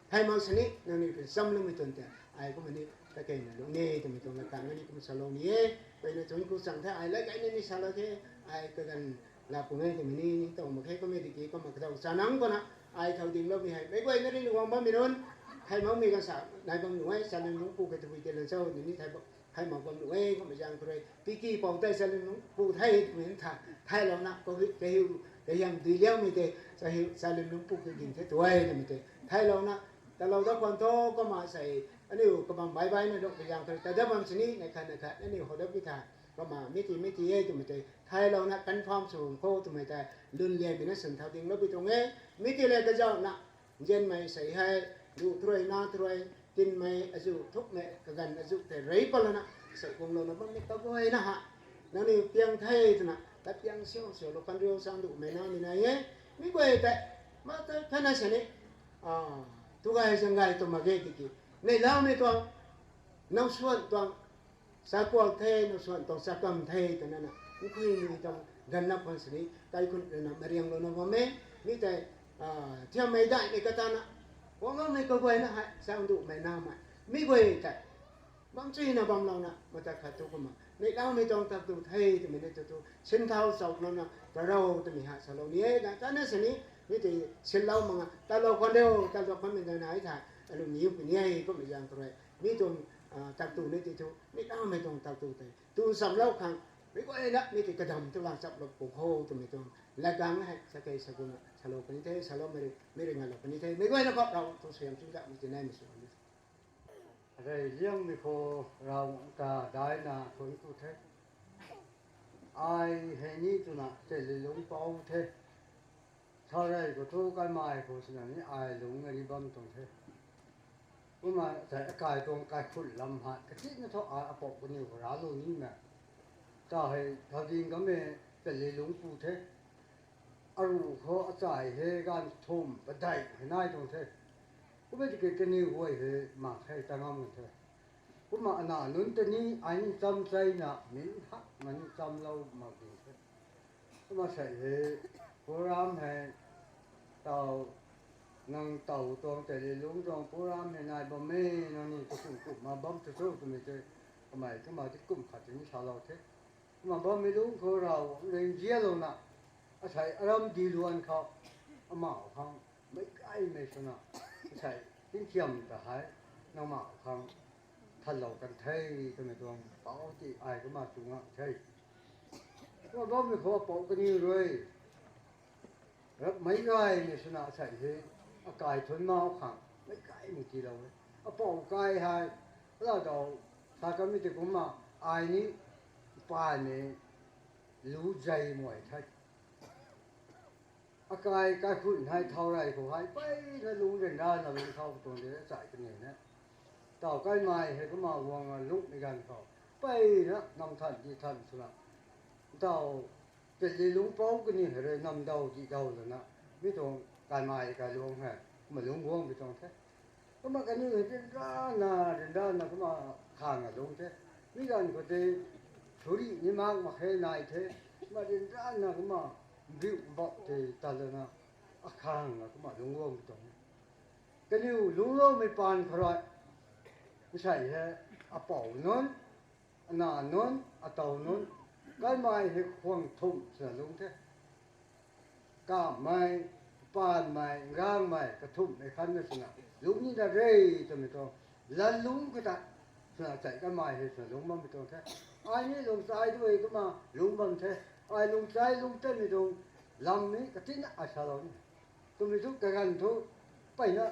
thay mak sini, nangniw pin chamloumei tuang tei, ai kumna ni, takeina lung ni, twmei tuang na taanv ni kum salou ni e, peyna chun ku chang the, ai lat gay ni ni salou the, ai kaganv, laa pung e twmei ni, ni tow mak khe kummei tiki, kumna kadaw chanang kumna, ai thau dingloumei hei, meic guayna rui ni guang bammei nunc, thay makmei ganv sa, nai bam nuh e, chalim lungc pu khe tabui tei lan cho, ni ni thay, thay mak bam nuh e, kummei zaeng khou rui, tiki pou tei chalim lungc pu the twmei tha, thaylouna, kahiu, kahiam dui liangmei tei, chalim lungc pu khe ging the tu e twmei tei, thaylouna, talou dat khwan thu, kumna sei, aniu kabam bai baina duk pi zaeng khou rui, ta dat bam sini, na khat na khat, aniu how dat pi tha, kumna mi ti mi ti e twmei tei, thaylouna confirm sw khou twmei tei, lun lianmei na swn thau dingloupui tuang e, mi ti le kazauhna, zianmei sei hei, duh thurui na thurui, tinmei azuh thukmei, kaganv azuh tei rey patlouna, sei guanglouna bammei kaguayna ha, nangniw piang the twna, tat piang siu siulou kan riu sang duhmei namei nai e, mi guay tei, ma ta khatna sini, tu gay zang gay tu mak ge tiki, neihlamei tuang, now swan tuang, chakuak the, now swan tuang chakam the twna na, nkhuimei tuang ganv na khwan sini, kaikhun rui na marianglouna bam e, mi tei, thiammei daihmei katana, guangloumei kaguayna hei, sang duhmei namei, mi guay tei, bam chuina bamlouna, mata khat thu kumna, neihlamei tuang tak tu the twmei ni tu tu, sinthau chaulouna, tarou twmei ha salou ni e, ganv khatna sini, mi tei sinlou mak nga, talou khwan riu, talou khwanmei na nai tha, alung niw pi ni e, kummei zaeng khou rui, mi tuang, tak tu ni ti thu, neihlamei tuang tak tu tei, tu chamlou khang, mi guayna, mi tei kadam tu lang chaplou pung khou twmei tuang, lat gang hei, sakei sa kumna, salou puni the, saloumei rui, mi rui ngalou puni the, meic guayna khou rau, tu suaihiam chungzahmei ti naimei sw puni the. Rey liangmei khou Ravguangc ta daina thuanc ku the. Ai hei ni twna tei lilungc pou the. Sarei khou thu kaimei khou swna ni ai lungc ni bam tuang the. Kumna tei akai tuang kaikhun lam hei, katina thu ai apou kaniw khou raclou nimei. Ta hei thau ding kammei tei lilungc pu the. Aruh khou achai hei ganv thumh padeih hei nai tuang the. Kummei tiki kaniw guay hei mak hei ta ngam the. Kumna ana nunc ta ni ai ni cham cheina min hakna ni chamlou mak ding the. Kumna sei hei, program hei, taw, nang taw tuang tei lilungc tuang program hei nai bam e, nang ni kakum kumna bam tu cho twmei tei, kamei kumna ti kum khat tei ni salou the. Kumna bammei lungc khou Ravguangc rui nzianlouna, asei aram diluan khou, amau khang, meic gaymei swna, asei tingkhiam ta hei, nangmau khang, thanlou kan the twmei tuang pou ti ai kumna chu ngam the. Kumna bammei khou apou kaniw rui, rap meic gaymei swna sei he, akai thun mau khang meic gaymei tiilou e. Apou kai hei, alau daw, sa kanmei tei kumna, ai ni, pa ni, lu zei muay the. Akai kaikhun hei thau rey khou hei, mpeyna lungc ryanrana lungc thau tuang de chai kaniw ne. Taw kaimei hei kumna guang lungcmei ganv khou, mpeyna nam than di than swna, taw, tei lungc pou kaniw hei rui nam daw di daw lana, mi tuang kaimei kai lungc hei, kumna lungc guangmei tuang the. Kumna kaniw hei ryanrana, ryanrana kumna khang a lungc the. Mi ganv khou tei, suri ni mak mak khe nai the, kumna ryanrana kumna, mbiu mbak tei ta lana, akhang a kumna lungc guangmei tuang e. Kaniw lungcloumei paan khou rui, nsei he, apou nunc, ana nunc, atow nunc, kaimei hei khwang thumh swna lungc the. Kammei, paanmei, nganmei, kathumhmei khatna swna lungc nina re twmei tuang, lalungc khou ta, swna chai kaimei hei swna lungc bammei tuang the. Ai ni lungc chai tu e kumna lungc bam the. Ai lungc chai lungc tatmei tuang, lam ni katina ai salou ni. Twmei thu kaganv thu, mpeyna,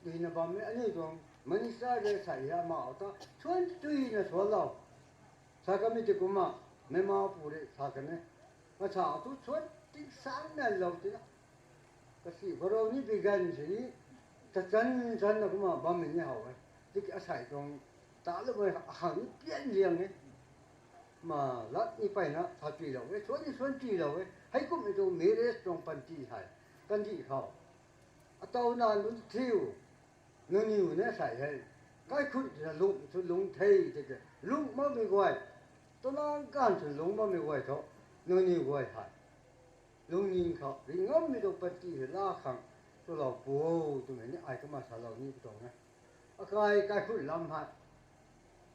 duina bammei aniu tuang minister de sei hei mau ta, suan tuina suanlou. Sa kanmei tei kumna, meic mau pu rui sa kan e. Masa thu suan tingsangna lou tina. Kasi khou rui ni bi ganv sini, tachan channa kumna bammei ni how e. Tiki asei tuang, taloumei akhang ni pian liang e. Ma lat ni mpeyna sa tuilou e, suan ni suan tuilou e. Heikumhmei tuang marriage tuang panty hei, kandih khou, atow na nunc thiu, nangniw na sei hei, kaikhun twna lungh sw lungc the tiki, lungh makmei guay, tanang ganv sw lungc makmei guay thu, nangniw guay hei, lungning khou ri ngammei tuang panty hei la khang, swlou pu o twmei ni ai kumna salou ni pu tuang e. Akai kaikhun lam hei,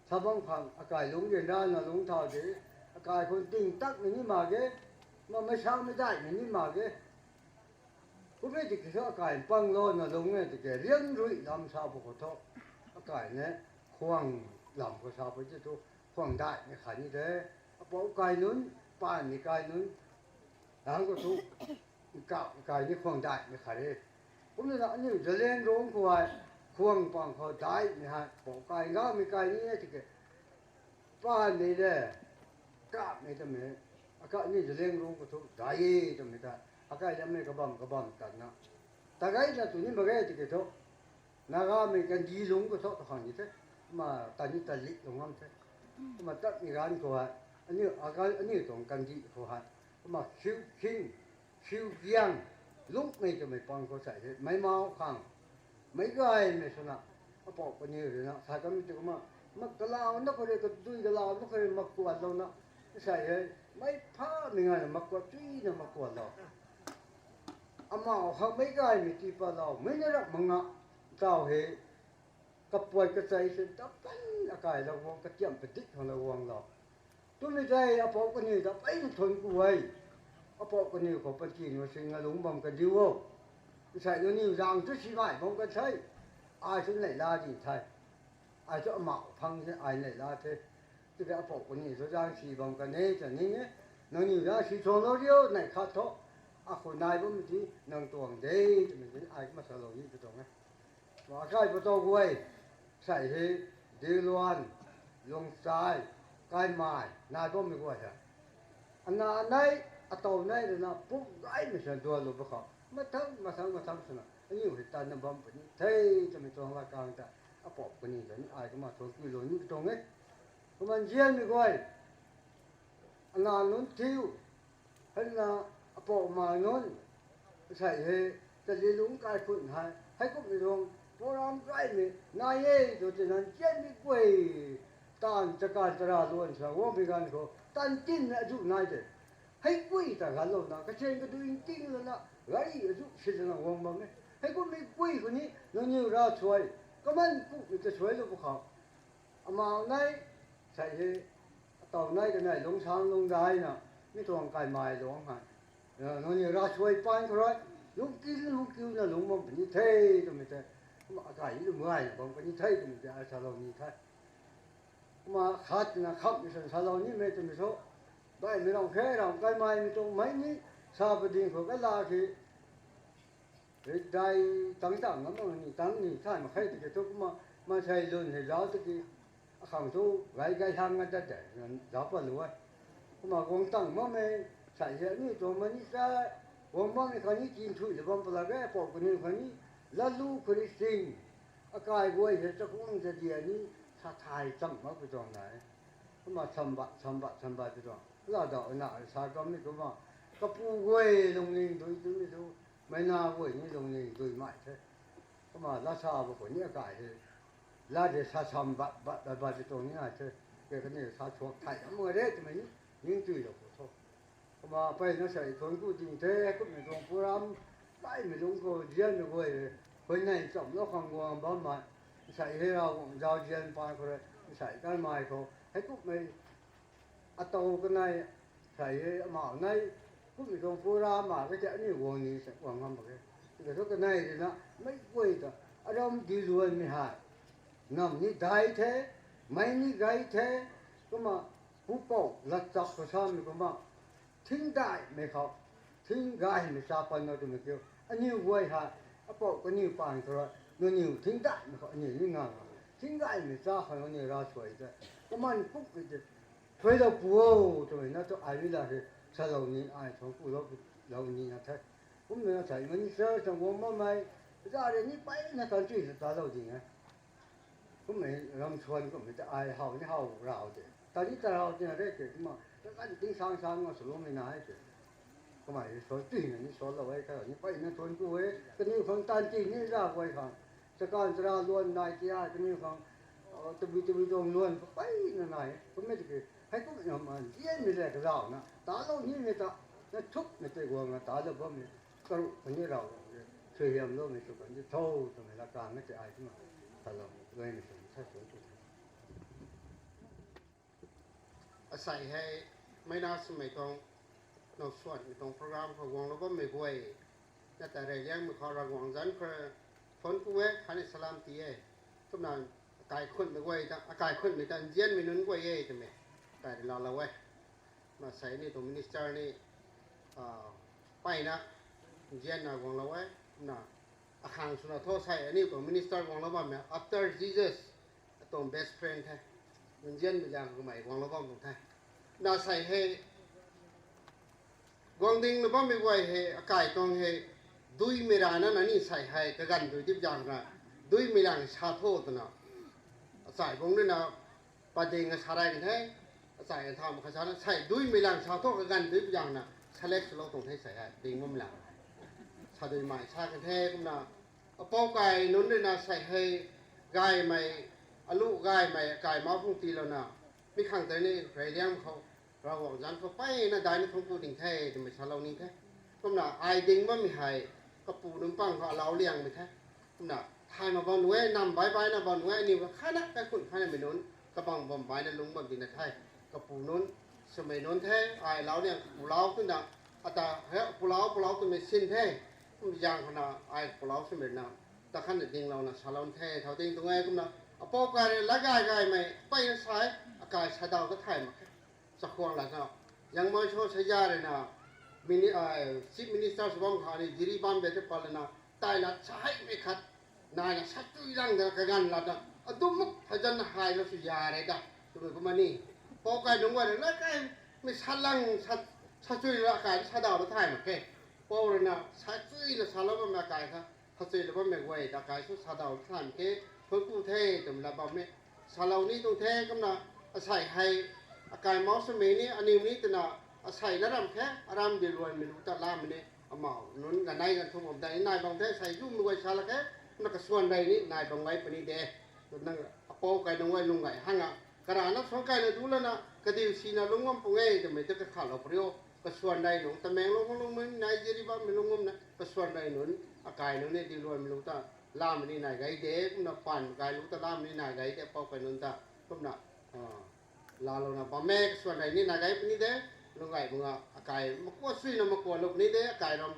sa bam khang akai lungc ryanrana lungc thau de, akai khun ting takmei ni mak ge, ma meic samei daihmei ni mak ge. Kummei tiki thu akai mpang louna lungc e tiki riang rui lam sa pu khou thu, akai ne, khwang lam khou sa pu ti thu, khwang daihmei khat ni de, apou kai nunc, paanmei kai nunc, lang khou thu, nkauh kai ni khwang daihmei khat e. Kumna aniu Zeliangrong khou hei, khwang pang khou daihmei hei pou kai ngaumei kai ni e tiki, paanmei le, kammei twmei, akai ni Zeliangrong khou thu daih e twmei ta, akai lammei kabam kabam tatna, tagayna tu ni mak ge tiki thu, Nagamei kandih lungc khou thu ta khang ni the, kumna ta ni ta lik lung ngam the. Kumna tatmei ganv khou hei, aniu, akai, aniu tuang kandih khou hei, kumna khiu khing, khiu giang, lungcmei twmei pang khou sei he, meic mau khang, meic gaymei swna, apou kaniw rui na sa kanmei tei kumna, ma kalauna khou rui, kadui kalauna khou rui makuanlouna, sei he, meic phamei nganvna makuan tuina makuanlou. Amau khang meic gaymei tii patlou, meic na rap mak nga, taw he, kapuai kachei sin ta pan akai lou guang, katiam padik khang lou guanglou. Twmei tei apou kaniw ta mpeyna thun ku e. Apou kaniw khou panty nu sinna lungc bam kadiu o. Nsei nangniw zaeng thu si gay bam kan the. Ai thu neihla di the. Ai thu amau phang the, ai neihla the. Tiki apou kaniw thu zaeng si bam kan e ta ning e. Nangniw zaeng si thuanglou riu, neih khat thu. Akhou nai bammei ti nang tuang de, twmei ti ai kumna salou ni pu tuang e. Akai pu tau guay, sei he, Diluan, Lungchai, Kaimei, nai bammei guay he. Ana nei, atow nei rui na pum gaymei swna dualou ba khou, mathang, mathang, mathang swna, aniu hei tanna bam puni the, twmei tuang lat kang ta, apou kaniw ta ni ai kumna thuan kuilou ni pu tuang e. Kumna nzianmei guay, ana nunc thiu, heina, apou ma nunc, sei he, Zeliangrong kaikhun hei, heikumhmei tuang program gaymei nai e tw tina nzianmei guay, taanv chakan tara luan sa guangmei ganv khou tan tinna azuh nai de. Hei guay ta ganlouna, kachen kadui nting lana, gari azuh sin lana guang bam e. Heikumhmei guay khou ni, nangniw ravsuai, kaman kumhmei ta suailou pu khou, amau nei, sei he, atow nei kanei lungcsang lungcdaina, mi tuang Kaimei luang hei, nangniw ravsuai paan khou rui, lungckiu lungckiuna lungc bam puni the, twmei tei, kumna akai lum gayna bam puni the twmei tei ai salou ni the. Kumna khat na khamhmei san salou nimei twmei thu, baihmei ram khe ram kaimaimei tuang mei ni sa pading khou kala ki, ridai tang tang na mang ni tang ni thay mak khe tiki thu kumna, maansei lun hei zauc tiki, akhang thu gay gay hang a tat tei zauc pat lu e. Kumna guang tang makmei, sai hei aniu tuang mani sa, guang makmei khang ni tin thuilou bam pala ge, apou kaniw khang ni, lalu khou rui sing, akai guay hei chakhwang zadia ni, sa thay cham makpui tuang na e. Kumna sambat sambat sambat pui tuang ladau na sa kammei kumna, kapu guay lungning dui twmei thu, meina guay ni lungning dui mai the. Kumna lasa ba khou ni akai hei, la de sa sambat bat bat bat pui tuang ni nai the. Ke kaniw sa chuak thay am re twmei ni, ningtuilou khou tho. Kumna mpeyna sei thuanc ku ding the, kumna tuang program, baihmei lungc khou nzianmei guay, huayney chamlou khang guang bammei, sei hei Ravguangc zauzian paan khou rui, sei kanmei khou heikumhmei, atow kanei, sei hei amauh nei, kumhmei tuang program ma ke tei aniu guang ni sa guang ngam mak e. Tiki thu kanei rui na, mei guay ta, aram diluanmei hei, nam ni dai the, mei ni gay the, kumna, pupouc latchak khou samei kumna, thingdaihmei khou, thinggaymei cha pan na twmei kiu, aniu guay hei, apou kaniw paan khou rui, nangniw thingdaihmei khou aniu ni ngang a, thinggaymei cha khang aniu ravsuai tei, kaman kumhmei tei, thuilou pu o, twmei na thu ai mi la hei, salou ni ai thuanc kulou, lou ni na the. Kumna sei minister sa guang makmei, za rui ni mpeyna tan chui ta talou ding e. Kumna ram suan kumhmei ta ai how ni how rau de. Tari tarau tina re ke kumna, kaganv ting sang sang nga swloumei na e ke. Kumna suan tuina ni suanlou e, ka ni mpeyna thuanc ku e, kaniw khang tan ti ni za guay khang. Chakan chara luan nai ti a, kaniw khang, tabui tabui tuang luan mpeyna nai e. Kumna tiki, heikumna ma nzianmei le kazauhna talou nimei ta, na thukmei tei guangna talou bammei, karuh kani rau, suaihiamloumei sw kan di tho twmei laa kang na tei ai kumna, talou, gaymei sw sa suan tu the. Asei hei, meina swmei tuang, now suanmei tuang program khou guanglou bammei guay, na ta reyliangmei khou Ravguangc zanc khou, thuanc ku e, khatni salam ti e. Kumna, akai khunmei guay ta, akai khunmei ta nzianmei nunc guay e twmei, kai rui laalou e. Kumna sei aniu tuang minister ni, mpeyna, nzianna guanglou e, kumna, akhang swna tho sei aniu tuang minister guanglou bammei after Jesus, atuang best friend the. Nzianmei zaeng kamei guanglou bam tuang the. Na sei hei, guang ding na bammei guay hei, akai tuang hei, duimei rana na ni sei hei, kaganv dui tip zaeng na, duimei lang sa tho twna, achai bung rui na, pading a sa rai kan the, achai kan thau mak kha sana, sei duimei lang sa tho kaganv dui zaeng na, select swlou tuang the sei hei, ding bammei lang. Sa duimei sa kan the kumna, apou kai nunc rui na sei hei, gaymei, alu gaymei, akai mau phung tiilouna, mi khang tei ni reyliang khou, Ravguangc zanc khou mpeyna daina thuanc ku ding the, twmei salou ni the. Kumna, ai ding bammei hei, kapu nunc pang khou alau liangmei the. Kumna, thay mak bam nu e, nam bai baina bam nu e, aniw khatna, kaikhunc khatnamei nunc, kabang bam baina lungc bam dina the. Kapu nunc, swmei nunc the, ai lau liang kapu lau twna, ata, he, pulau, pulau twmei sin the. Kum zaeng khou na, ai pulau swmei na, ta khatna dinglouna salou the, thau ding tuang e kumna, apou kai rui la gay gaymei, mpeyna sa e, akai sadaw ta thay mak khe. Chakhwang la na, Yangmei Sho Saizha rui na, mini-, Chief Minister sw bam kha ni, Jiribam de te pat lana, taina sa heimei khat, naina sa tui lang dana kaganv latna, adumuk thazanna haylou sw ya re da, twmei kumna ni. Pou kai nunc guay rui la kaimei sa lang, sa, sa chui la kai sadaw ta thay mak khe. Pou rui na, sa chuina salou bammei akai kha, sa chui la bammei guay ta akai sw sadaw ta thay mak khe, thuanc ku the, twmei la bammei. Salou ni tuang the kumna, asei hei, akai mau swmei ni, aniw ni twna, asei na ram khe, aram diluanmei lu ta lamei ni, amau nunc ganei ganv thum bam dai ni nai bam the, asei zumei guay sa la khe, kumna kasuan rei ni nai bam gay puni de. Twna, apou kai nunc guay lung gay hang a, karana suang kaina du lana, kadiu sina lungc bam pung e, twmei ta kakhatlou puni o, kasuan rei nunc, Tamenglong khou lungc bam nai, Jiribam mei lungc bam na, kasuan rei nunc, akai nunc ni diluanmei lu ta, lamei ni nai gay de, kumna paan kai lu ta lamei ni nai gay de, apou kai nunc ta, kumna, laalouna bam e, kasuan rei ni nai gay puni de, lung gay bang a, akai makua suina makualou puni de, akai ram,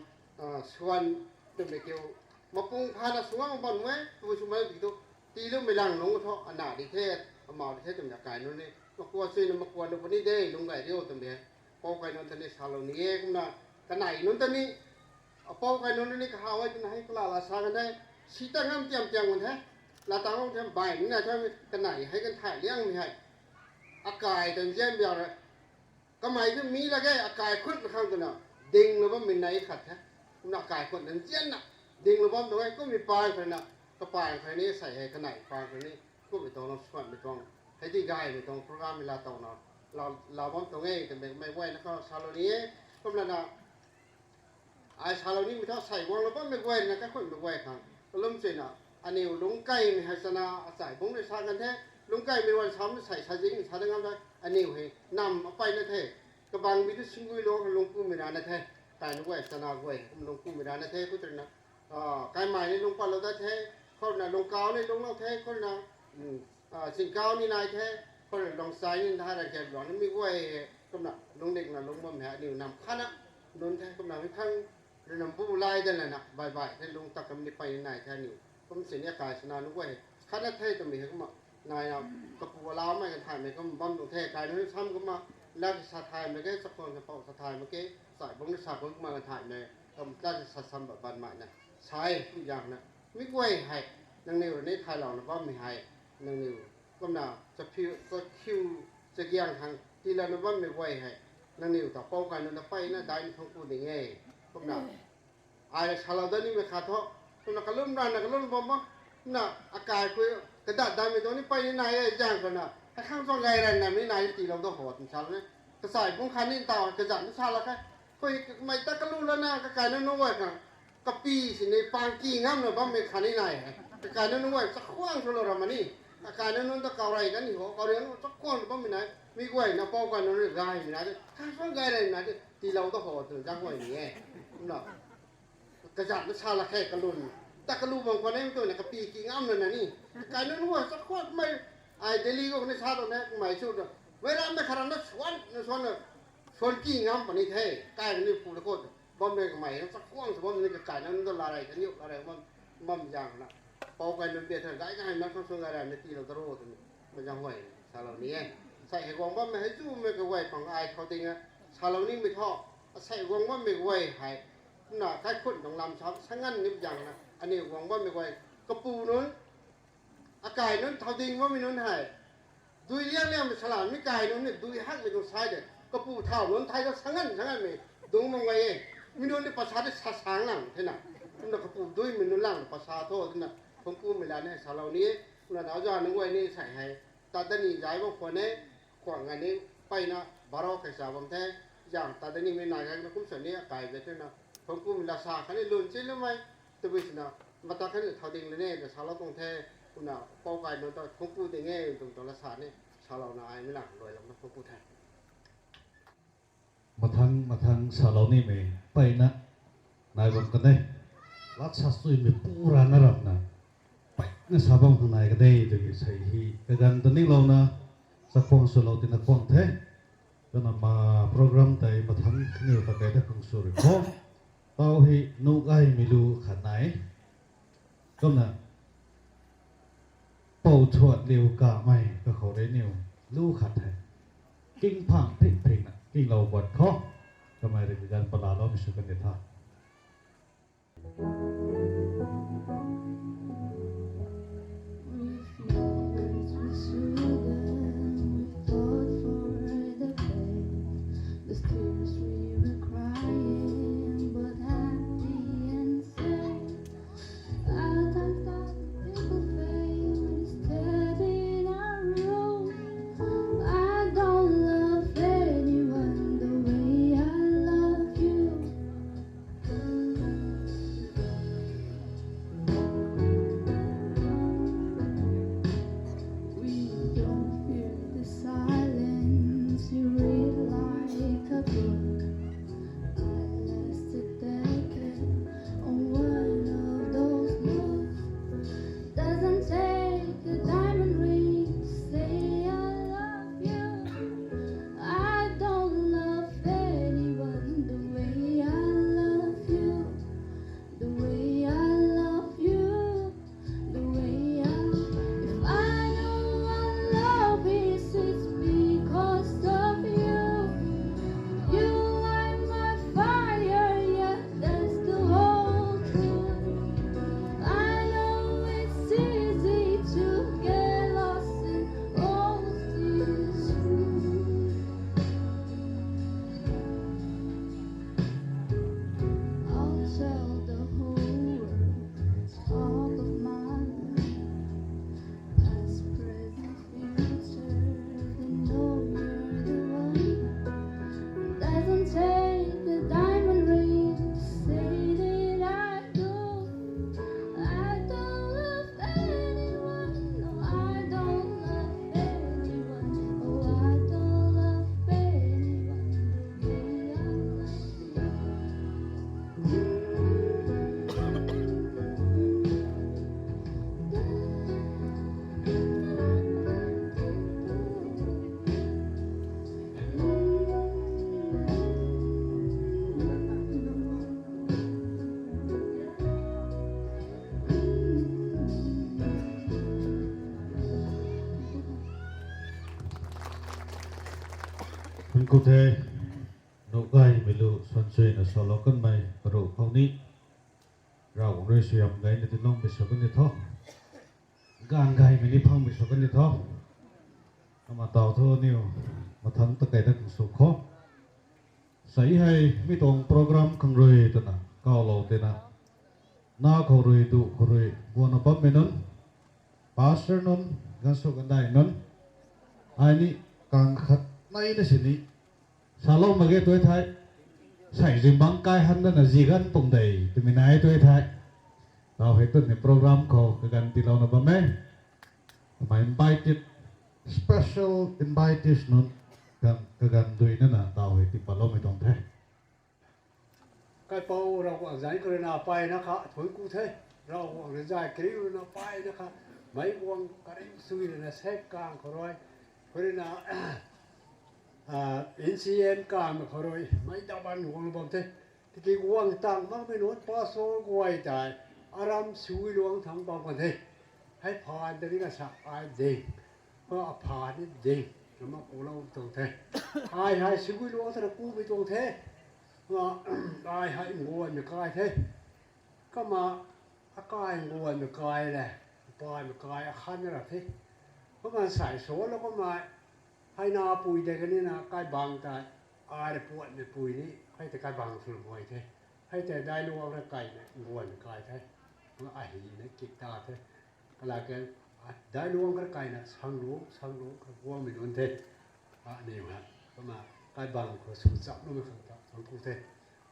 suan, twmei kiu, mapung phana sw ngam bam e, tu swmei ti tu, tiiloumei lang nunc thu, ana di the, Kamau di the twmei akai nunc ni, makua chuina makua nu puni de, lungc gay riu twmei hei. Pou kai nunc ta ni salou ni e, kumna kanei nunc ta ni, apou kai nunc ni kahaw e twna hei kalala sa kan the, si ta ngam tiam tiam kan the, la ta ngam tiam bai ni na the, kanei hei kan thay liangmei hei. Akai ta nzian biak rui, kamei tu mi lak e, akai khut na khang twna, dinglou bammei nei khat the. Kumna akai khut na nzianna, dinglou bam tuang e, kummei paan khou na, kapaan khou ni sei hei, kanei paan khou ni, kummei tuang, swanmei tuang, hei di gaymei tuang, program mei la towna, la, la bam tuang e, twmei mei guayna khou salou ni e, kumna na, ai salou nimei thu sei guanglou bammei guayna, kaikhunmei guay khang, kalum chuina, aniw lungc kaimei hei chana, achai bungc rui sa kan the, lungc kaimei wan sam sei sa zing sa da ngam da, aniw hei, nam apeyna the, kabangbi tu singgui lung, lungc kumei rana the, kaina guay, chana guay, kum lungc kumei rana the, kutrina, kaimei ni lungc patlou da the, khou rui na lungc kau ni lungclou the, khou rui na, zingkau ni nai the, khou rui na lungc sai ni nai ra ke luang ni mi guay, kumna lungc dikna lungc bam hei, aniw nam khatna, nunc the, kumna mi khang, rui na bu lai dan lana, bai bai the lungc tak kam ni pey ni nai the aniw, kum sini akai chana nunc guay, khatna the twmei hei kumna, naina, kapu alaumei kan thaymei kum bam tuang the, kai nunc sam kumna, lak sa thaymei ke, chakhwang kapou sa thaymei ke, chai bungc ni sa kum kumna kan thaymei, kum ta sa sam ba ban mai na, sai, kum zangna, mi guay hei, nangniw rui ni thaylouna bammei hei, nangniw, kumna, chakhiu, chakhiu, chagiang khang tiilouna bammei guay hei, nangniw ta pou kai nunc ta peyna daina thuanc ku ding e, kumna, ai salou da nimei khat thu, kumna kalum rana kalum bam ma, kumna akai khou, kadat daimei tuang ni pey ni nai e, zang khou na, hei khang tuang gay rana mi nai tiilou da ho twna salou ni, kachai bungc khat ni taw, kazat ni sa lak khe, khou mei ta kalu lana, kakai nunc nunc guay khang, kapi sini paan ki ngamna bammei khat ni nai e, kakai nunc nunc guay chakhwang swlou ra ma ni, kakai nunc nunc ta kau rey kan ni ho, kau rey kan chakhwang bammei nai, mi guayna pou kai nunc rui gaymei nai de, khang tuang gay rana de, tiilou da ho twna zang guay ni e, kumna, kazat na sa lak khe kalun, ta kalu bam khwan e twna kapi ki ngamna na ni, kakai nunc nunc guay chakhwangmei, ai Delhi khou ni sa tu na, mei su tu, mei rammei khat rana swan, na swan na, swan ki ngam puni the, kai ni pu ta khou, bammei kamei, chakhwang sw bam ni kakai nunc ta la rey, kaniw la rey, bam, bam zang na, pou kai nunc bia the, gay gay na khang swan gay rana tiilou da ro twmei, mei zang guay, salou ni e. Sei hei guang bammei hei chumei kaguay pang ai thau ting e, salou nimei thu, asei guang bammei guay hei, na kaikhun tuang lam sa, sa nganv ni zang na, aniw guang bammei guay, kapu nunc, akai nunc thau ding bammei nunc hei, dui liang liangmei salan mi kai nunc ni dui hakmei tuang sai de, kapu thau nunc thei ta sa nganv sa nganvmei, dungc bam guay e, mi nunc ni pasa de sa sang lang thena, kumna kapu duimei nunc lang pasa thu thena, thuanc kumei la ni hei salou ni e, kumna ta za nunc guay ni sei hei, ta dani zai bam khwan e, khwang nga ni, peyna, baro kei sa bam the, zang ta dani mei nai gay na kum sa ni akai be thena, thuanc kumei la sa khatni lun chinloumei, tabui sina, mata khatni thau ding le ne, na salou tuang the, kumna pou kai nunc ta thuanc ku ding e, tuang tuang la sa ni, salouna ai mei lang luailouna thuanc ku the. Mathang, mathang salou nimei, peyna, nai bam kan e. Lat sa suimei pu rana ramna, peyna sa bam khang nai kan e, twmei sei hei, kaganv ta ninglouna, chakhwang swlou tina khwang the. Kumna ma program tei mathang kaniw ta kei ta khang sw rui kho. Pou hei nu gaymei lu khat nai. Kumna, pou thuat liu kamei kakhou rui niw lu khat the. King phang phik phikna kinglou guat kho. Kamei rui kaganv palaloumei sw kan di tha. With moments with sugar, we fought for the pain. The tears we were crying, but happy and sane. At times that people fail, we step in our room. I don't love anyone the way I love you. Thuanc ku the, nuh gaymei lu suansuina salou kanmei karuh khou ni, Ravguangc rui suaihiam gayna tiilungmei sw kan ni tho, gaanv gaymei ni phangmei sw kan ni tho, ama taw thu aniw mathangc ta kei dat kan sw kho. Sei hei mi tuang program khang rui twna kawlou tina, na khou rui, duh khou rui guangna bammei nunc, pastor nunc, gansu kandai nunc, ai ni kang khat naina sini salou mak ge tu the. Sei zingbangc kai han dana zi ganv pung de twmei nai tu the. Taw hei tuni program khou kaganv tiilouna bam e. Kamei invited, special invitees nunc, kaganv dui nana taw hei tii patloumei tuang the. Kaipouc Ravguangc zanc khou rui na payna kha thuanc ku the. Ravguangc rui zay kariu rui na payna kha, meic guang kariu sui rui na sek kang khou rui, khou rui na, ncn kang khou rui meic daban guang bam the. Tiki guang tang makmei nunc pastor guay tei aram sui luang thangc bam kan the. Hei phaan ta ni kasa ai ding, a phaan ni ding, nama kulou tuang the. Ai hei sui luang thana kumei tuang the. Ai hei nguanmei kai the. Kumna akai nguanmei kai le, apaymei kai akhan ra the. Kumna sei salou kumna, hei napui de kanina kaibang tei, ai rui puatmei pui ni hei tei kaibang swlou guay the. Hei tei dailuang rui kaina nguanmei kai the. Kumna ahina kik ta the. Kala ke, dailuang rui kaina sangluang sangluang kaguangmei nunc the. Aniw hei kumna kaibang khou sw chaploumei khang ta thuanc ku the.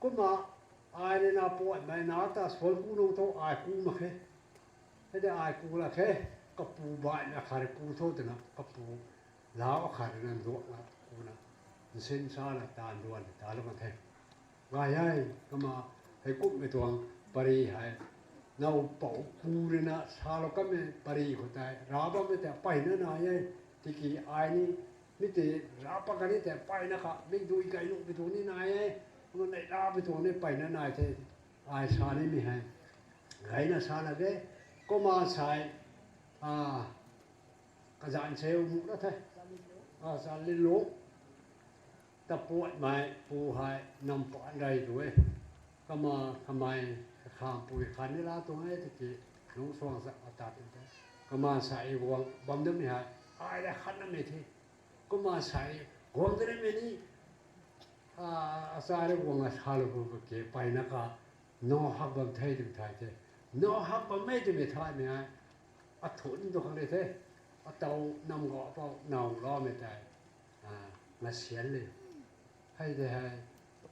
Kumna ai rui na puatmei na ta suan ku nung tho ai ku mak khe. Hei tei ai ku lak khe, kapu baihmei khat rui ku tho twna kapu lau akhat rui na nduakna kuna, nsin sana taanv duan talou kan the. Gay e. Kumna heikumhmei tuang pary hei, now poupu rui na salou kanmei pary khou tei rav bammei tei peyna nai e. Tiki ai ni, mi tei rav pat kan ni tei peyna kha mikdui gay nuhmei tuang ni nai e. Kumna neihlamei tuang ni peyna nai the. Ai sa nimei hei gayna sa lak e. Kumna sei, kazanc seu mu na the, Charlie Lung ta puatmei pu hei nam paan rey tu e. Kumna kamei kakhampui khat ni la tuang e tiki, lungc suang sa atat te. Kumna sei guang bam damei hei, ai rui khatnamei the. Kumna sei guang damei ni, a, achai rui guang a salou bu ke peyna kha, now hak bam the twmei thay the. Now hak bammei twmei thaymei hei, athunc tu khang ni the. Ataw nam gau pou now loumei tei, a, ngasian le. Hei tei hei,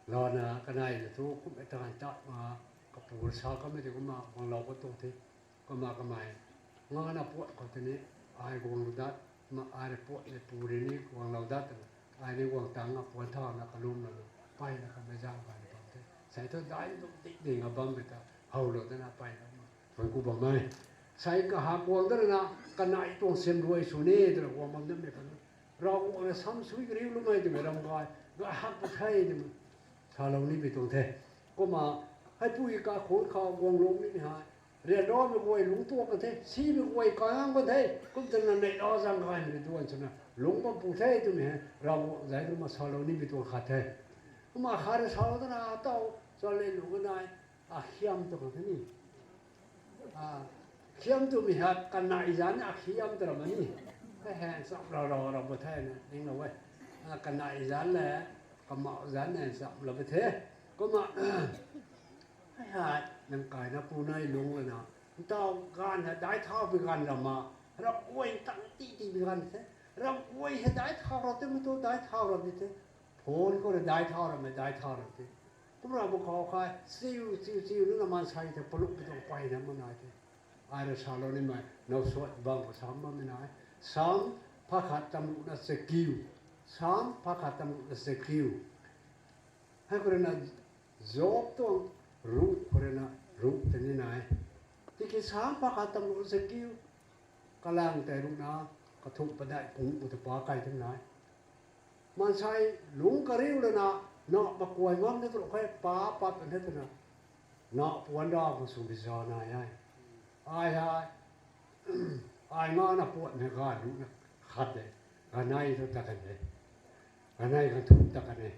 lana kanei na thu kummei taanv ta ma, kapu sa kamei tei kumna guanglou ka tuang the. Kumna kamei ngana puat khou tei ni, ai guanglou dat, kumna ai rui puatmei pu rui ni guanglou dat twna, ai ni guang tangc a puan thau na kalumna lu peyna kamei zang gayna bam the. Sei thu dai tu di ding a bammei ta howlou dana peyna ma thuanc ku bam e. Sei kahak guang dana, kanei tuang siam ruai sw ni twna guang bam damei kha, Ravguangc rui sam sui kariuloumei twmei ram gay, gay hak pu the twmei salou nimei tuang the. Kumna, heipui kakhunh khou guanglou nimei hei, ryanramei guay lungc tuak kan the, simei guay kang kan the. Kum twna neihla zaeng gaymei rui duan swna lungc bam pu the twmei hei Ravguangc zanc kumna salou nimei tuang khat the. Kumna khat rui salou dana taw, Charlie Lung kanei, akhiam tu kan the ni. Khiam twmei hei kanei zanc akhiam ta ram ni. Hei hei cham ra ra ra bu thena ninglou e. Kanei zanc le, kamau zanc ne chamlou bu the. Kumna, hei hei, nang kaina pu nei lungc lana, ntaw ganv hei daic thaupui ganv ram a, ramh guay tang ti tipui ganv the. Ramh guay hei daic thau ra twmei tu daic thau ra di the. Phone khou rui daic thau ramei daic thau ra the. Kum ra bu khou kha, chiu chiu chiu nuna maansei the, palummei tuang peyna mak nai the. Ai rui salou nimei now suat bam khou sam bammei nai. Sam pha khat tamruhna chakiu. Sam pha khat tamruhna chakiu. Hei khou rui na, Job tuang ruh khou rui na, ruh tei ni nai. Tiki sam pha khat tamruhna chakiu, kalang tei ruhna, kathumh padeih pungc khou ta pa kai tei nai. Maansei lungc kariu lana, na makuay ngam ni tu khe, pa pat kan the twna, na puan ra khou sw bi za nai e. Ai hei, ai ngana puatmei ganv ruhna khat de, ganei thu ta kan de. Ganei ganv thumh ta kan e.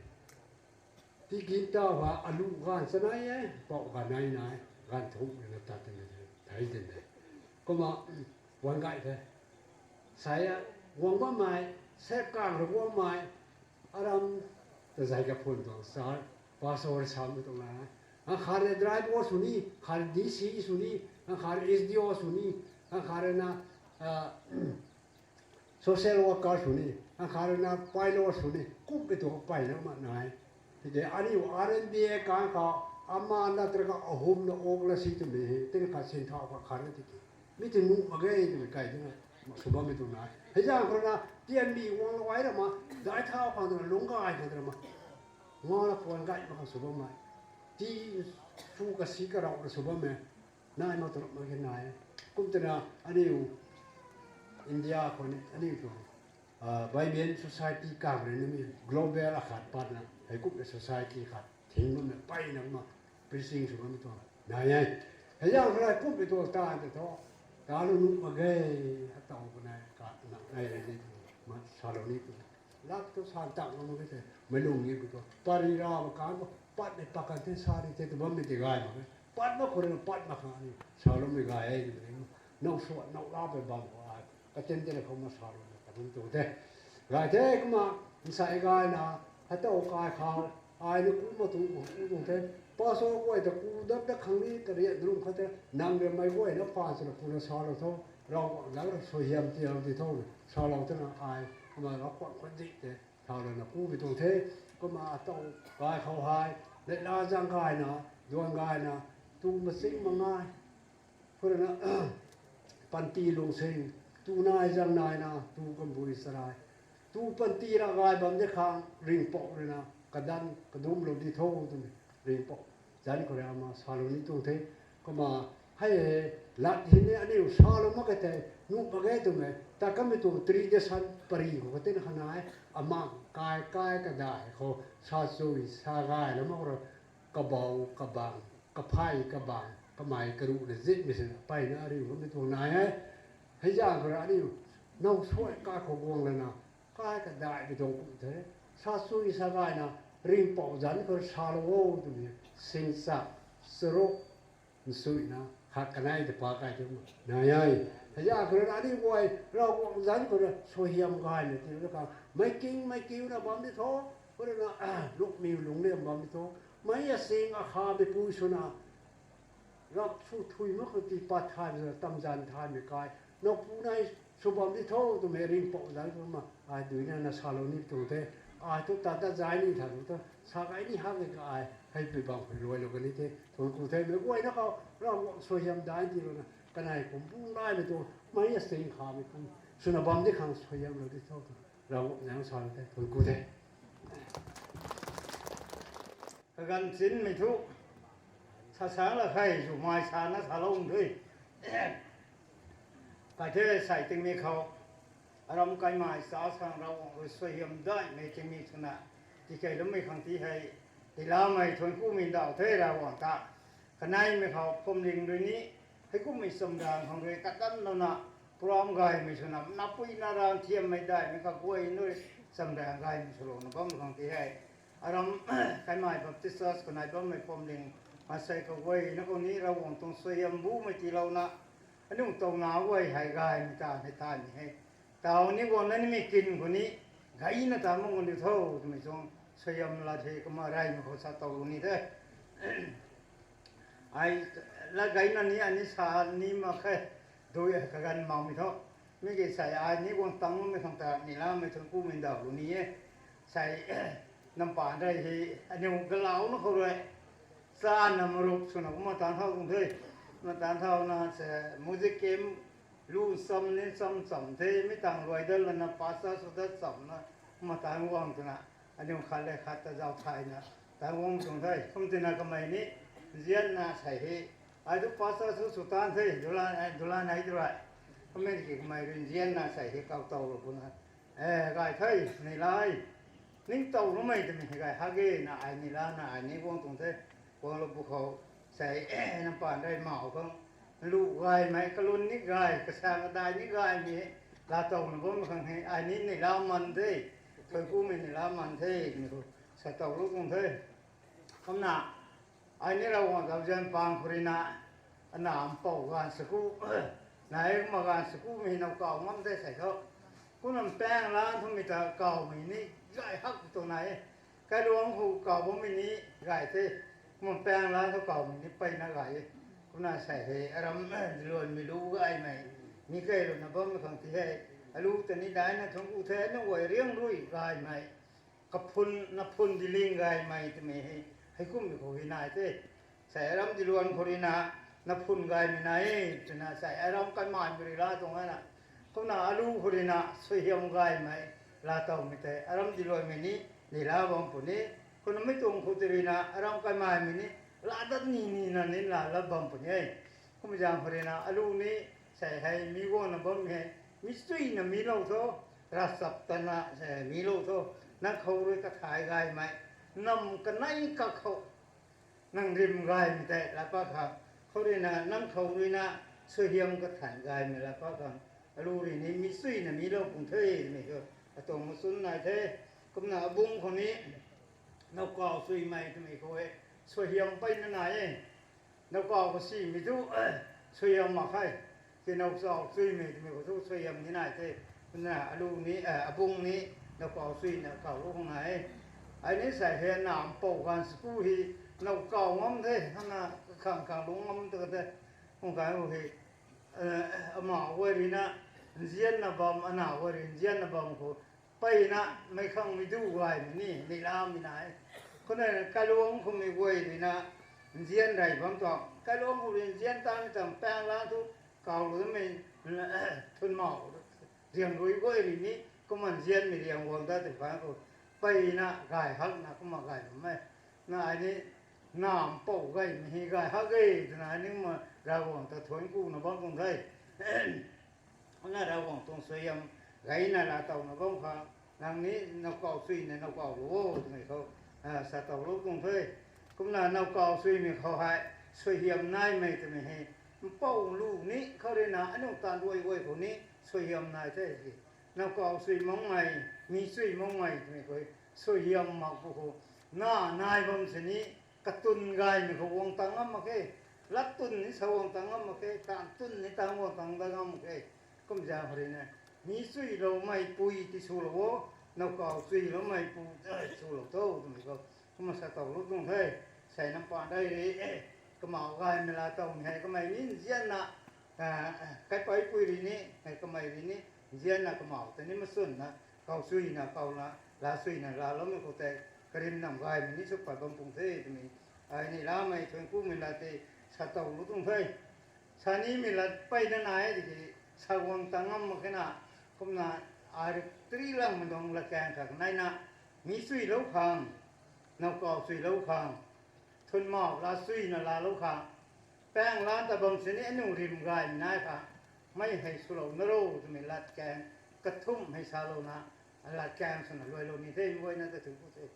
Tigin ta ha alu ganv chanei e, pou ganei nai, ganv thumh na tat tei thei tei de. Kumna guang gay the. Sai a, guang bammei, sep kang rui guangmei, aram ta zai kaphun tuang sir, pastor sam tuang na. Akhat rui driver sw ni, khat rui D C sw ni, akhat rui S D O sw ni, akhat rui na social worker sw ni, akhat rui na pilot sw ni, kummei tuang peyna mak nai. Tiki aniu R N B A kan khou, ama na tara kha ahum na ok la si twmei hei, tini khat sin thau kha khat na tiki. Mi ti nuh mak ge twmei kai dina, sw bammei tuang nai. Hei zaeng khou na, T N B guanglou ai rama, dai thau khang twna, lungc gay khang twna ma. Ngau la kuan gay mak khang sw bammei. Ti sw kasi karau na sw bammei. Nai mak tuang mak ge nai. Kum twna aniu India khou ni, aniu tuang Bible Society kang rui na mi global akhat patna, hei kumna society khat thing bammei peyna kumna preaching sw bammei tuang nai e. Hei zaeng khou rui kummei tuang ta tei thu, ta lu nuh mak ge, ataw kanei, ka na nai rui ni tu, ma salou ni tu. Lak tu san tak mak ge tei, mei lung ni tu, pari ra ma kan khou, patmei pat kan the sa ri the tu bammei tei gay mak ge. Pat mak khou rui na pat mak khang ni, saloumei gay e, ni, now sw, now la pei bam khou ai, katen tei khou ma salouna, katum tu the. Gay the kumna, nsai gayna, hei taw kai khou, ai ni ku ma tu, ku tuang the. Pastor guay ta ku dat dat khang ni, kariat rum khat the, nang rui mei guayna phaan swna kuna salou tho, Ravguangc zang rui suaihiam tiilou di tho, salou twna ai, kumna Ravguangc khwan zi tei, thau lana kumei tuang the, kumna taw kai khou hei, neihla zaeng gayna, duan gayna, tu maching mangai, khou rui na, panty lungsing, tu nai zaeng naina, tu kambui charai, tu panty ra gay bam de khang, ringhpouc rui na, kadan, kadumlou di tho twmei, ringhpouc zanc khou rui ama salou ni tuang the, kumna, hei, lat hei ni aniu salou mak khe tei, nuh mak ge twmei, ta kamei tuang tradition pari khou katin kha nai, amang kai kai kadai khou, sa chui, sa gay la mak khou rui, kabou, kabang, kaphay, kabang, kamei karuhna zitmei sina peyna ariu kamei tuang nai e. Hei zaeng khou rui aniu, now suai kai khou guang lana, kai kadaimei tuang kum the. Sa chui sa gayna, ringhpouc zanc khou rui salou o twmei, singchak, charuk, nsuina, khat kanei ta pa kai tu nai e. Hei zaeng khou rui aniu guay, Ravguangc zanc khou rui suaihiam gayna tiilou khang, meic king meic kiuna bam di tho, khou rui na, lukmiw lungcliam bam di tho, meic asing akhamei pui swna, rap sw thui mak khou ti pat thaymei swna, tamzan thaymei kai, now pu nai sw bam di tho twmei ringhpouc zanc khou ma, ai duina na salou ni tuang the, ai tu ta ta zai ni tha tu ta, sa kai ni hak e ka ai, hei pui bam khou luailou kan ni the, thuanc ku the, meic guayna khou, Ravguangc suaihiam dai tiilouna, kanei kum bung naimei tuang, meic asing khamei pu swna bam di khang suaihiamlou di tho twna, Ravguangc zanc salou the, thuanc ku the. Kaganv chinmei thu, sa sang la khei, swmei sana salou the. Kai the sei tingmik khou, aram kaimei sa sang Ravguangc rui suaihiam daihmei tingmik swna, tikei lummei khang ti hei, tiilamei thuanc kumei ndauh the Ravguangc ta. Kaneimei khou phuamling rui ni, hei kummei chamdan khang rui katanlouna, program gaymei swna, napui naran thiammei daihmei kaguay nui, chamdan gaymei swlouna bam khang ti hei, aram kaimei Baptist Church khou nai bammei phuamling, maansei kaguayna khou ni Ravguangc tuang suaihiam bumei tiilouna, aniu tawna guay hei gaymei ta hei tanmei hei, taw ni guangna nimei kin khou ni, gayna ta mak guang tho twmei tuang suaihiam la the kumna reymei khou sa towlou ni the. Ai, la gayna ni, ai ni sa ni mak khe, dui kaganv makmei thu. Mi ki sei ai ni guang tangmei khang ta, ni lamei thuanc kumei ndauhlou ni e. Sei, nampaan rei hei, aniu galauna khou rui, chana maruk swna kumna taanc thau tuang the. Kumna taanc thauna se, music camp, lu cham ni cham cham the, mi tang luai dat lana pastor sw dat chamna, kumna taanc guang twna, aniu khat le khat ta zauc thayna, taanc guang tuang the. Kum tina kamei ni, nzianna sei hei, ai tu pastor sw sw taanc the, dula, dula nei tu rui. Kumna ki kamei rui nzianna sei hei kau towlou puna, e, gay the, neihla, ningtowloumei twmei hei gay hak e na ai neihla na ai ni guang tuang the. Guanglou pw khou, sei, nampaan rei mau khang, lu gaymei, kalun ni gay, kasang kadai ni gaymei, laatowna bammei khang hei ai ni neihla man the. Thuanc kumei ni la man the, ni khou sa tow lu tuang the. Kumna, ai ni Ravguangc zauzian pang khou rui na, ana mpouh ganv saku, nai kumna ganv sakumei now kaw ngam the sei thu. Kumna mpaeng lan thumei ta kawmei ni gay hak tuang nai e. Kailuangc khou kaw bammei ni gay the. Kumna mpaeng lan thu kawmei ni peyna gay e. Kumna sei hei aram diluanmei lu gaymei, mi kei rui na bammei khang ti hei, alu ta ni daina thuanc ku the, aniu guay riang rui gaymei, kaphun naphun diling gaymei twmei hei, hei kummei khou hei nai the. Sei aram diluan khou rui na, naphun gaymei nai e twna sei aram kaimaimei rui la tuang ana. Kumna alu khou rui na suaihiam gaymei, laa towmei tei aram diluanmei ni, ni la bam puni. Kumna mi tuang khou ti rui na aram kaimaimei ni, laa dat ni ni na ni la la bam puni e. Kumna zaeng khou rui na alu ni, sei hei mi guangna bammei hei, mi suina mi lou tho, ravchap tana sei hei mi lou tho, nang khou rui kathay gaymei, nam kanei kakhou nang rim gaymei tei laa pat khang, khou rui na nang khou rui na suaihiam kathan gaymei laa pat khang, alu rui ni mi suina mi lou pung the twmei khou, atuang machun nai the. Kumna abung khou ni, nowkaw suimei twmei khou e, suaihiam peyna nai e. Nowkaw khou simei thu, suaihiam mak khe. Ki nowkaw suimei twmei khou thu suaihiam ni nai the. Kumna alu ni, abung ni, nowkaw suina kaw lu khang nai e. Ai ni sei hei ana mpouh ganv saku hei, nowkaw ngam the, ana kakhang khang lungc ngam ta ka the. Kum kai khou hei, ama guay rui na nzianna bam, ana guay rui nzianna bam khou, peyna meic khang mei du gaymei ni, ni lamei nai. Kumna kailuangc khoumei guay rui na nzian rey bam tuang. Kailuangc khou rui nzian tamei tuang mpaeng lan thu, kawlou mei, thunmau, riang rui guay rui ni, kumna nzianmei riang guang ta tw kan khou, peyna gay hakna kumna gay bam e. Na ai ni, na mpouh gaymei hei gay hak e twna ai ni kumna Ravguangc ta thuanc kuna bam tuang the. Kumna Ravguangc tuang suaihiam gayna laa towna bam khang, nang ni nowkaw suina nowkaw lu o twmei khou, sa tow lu tuang the. Kumna nowkaw suimei khou hei, suaihiam naimei twmei hei, mpouh lu ni khou rui na aniu taanv ruai guay khou ni suaihiam nai the si. Nowkaw sui makmei, mi sui makmei twmei khou, suaihiam mak pu khou, na nai bam sini, katwn gaymei khou guang tang ngam mak khe, lat twn ni sa guang tang ngam mak khe, taanv twn ni tang guang tang dat ngam mak khe. Kum zaeng khou rui na, mi suiloumei pui ti swlou o, nowkaw suiloumei pu, swlou tho twmei khou, kumna sa tow lu tuang the. Sei nam pan dai rui, kamau gaymei laa towmei hei kamei ni nzianna, kaipeipui rui ni, hei kamei rui ni, nzianna kamau ta ni machunna, kaw suina, kawna, laa suina laaloumei khou tei, karim nam gaymei ni sw pat bam pung the twmei, ai ni lamei thuanc kumei lat tei, sa tow lu tuang the. Sa nimei lat peyna nai tiki, sa guang tang ngam mak khe na, kumna, ai rui tari langmei tuang latkaeng khat naina, mi suilou khang, nowkaw suilou khang, thunmau laa suina laalou khang, paeng lan ta bam sini aniu rim gaymei nai kha, mei hei swlou na ro twmei latkaeng, kathumh hei salouna, latkaeng swna luailou ni the, mi guayna ta thuanc ku the.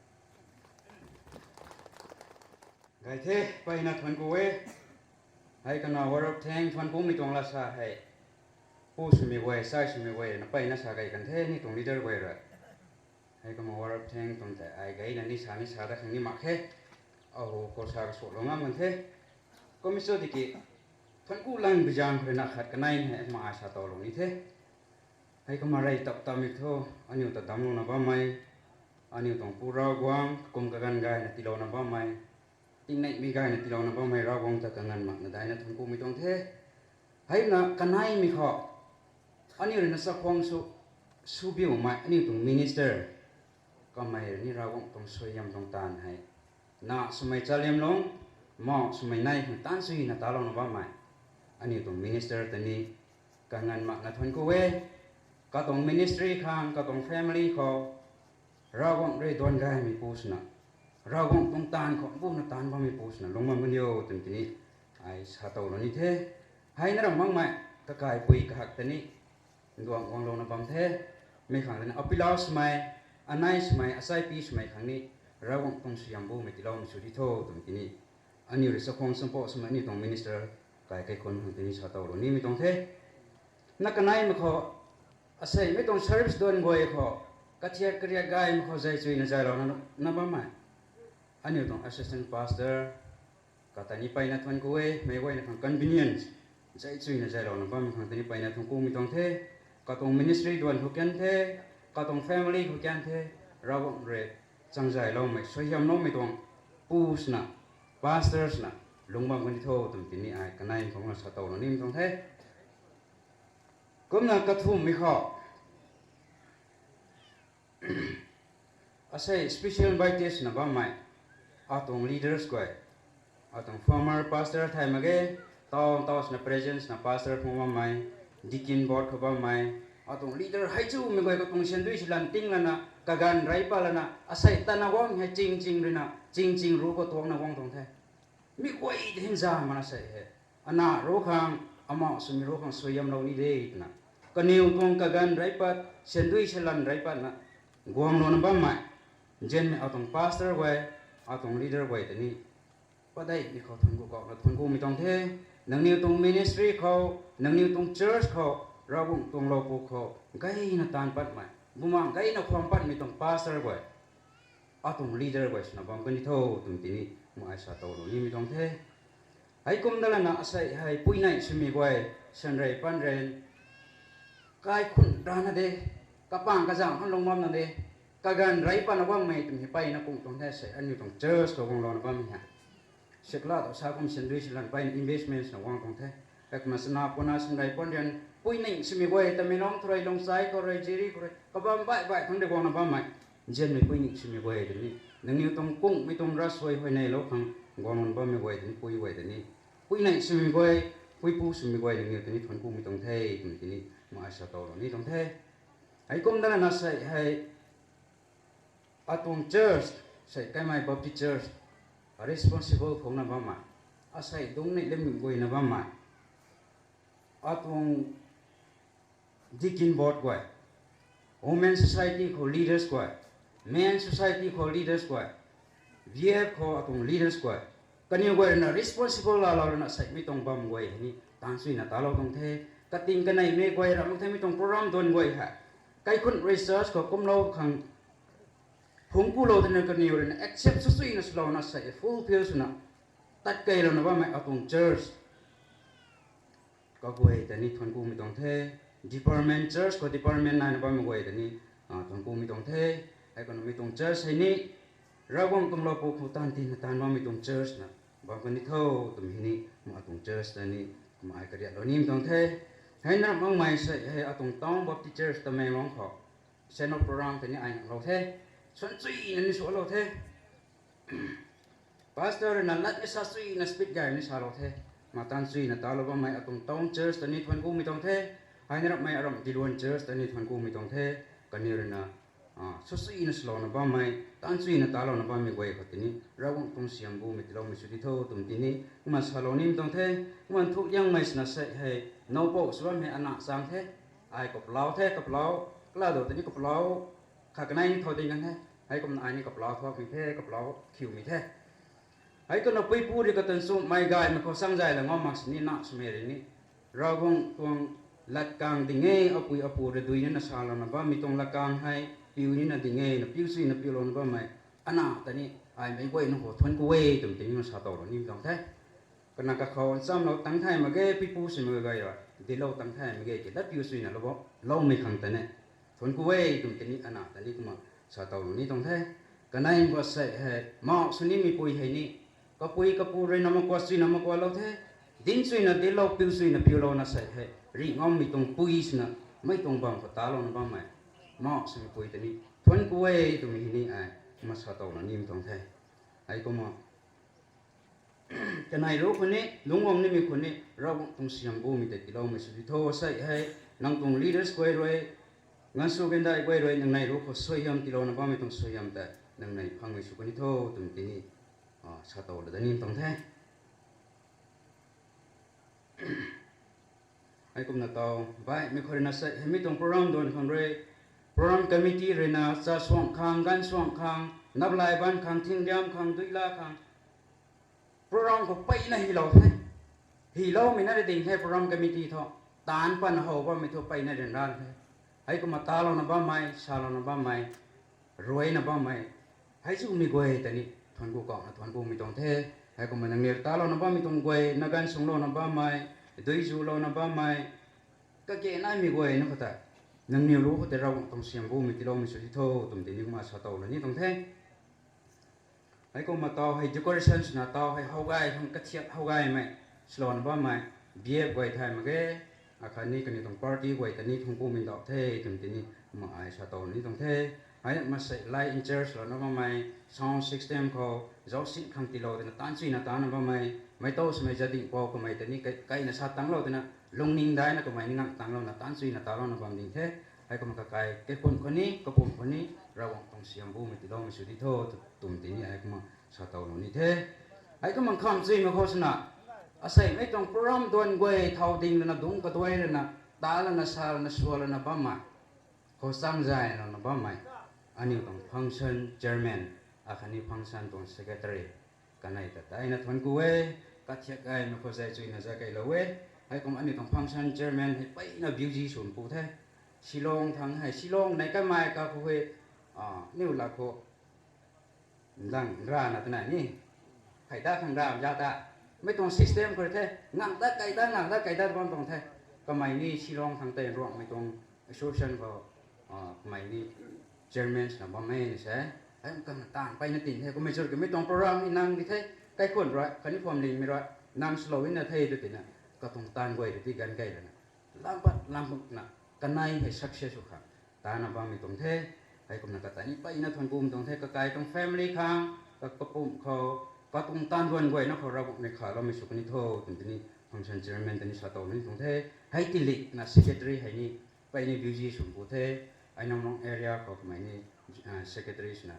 Gay the, peyna thuanc ku e. Hei kana word of thank thuanc kumei tuang laa sa hei, pu swmei guay, sai swmei guay na peyna sa gay kan the, ni tuang leader guay rui. Hei kumna word of thank tuang tei ai gayna ni sa ni sa dat khang ni mak khe. Ahu khou sa kasuaklou ngam kan the. Kum sw tiki, thuanc ku lang bi zaeng khou rui na khat kanei hei kumna ai sa towlou ni the. Hei kumna rey tap tapmei thu, aniu ta damclouna bammei, aniu tuang Pu Ravguangc kum kaganv gayna tiilouna bammei, tingneimei gayna tiilouna bammei Ravguangc ta kanganv makna daina thuanc kumei tuang the. Heina kaneimei khou, aniu rui na chakhwang sw, swbiumei aniu tuang minister, kamei rui ni Ravguangc tuang suaihiam tuang taanv hei, na swmei chaliamlung, mou swmei nei khang taanv suina talouna bammei, aniu tuang minister ta ni kanganv makna thuanc ku e. Katuang ministry khang, katuang family khou, Ravguangc rui duan gaymei pu swna, Ravguangc tuang taanv khou mbuna taanv bammei pu swna lungc bam kan diu twmei tini ai sa towlou ni the. Heina ram makmei kakaipui kahak ta ni nduang guanglouna bam the. Mi khang rui na apilau swmei, anei swmei, asaipi swmei khang ni Ravguangc tuang suaihiam bumei tiiloumei sw di tho twmei tini aniu rui chakhwang champou swmei aniu tuang minister kai kaikhunc khang tini sa towlou nimei tuang the. Na kaneimei khou, aseimei tuang service duan guay khou, kathiak kariak gaymei khou zay chuyna zaylouna na bammei aniu tuang assistant pastor kata ni mpeyna thuanc ku e, meic guayna khang convenience zay chuyna zaylouna bammei khang ta ni mpeyna thuanc kumei tuang the. Katuang ministry duan khou kan the, katuang family khou kan the, Ravguangc rui changzayloumei suaihiamloumei tuang pu swna, pastor swna lungc bam kan di tho twmei tini ai kanei khou na sa towlou nimei tuang the. Kumna kathumhmei khou asei special invitees na bammei atuang leaders guay, atuang former pastor thay mak ge, taw taw swna present swna pastor khou bammei, deacon board khou bammei, atuang leader hei chumei guay katuang siandui silan ting lana kaganv rey pat lana asei tana guang hei ching ching ruina ching ching ru khou tuangna guang tuang the. Mi guay ta hin za mana sei he, ana ru khang, amau swmei ru khang suaihiamlou ni de twna, kaniw tuang kaganv rey pat, siandui silan rey patna guanglouna bammei, nzianmei atuang pastor guay, atuang leader guay ta ni padeihmei khou thuanc ku kauna thuanc kumei tuang the. Nangniw tuang ministry khou, nangniw tuang church khou, Ravguangc tuang lou pu khou gayna taanv patmei, bumaengh gayna khwan patmei tuang pastor guay, atuang leader guay swna bam kan di tho twmei tini mei ai sa towlou nimei tuang the. Heikum da lana asei hei puinei swmei guay, sanrei panrei, kaikhun rana de, kapang kazang han lung bamna de, kaganv rey patna guangmei twmei hei mpeyna kung tuang the. Sei aniu tuang church khou guanglouna bammei hei sikla ta sa kum siandui silan mpeyna investments na guang tuang the. Kakna sana puna sanrei panrei, puinei swmei guay, Tamenglong khou rui, Lungchai khou rui, Jiri khou rui, kabam baih baih khang de guangna bammei, nzianmei puinei swmei guay ta ni, nangniw tuang kungmei tuang ravsuai huay neilou khang guanglouna bammei guay ta ni, pui guay ta ni, puinei swmei guay, puipu swmei guay, nangniw ta ni thuanc kumei tuang the twmei tini mei ai sa towlou ni tuang the. Heikum da lana sei hei atuang church, sei Kaimei Baptist Church responsible khou na bammei, asei dungc ni lim guayna bammei, atuang deacon board guay, women society khou leaders guay, men society khou leaders guay, B F khou atuang leaders guay, kaniw guay ruina responsible laalou ruina seimei tuang bam guay hei ni taanv chuyna talou tuang the. Kating kaneimei guay ram mak the, mi tuang program duan guay hei kaikhun research khou kumlou khang phungc kulou twna kaniw ruina accept sw chuyna swlouna sei fulfill swna tat keylouna bammei atuang church kaguay ta ni thuanc kumei tuang the. Department, church khou department naina bammei guay ta ni thuanc kumei tuang the. Hei kumna mi tuang church hei ni Ravguangc tuang lou pu khou taanv tina taanv bammei tuang church na bam kan di tho twmei hei ni, mei atuang church ta ni kumna ai kariatlou nimei tuang the. Hei na ram makmei sei hei atuang Town Baptist Church Tamenglong khou send off program ta ni ai nalou the. Suan chuyna ni sualou the. Pastor ruina lat ni sa chuyna speech gay ni salou the. Mei taanv chuyna talou bammei atuang Town Church ta ni thuanc kumei tuang the. Hei na ramhmei aram Diluan Church ta ni thuanc kumei tuang the. Kaniw ruina sw chuyna swlouna bammei, taanv chuyna talouna bammei guay khou tini Ravguangc tuang siam bumei tiiloumei sw di tho twmei tini kumna salou nimei tuang the. Kumna nthuk liangmei swna sei hei, nowpou sw bammei ana chang the. Ai kapalau the, kapalau, kala dou tini kapalau khat kanei ni thau ding kan the. Hei kumna ai ni kapalau thuakmei the, kapalau khiumei the. Hei kumna puipu rui katan chumei gaymei khou sangzay la ngam mak sini na swmei rui ni, Ravguangc tuang latkang ding e, apui apu rui dui nina salouna bammei tuang latkang hei piu nina ding e, na piu chuyna piulouna bammei ana ta ni ai meic guayna khou thuanc ku e twmei tini na sa towlou nimei tuang the. Kana kakhou nchamlou tang thay mak ge, puipu swmei guay ra dilou tang thay mak ge, ki lat piu chuyna lou loumei khang ta ni thuanc ku e twmei tini ana ta ni kumna sa towlou ni tuang the. Kanei khou sei hei, mauh sw nimeipui hei ni, kapui kapu rui na makua chuyna makualou the, dinc chuyna dilou, piu chuyna piulouna sei hei, rih ngammei tuang pui swna mei tuang bam khou talouna bammei mauh swmeipui ta ni thuanc ku e twmei hei ni ai kumna sa towlou nimei tuang the. Hei kumna kanei ru khou ni, lungc guang nimei khou ni Ravguangc tuang siam bumei tei tiiloumei sw di tho. Sei hei, nang tuang leaders guay rui, nganvsw gandai guay rui, nang nei ru khou suaihiam tiilouna bammei tuang suaihiam tei nang nei phangmei sw kan ni tho twmei tini sa towlou da nimei tuang the. Hei kumna taw, baihmei khou rui na sei hei mi tuang program duan khang rui, program committee rui na cha suang khang, ganv suang khang, naplai ban khang, thingriam khang, duila khang, program khou peyna hylou the. Hyloumei na ri ding the program committee thu, taanc pan how bammei thu peyna ryanra the. Heikumna talouna bammei, salouna bammei, ruaina bammei, hei zumei guay ta ni thuanc ku kauna thuanc kumei tuang the. Heikumna nangniw talouna bammei tuang guay, nagan sunglouna bammei, dui zulouna bammei, kage naimei guay na khou ta, nangniw lu khou tei Ravguangc tuang siam bumei tiiloumei sw di tho twmei tini kumna sa tow lou ni tuang the. Heikumna taw hei decoration swna taw hei how gay khang kathiak how gaymei, salouna bammei, B F guay thay mak ge, akhatni kaniw tuang party guay ta ni thuanc kumei ndauh the twmei tini kumna ai sa tow lou ni tuang the. Hei masei light in charge louna bammei, sound system khou zaucsin khang tiilou twna taanchuina tana bammei, mei tow swmei Jadinghpou kamei ta ni kai, kaina sa tanglou twna lungning daina kamei ni ngang tanglouna taanchuina talouna bam ding the. Heikumna kakai kaikhunc khou ni, kapumc khou ni, Ravguangc tuang siam bumei tiiloumei sw di tho twmei tini heikumna sa tow lou ni the. Heikumna kham chuimei khou swna, aseimei tuang program duan guay thau ding lana dungc kaduai lana, ta lana, sa lana, sua lana bammei, khou changzay lana bammei, aniw tuang function chairman, akhatni function tuang secretary, kanei ta daina thuanc ku e, kathiak gaymei khou zay chuina zay keylou e. Heikumna aniw tuang function chairman hei peyna busy swn ku the. Shillong thangc hei, Shillong nei kamei kakhou hei, aniw lak khou lang rana twna ni, hei da khang ram za ta, mei tuang system khou the, ngang da kei da, ngang da kei da bam tuang the. Kamei ni Shillong thangc tei Ruangmei tuang association khou, kamei ni chairman swna bammei ni se. Hei kang taanv peyna tin the, kummei chur kamei tuang program ni nang di the, kaikhunc rui khatni phuamlingmei rui nang swlou na the tw tina, katuang taanv guay ta ti ganv key lana, lam pat lam pukna, kanei hei success sw khang tana bammei tuang the. Heikumna kata ni peyna thuanc kumei tuang the, kakai tuang family khang, ka, kapumc khou, katuang taanv duan guayna khou Ravguangc mei khaloumei sw kani tho twmei tini function chairman ta ni sa tow ni tuang the. Hei tiilikna secretary hei ni peyna busy swn ku the. Ainamlong area khou kamei ni secretary swna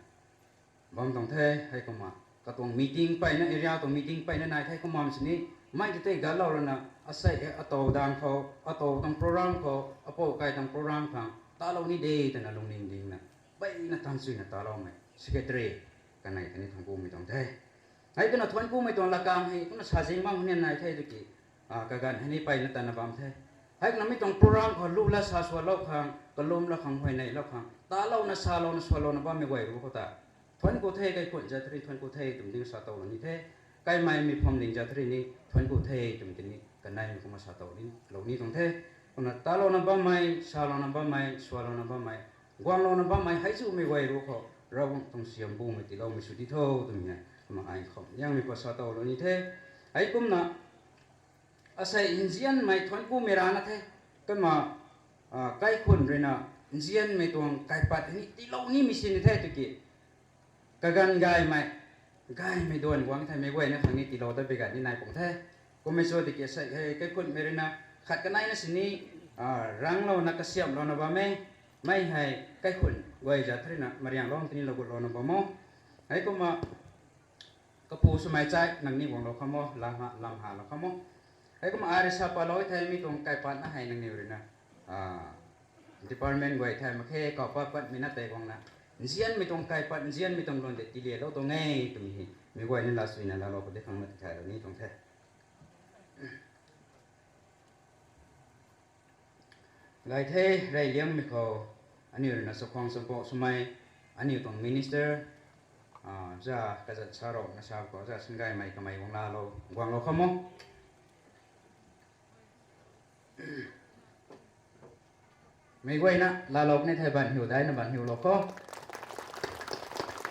bam tuang the. Heikumna katuang meeting peyna, area tuang meeting peyna nai the, kumna sini mei ti tei gatlou lana, asei e atow dang khou, atow tuang program khou, apou kai tuang program khang talou ni de twna lungning dingna, peyna taanchuina taloumei secretary, kanei kani thuanc kumei tuang the. Heikumna thuanc kumei tuang lakang hei kumna sa zing bam ni nai the tiki, kaganv hei ni peyna tana bam the. Heikumna mi tuang program khou lu la sa sualou khang, kalum la khang, huayneylou khang talouna, salouna, sualouna bammei guay ru khou ta thuanc ku the, kaikhunc zat thari thuanc ku the twmei ding sa tow lou ni the. Kaimei mei phuamling zat thari ni thuanc ku the twmei tini kaneimei kumna sa tow ni lou ni tuang the. Kumna talouna bammei, salouna bammei, sualouna bammei, guanglouna bammei hei zumei guay ru khou Ravguangc tuang siam bumei tiiloumei sw di tho twmei hei kumna ai khou yangmei khou sa tow lou ni the. Heikumna asei nzianmei thuanc kumei rana the. Kumna kaikhunc ruina nzianmei tuang kaipat ni tiilou nimei sini the tiki, kaganv gaymei, gaymei duan guang the, meic guayna khang ni tiilou ta bigat ni nai pung the. Kummei sw tiki asei hei kaikhunhmei ruina khat kaneina sini ranglouna kasiamhlouna bam e. Mei hei kaikhunc guay zat thari na marianglou tini lou gutlouna bam o. Heikumna kapu swmei chai nangniw guanglou kham o, lam ha, lam halou kham o. Heikumna ai rui sa palou the, mi tuang kaipatna hei nangniw ruina department guay thay mak khe, kau pat patmei na tei guangna, nzianmei tuang kaipat, nzianmei tuang lun de tiilialou tuang e twmei hei meic guayna lasuina laalou khou de khang na tithaylou ni tuang the. Gay the, reyliangmei khou aniu ruina chakhwang champou swmei, aniu tuang minister, za kazat sa rou na sa khou za Sangaymei kamei guang laalou, guanglou kham o. Meic guayna laalou ni thei ban hiu daina ban hiulou kho.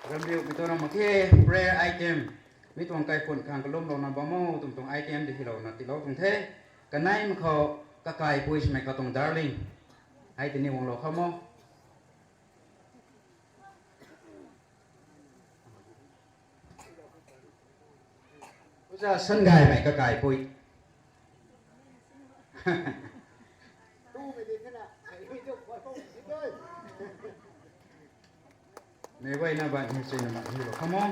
Ramriumei tuang ram mak khe, prayer item. Mi tuang kaikhunc khang kalumlouna bam o twmei tuang item de hilouna tiilou tuang the. Kaneimei khou kakaipui swmei katuang darling, hei tini guanglou kham o. Oja Sangaymei kakaipui. Meic guayna ban hiu chuina ban hiulou kham o.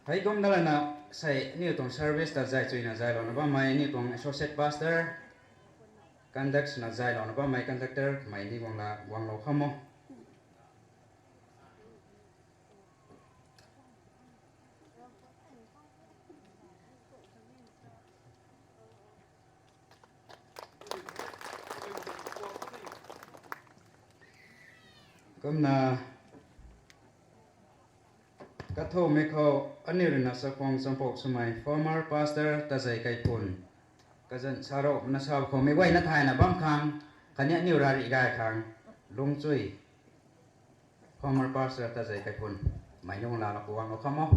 Heikumna lana sei aniu tuang service ta zay chuina zaylouna bammei aniu tuang associate pastor, conduct swna zaylouna bammei conductor kamei ni guangla guanglou kham o. Kumna, kathumei khou aniu ruina chakhwang champou swmei former pastor Tazei Kaiphun, kazanc sarou na sa khou mei guayna thayna bam khang, khatni aniu rari gay khang, Lungchui former pastor Tazei Kaiphun, mei nung lana kuang lou kham o.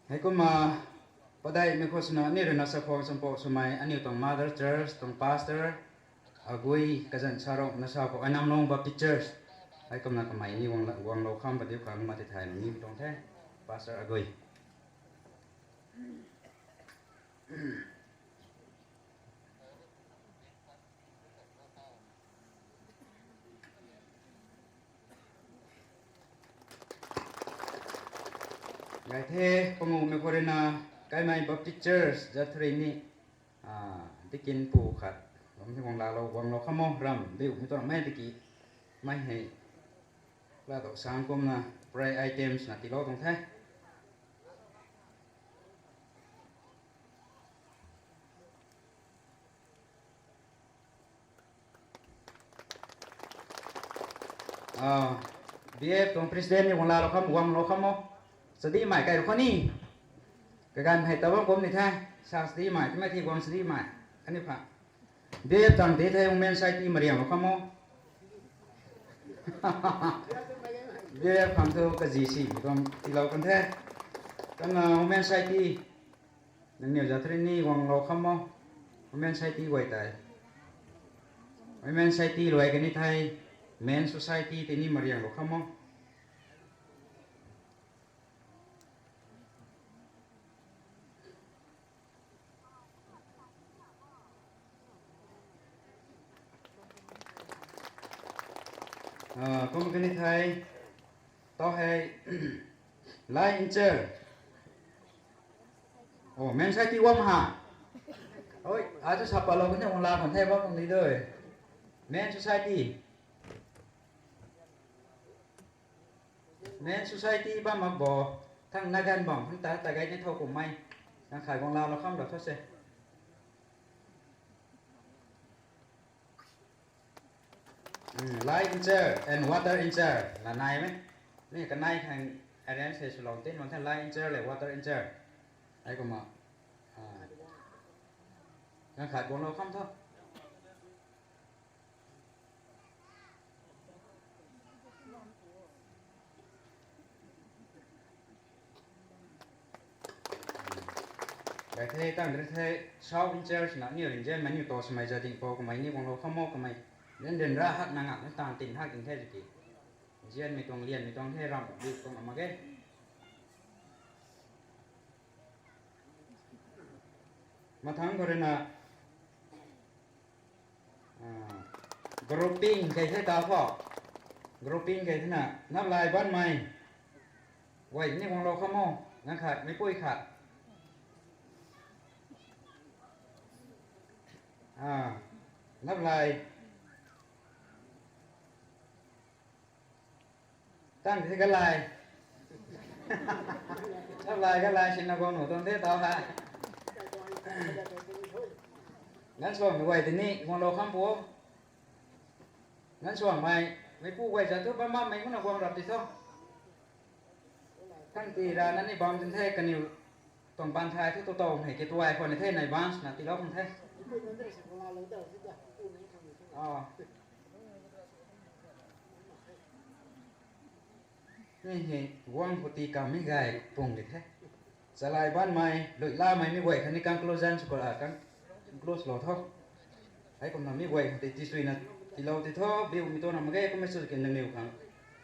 Heikumna, padeihmei khou swna aniu ruina chakhwang champou swmei aniu tuang mother church tuang pastor, Agui kazanc sarou na sa khou Ainamlong Baptist Church. Heikumna kamei ni guang, guanglou kham padiu khang ma ti thay ni tuang the, Pastor Agui. Gay the, panguhmei khou ruina, Kaimei Baptist Church, Jathri ni, ah, deacon pu khat, lam ni guang laalou, guanglou kham o, ram, biumei tuang mei tiki, mei hei, la tou sang kumna, prayer items na tiilou tuang the. Ah, B F tuang president ni guang laalou kham, guanglou kham o. Sadimei kai rui khou ni. Kaganv hei tabam kum ni the. Sa sadimei, timei thi guang sadimei. Kani pha. B F tang ti the women society mariang lou kham o. B F khang thu kazi si, tuang tiilou kan the. Kan, ah, women society. Nangniw Jathri ni guanglou kham o, Women Society guay tei. Women Society luai kani thei, Men Society tei ni mariang lou kham o. Ah, kum kani thei, tau hei, Lai Inchar. Oh, Men Society guam ha. Oi, a chu sa palou kani ung la kan the bam ung di doi. Men Society. Men Society bam mak bo. Thang Nagan bam, thang ta, ta gai ni thou kummei. Nang khai guang laalou kham lou tho se. Hmm, Lai Inchar and Water Inchar, la nai mei. Ni kanei khang arrange hei swlou tin, wan the Lai Inchar le Water Inchar. Heikumna. Ah. Nang khai guang lou kham tho. Gay the, tang dri the, South Inchar swna aniw rinzianmei niw ta swmei Zadingpou kamei ni guanglou kham o kamei. Rin rin ra hak na ngak na tan tin hak ding the ziki. Nzianmei tuang lianmei tuang the ram di tuang ama ge. Mathangc khou ruina, ah, grouping kei the ta khou. Grouping kei thena, Naplai Banmei. Guay ni guanglou kham o, nang khat, meipui khat. Ah, Naplai. Tang the Galai. Naplai Galai sina guang nuh tuang the tau ha. Ngansuangmei guay tei ni guanglou kham pu. Ngansuangmei, meipui guay zat thu bam bammei kumna guang rap ti tho. Kan ti ra nani bam tin the kaniw tuang ban thai thu tu tau hei ke tuai khou ni the nai ban swna tiilou khang the. Ah. Ni hei guang khou tii kammei gay pung di the. Chalai Banmei, Luilamei mi guay khatni conclusion sw khou, ah, conclude lou tho. Heikumna mi guay khat tei tisuina tiilou ti tho, biumei tuang na mak ge, kummei sw ki nangniw khang.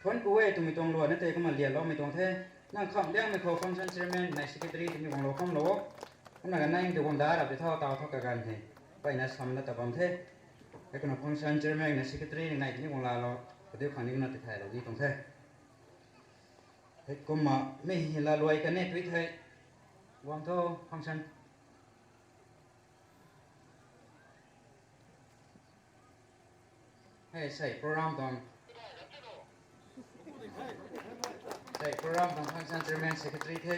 Thuanc ku e twmei tuang luan na tei kumna lianloumei tuang the. Nang kham liangmei khou function chairman, nai secretary tei ni guanglou kham lou. Kumna ganv nai tei guang da rap ti tho, tau tho kaganv hei. Mpeyna samna ta bam the. Heikumna function chairman, nai secretary, nai tei ni guang laalou. Kadiu khang ni kumna ti thaylou di tuang the. Heikumna mi hei laluai kan e tui thei. Guang tho function. Hei sei program tuang. Sei program tuang function chairman secretary the.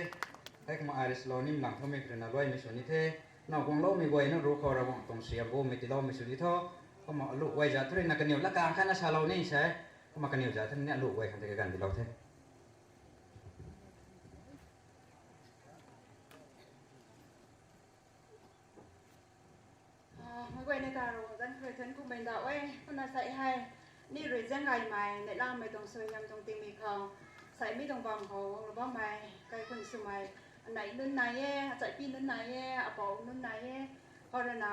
Hei kumna ai rui swlou nimei lang thu mi khou rui na luaimei sw ni the. Now guangloumei guay na ruc khou Ravguangc tuang suaihiam bumei tiiloumei sw di tho. Kumna aluh guay zat thu rui na kaniw lat kang khatna salou ni se. Kumna kaniw zat thu ni aluh guay khang tei kaganv tiilou the. Meic guayna ta Ravguangc zanc khou rui thuanc ku bam da e. Kumna sei hei, aniw rui zaeng gaymei neihlamei tuang suaihiam tuang tingmik khou, sei mi tuang bam khou guanglou bammei kaikhunc swmei, anei nunc nai e, achaipui nunc nai e, apou nunc nai e. Khou rui na,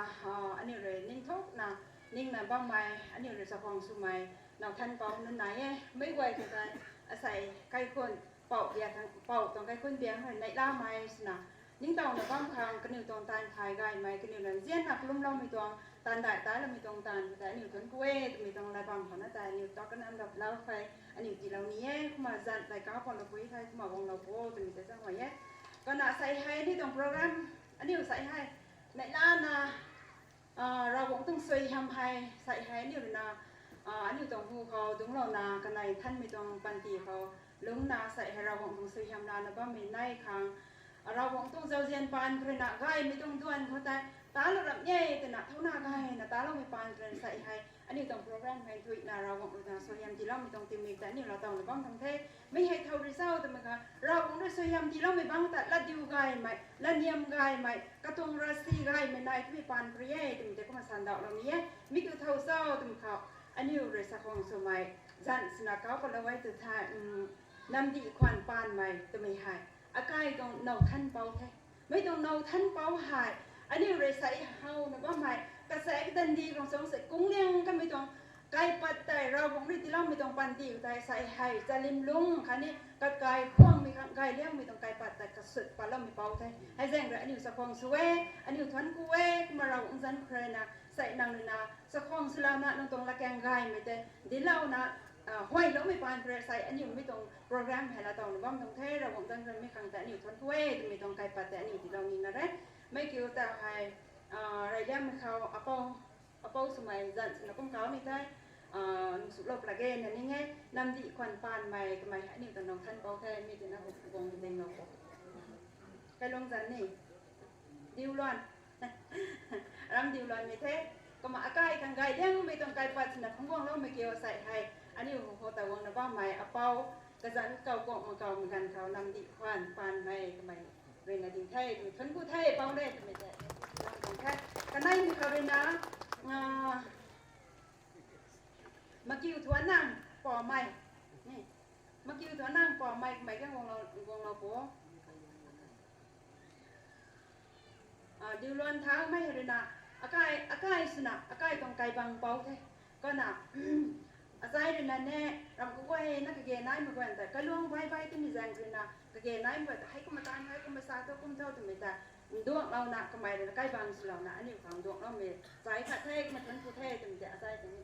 aniw rui ningthukna, ningna bammei aniw rui chakhwang swmei, now thanc pou nunc nai e. Meic guay khou tei, asei kaikhunc, pou tuang kaikhunc biang rui neihlamei swna, ningtowna bam khang kaniw tuang taanv thay gaymei, kaniw nzianna kalumloumei tuang, taanv dai taloumei tuang taanv khou tei aniw thuanc ku e twmei tuang lat bam khou na tei aniw ta kanam daplou khei, aniw tiilou ni e. Kumna zanc tei kauc paloupui thei kumna guanglou pu twmei tei zaenghuay e. Kumna sei hei aniw tuang program, aniw sei hei, neihlana, Ravguangc tuang suaihiam hei sei hei aniw rui na, aniw tuang hu khou dungclouna kanei thanmei tuang panty khou, lungcna sei hei Ravguangc tuang suaihiam lana bammei nai khang, Ravguangc tuang zauzian paan khou rui na gaymei tuang duan khou tei, talou rap e twna thouna gayna taloumei paan khou rui sei hei aniw tuang program hei thuina Ravguangc rui na suaihiam tiiloumei tuang tingmik tei aniw laatowna bam tuang the. Mi hei thow rui cho twmei kha, Ravguangc rui suaihiam tiiloumei bang ta latdiu gaymei, latniam gaymei, katuang ravsic gaymei nai twmei paan khou rui e twmei tei kumna sandauhlou ni e. Mi kiu thow cho twmei khou, aniw rui chakhwang swmei, zanc swna kauc palou e tw thei, namdih khwan paanmei twmei hei, akai tuang now thanc pou the. Mi tuang now thanc pou hei, aniw rui sei howna bammei, kasaek kandih khang chang sei kungliang kamei tuang kaipat tei, Ravguangc rui tiiloumei tuang panty tei sei hei chalimlung khatni kakai khwangmei khang gayliangmei tuang kaipat tei kasut patloumei pou the. Hei zaeng rui aniw chakhwang sw e, aniw thuanc ku e. Kumna Ravguangc zanc khou rui na sei nang rui na chakhwang swlouna nang tuang latkaeng gaymei tei dinclouna, huayloumei paan khou rui sei aniw mi tuang program hei laatowna bam tuang the. Ravguangc zanc khou rui mi khang tei aniw thuanc ku e twmei tuang kaipat tei aniw tiilou nina re. Mi kiu ta hei, reyliangmei khou apou, apou swmei zanc swna kum kauc ni the, nung sulou pla ge na ning e, namdih khwan paanmei kamei hei aniw ta now thanc pou the, mi tina guang dinglou khou. Kailung zanc ni, Diuluan, aram Diuluanmei the. Kumna akai khang gayliangmei tuang kaipat swna phungc guangloumei kiu sei hei, aniw khou ta guangna bammei apou, kazanc kau kuang ma kau ma ganv khou namdih khwan paanmei kamei rui na ding the twmei thuanc ku the pou de twmei tei, lam tuang the. Kaneimei khou rui na, makiu thuanc nang poumei, makiu thuanc nang poumei kamei kan guanglou pu. Diuluan thaumei rui na, akai, akai swna akai tuang kaibang pou the. Kumna, achai rui na ne, ram kaguayna kage naimei guay ta kaluang bai bai twmei zaeng rui na, kage naimei guay ta hei kumna taanv, hei kumna sa tho, kum tho twmei ta nduanglouna kamei rui na kaibang swlouna aniw khang nduangloumei chai khat the, kumna thuanc ku the twmei tei achai tei ni,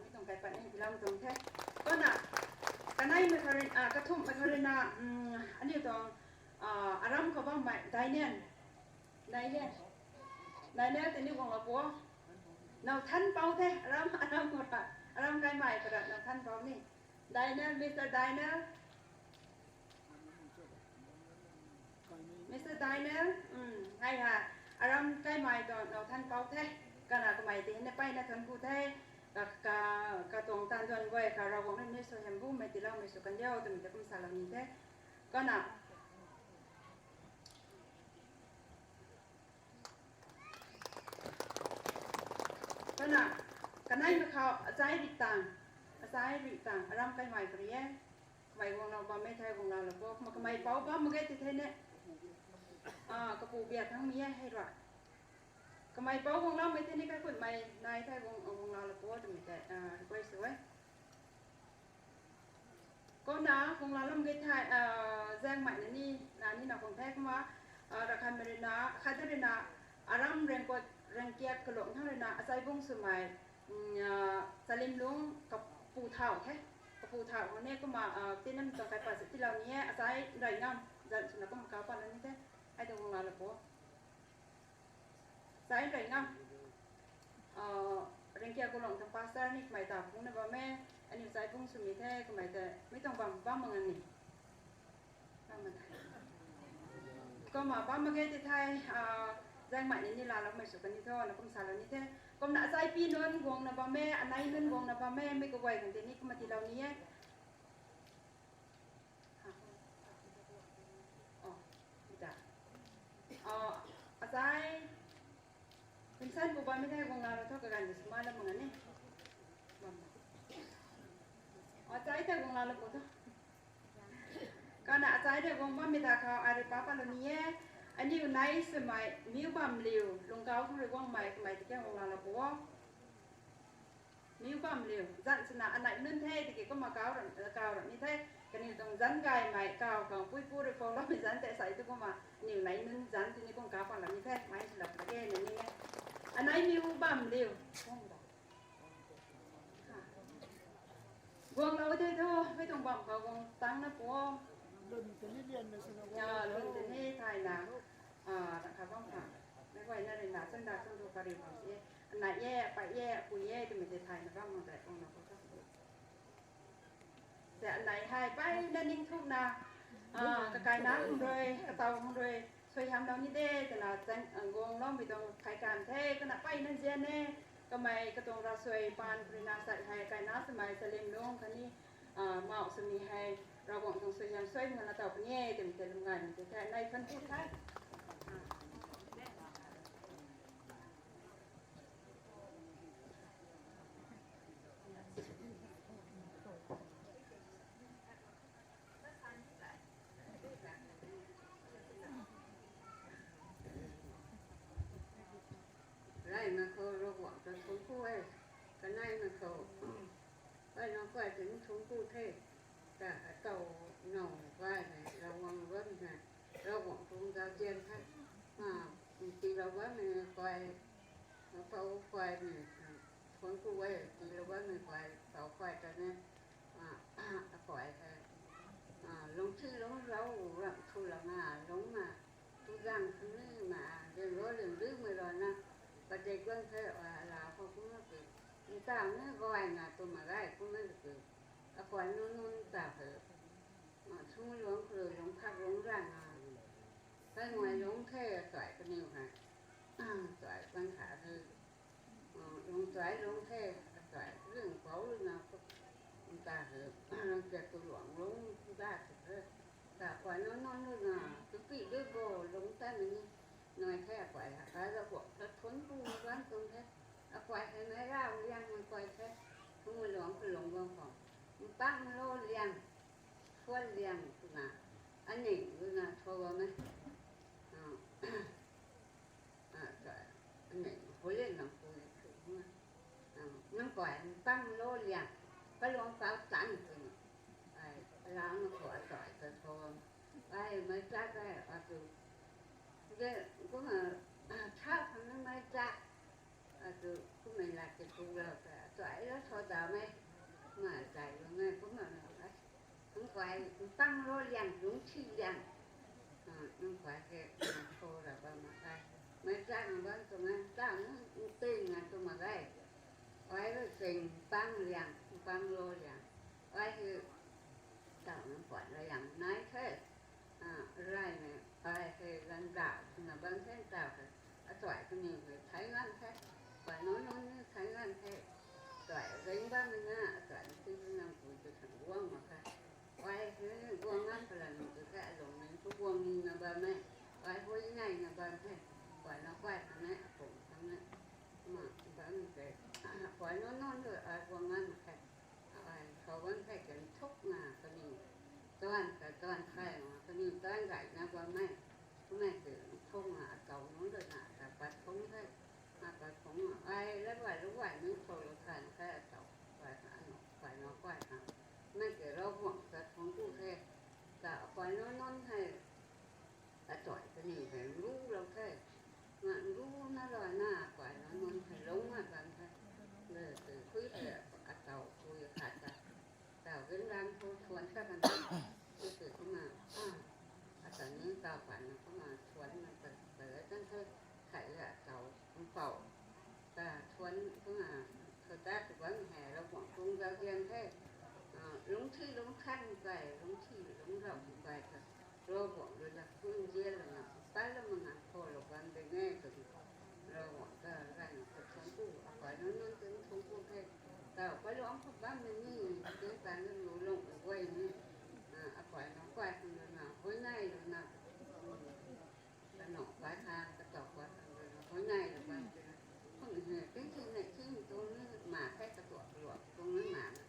mi tuang kaipat ni tiilou tuang the. Kumna, kaneimei khou rui, kathumhmei khou rui na, aniw tuang, aram khou bammei Daniel, Daniel, Daniel tei ni guanglou pu. Now thanc pou the, aram, aram khou ra, aram kaimei khou ra now thanc pou ni. Daniel, Mister Daniel, Mister Daniel, hei hei, aram kaimei tuang now thanc pou the. Kumna kamei tei ni mpeyna thuanc ku the. Ka, ka, katuang taanv duan guay khou Ravguangc rui ni suaihiam bumei tiiloumei sw kan diu twmei tei kum salou ni the. Kumna, kumna, kaneimei khou achai rui tang, achai rui tang aram kaimei khou rui e. Kamei guanglou bammei thei guanglou lou pu, kumna kamei pou bam mak ge ti thei ne. Kapu bia thangmei e hei rui. Kamei pou guangloumei thei ni kaikhunhmei nai thei guang, guanglou lou pu twmei tei, request sw e. Kumna guanglou lam ge thei, zaengmei na ni, na ni na khang the kumna, rakhanmei rui na, khat rui na, aram Rengkot, Rengkiat kaluang thang rui na achai bung swmei, chalimlung kapu thau the. Kapu thau khang ni kumna, tinam tuang kaipat si tiilou ni e, achai rui ngam, zanc swna kumna kauc palou ni the. Ai tuang guanglou lou pu. Achai rui ngam, Rengkiat kaluang tuang pastor ni kamei ta phungna bam e, aniw achai bung swmei the, kamei tei mi tuang bam, bam mak ngan ni. Bam mak the. Kumna bam mak ge ti thei, zaengmei ni ni laaloumei sw kan ni tho, na kum salou ni the. Kumna achai pi nunc guangna bam e, anei nunc guangna bam e, mei kaguay kan tei ni kumna tiilou ni e. Achai, Vincent pu bammei thei guang laalou tho, kaganv ni sw ma la mak ni. Achai tei guang laalou pu tho. Kana achai tei guang bammei ta khou, ai rui pa palou ni e. Aniu nei swmei, miu bamliu, lungkau khang rui guangmei, kamei tiki guang laalou pu o. Miu bamliu, zanc swna anei nunc the tiki kumna kau ra, kau ra ni the. Kaniw tuang zanc gaymei, kau khang puipu rui phow loumei zanc tei sai tu kumna, aniu nei nunc zanc tini kum kau palou ni the, mei swlou ta ge na ni e. Anei miu bamliu. Guanglou the thu, mei tuang bam khou guang tangna pu o. Lun tini thayna, rakha bam khang. Meic guayna rui na chanda chang thu kariu khang si e. Anei e, apui e, apui e twmei tei thayna bam khang tei guanglou pu tho. Tei anei hei mpeyna ningthukna, kakaina khang rui, kataw khang rui, suaihiamlou ni de twna, guangloumei tuang phey kan the, kana mpeyna nzian e, kamei katuang ravsuai paan khou rui na sai hei, kaina swmei Salim Lung khatni, mauh swmei hei, Ravguangc tuang suaihiam suai makna taw puni e twmei tei lwm gaymei tei the, nei thank you the. Reymei khou Ravguangc ta thuanc ku e, kaneimei khou, ai nang kuay tini thuanc ku the, ta atow now kuay hei Ravguangc bam hei, Ravguangc tuang zauzian the, tiilou bammei kuay, pou kuay ni, thuanc ku e, tiilou bammei kuay, pou kuay ta ni, akuay hei, lungcthi lungclou ramh thu lana lungcna, tu zang khang ni ma, lianglou liangdumei rana, padik guang the, ala khou kumna ki, ntaw ni gayna tu mak ge kumna ki, akuay nunc nunc ta hei, thumei luangc khou lungc phak lungc rana, kai nguay lungc the, atuay kaniw hei, atuay kan kha the, lungc tuay lungc the, atuay ringpouc ruina, nta hei, lungc tiat tu luang lungc da tu the, ta kuay nunc nunc ruina, tupi dui bo lungc tanmei ni, nai the akuay hei, kai Ravguangc ta thuanc ku bam tuang the, akuay hei meic rav liangmei kuay the, thumei luangc khou lungc bam khou, mpanglo liang, thuan liang twna, aning ruina thu bam e. Aning holian nang pui thu, nang kuay mpanglo liang, kaluang kau tan twna, ai, alauc na khou atuay ta thu bam, ai, meic chak e, atu, de, kumna, thau khang na meic chak, atu kummei lat tei kulou ta, atuay la thu daw e, kumna zay lung e, kumna, nang kuay mpanglo liang, lungcthi liang, nang kuay hei, thu ra bam mak ge, meic chak na bam tuang e, chak nunc ntingna tu mak ge, ai rui sing mpang liang, mpanglo liang, ai hei, taw nang kuay la liang nai the, reymei, ai hei gandauh twna bam the taw hei, atuay kaniw hei thei nganv the, kuay nunc nunc ni thei nganv the, atuay ring bammei na, atuay ti nang pui tu thang guang mak khe, ai hei guang nganv palan tu the, alung ning tu guang nina bam e, ai hui neina bam the, kuay na kuay khang e, apum khang e, ma, bam tei, kuay nunc nunc tu ai guang nganv mak khe, ai khou bam the kan thukna kaniw, taanv ta taanv khay ma kaniw taanv gayna bam e, kummei tei thukna atow nunc ruina ta pat phungc the, a pat phungc, ai la guay la guay nunc khou la khan khe atow, kuay na kuay na, mei tei Ravguangc ta thuanc ku the, ta kuay nunc nunc hei, atuay kaniw hei nrulou the, na nruna ruina kuay nunc nunc hei lungc na bam the, le tei khui tei, atow khui khat ta, taw gindan thu thuanc ta kan the, tei kumna, ata ni taw kuay na kumna thuanc na ta, ta la tan the, thei la atow, mpouh, ta thuanc kumna, thu ta tu bam hei Ravguangc tuang zauzian the, lungcthi lungcthan kai, lungcthi lungclou kai ta, Ravguangc rui la thuanc zian lana, Ni ni, tu ta ni lu lung guay ni, a, akai na, kai khang na, hoi nai lu na, kanu kai khang, katow kai khang lu na, hoi nai lu guay ti na. Khun he, ting ting nei ting tuang ni, ma khe katuak luak tuang ni ma na.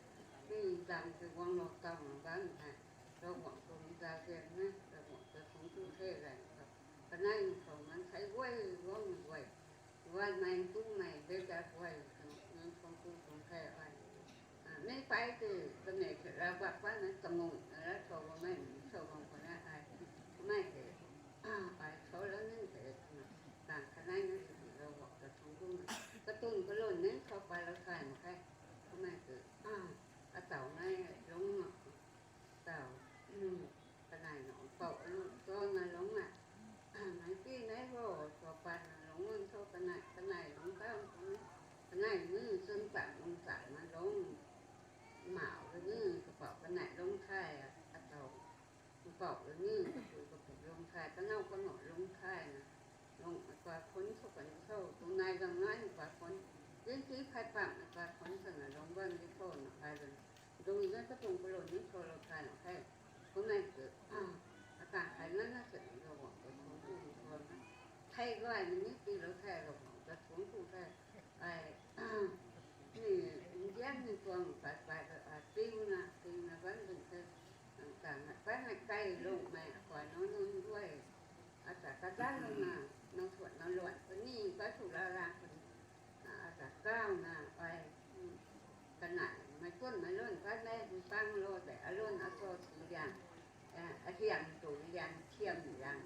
Ni dam ti guang lou tau na bam the. Ravguangc tuang zau zian na, Ravguangc ta thungc tu the zan khou. Kanei nunc khou nang thei guay, guang nunc guay. Guay mei, ntumei, beta guay, nang thungc tu tuang the ai. A, mei pai ti, kamei ti Ravguangc pa na, kamung, na ra cho bam mei, cho bam khou na ai. Kamei ti, a, ai cho la ning te, na, tang kanei na ti, Ravguangc ta thungc tu na. Katuang kalun ni, cho pai lou thay mak khe. Kamei ti, a, ataw nai, lungc na. Taw, kanei na, pou lu, cho na lungc na. Mei pi mei bo, cho pan na lungc, cho kanei, kanei lungc tau, kanei, kanei ni chun tan lungc tan na lungc. Mauh rui ni, kapou kanei lungc thay, ataw. Kapou rui ni, kapui kapui lungc thay, kanow kanow lungc thay na. Lungc, akai khun sw kan sw, tu nai gang nai akai khun. Din ti phey pam akai khun swna lungc bam di tho na ai rui. Dung zan katuang kalun ni cho lou thay na khe. Kumei ti, akai khat na na se Ravguangc ta thungc tu tuang na. Thei guay ni ni pi lou the Ravguangc ta thungc tu the. Ai, ni, Indian ni tuang pat pat, a, ting na, ting na bam ding the. Tang na, pat na kai lungmei, akai nunc nunc guay. Ata kadan lou na, nang thuan nang luan, kani, kai thu la la kani. A, ata kau na, ai, kanei, mei tuan mei lun, kanei, mei pang lou de, alun, aso, si liang, a, ahiam tu liang, thiam liang.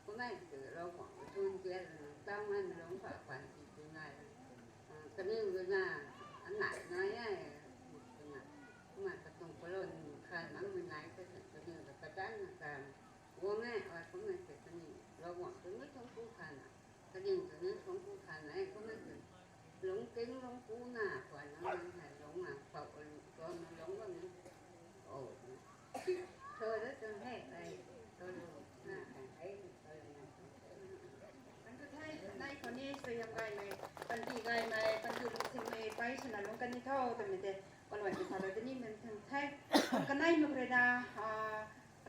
Kumei ti Ravguangc tun tia, tang mei lung pha pan ti ti nai. A, kaniw rui na, anei nai e, na, kumei katuang kalun khan nang mei nai te, kaniw ta kadan na kan. Guang e, ai kumei ti kaniw, Ravguangc tu ni thungc tu khan na. Kaniw tu ni thungc tu khan na, ai kumei ti. Lungc ting lungc ku na, kuan nang nang hei lungc na, pou lu, tuang na lungc bam ni. O, so da tuang hei, ai, so lu, na, kan hei, so lu na, tuang hei. Kan tu the, nai khou ni, suaihiam gaymei, panty gaymei, panty lungcsimei, pai swna lungc kan ni tho, twmei tei, kaluan ti sa la tini men thang the. Kanei mak rui na, a,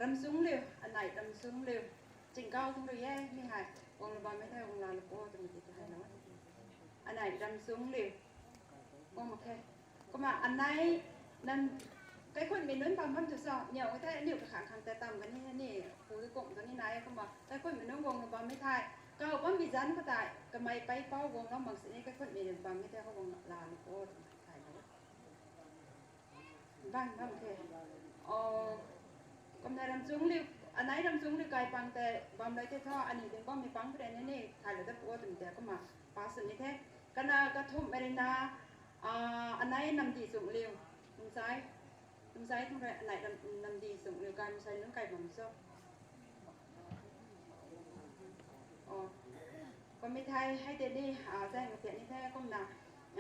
Ramchungliu, anei Ramchungliu. Chingkau tuang rui e, mi hei. Guang lou bammei the, guang lou lou po, twmei ti tu hei lou. Anei Ramchungliu. Guang mak khe. Kumna anei, nang, kaikhunmei nunc bam bam tu sa, niw e the, niw kakhang khang ta tam kani, ni, pu tu kum tu ni nai, kumna, kaikhunmei nunc guang lou bammei the. Kau bammei zanc khou tei, kamei pei pou guang lou mak sini, kaikhunmei nunc bammei the, khou guang lou lou po, twmei thei lou. Bam bam the. O, kumna Ramchungliu, anei Ramchungliu kai pang tei bam lai the tho, aniu ding bammei pang pren ni ni, thay lou da pu o twmei tei kumna pa sw ni the. Kana kathumhmei rui na, a, anei Namdi Chungliu, Lungchai, Lungchai thang rui anei Ram-, Namdi Chungliu kai, Lungchai nunc kai bam cho. O, kumna mi thei hei tei ni, a, zaeng tian ni the kumna, a,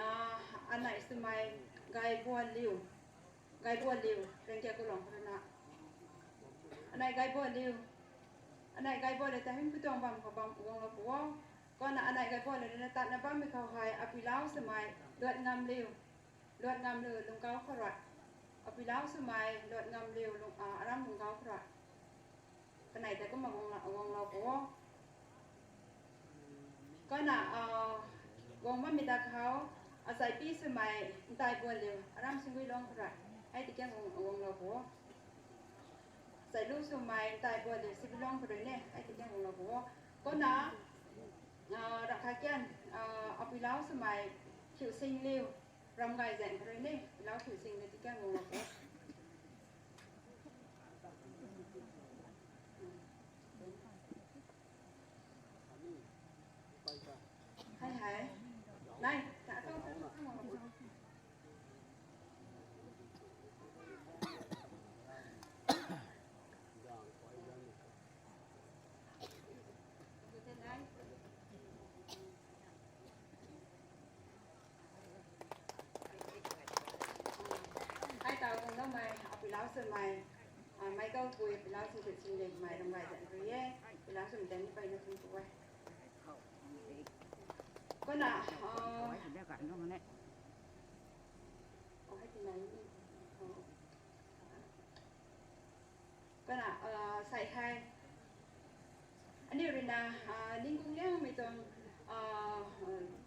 anei swmei Gaibualiu, Gaibualiu, Rengkia Kulong khou rui na. Anei Gaibualiu, anei Gaibualiu ta hym pu tuang bam khou bam guang lou pu o. Kumna anei Gaibualiu rui na tatna bammei khou hei, apui lau swmei Luatngamliu, Luatngamliu Lungkau khou rui. Apui lau swmei Luatngamliu Lung, a, aram Lungkau khou rui. Kanei tei kumna guang lou, guang lou pu o. Kumna, a, guang bammei ta khou, asei pi swmei Ntaibualiu, aram Singguilong khou rui. Hei ti kiang guang, guang lou pu o. Asei lu swmei Ntaibualiu, Singguilong khou rui ni, hei ti kiang guang lou pu o. Kumna, a, rakha kian, a, apui lau swmei Khiusingliu, Ramgay zaeng khou rui ni, lau Khiusingliu ti kiang guang lou pu o. Hei hei. Nai, ta tau tau tau tau. Hei tau guang loumei, apui lau swmei, a, mei kaupui, apui lau swmei, Singlenmei, Ramgay zanc rui e, apui lau swmei ta ni peyna thun tu e. Kumna, a, o, hei ti Kana, ah, sei hei. Aniu ruina, ah, ningkung liangmei tuang, ah,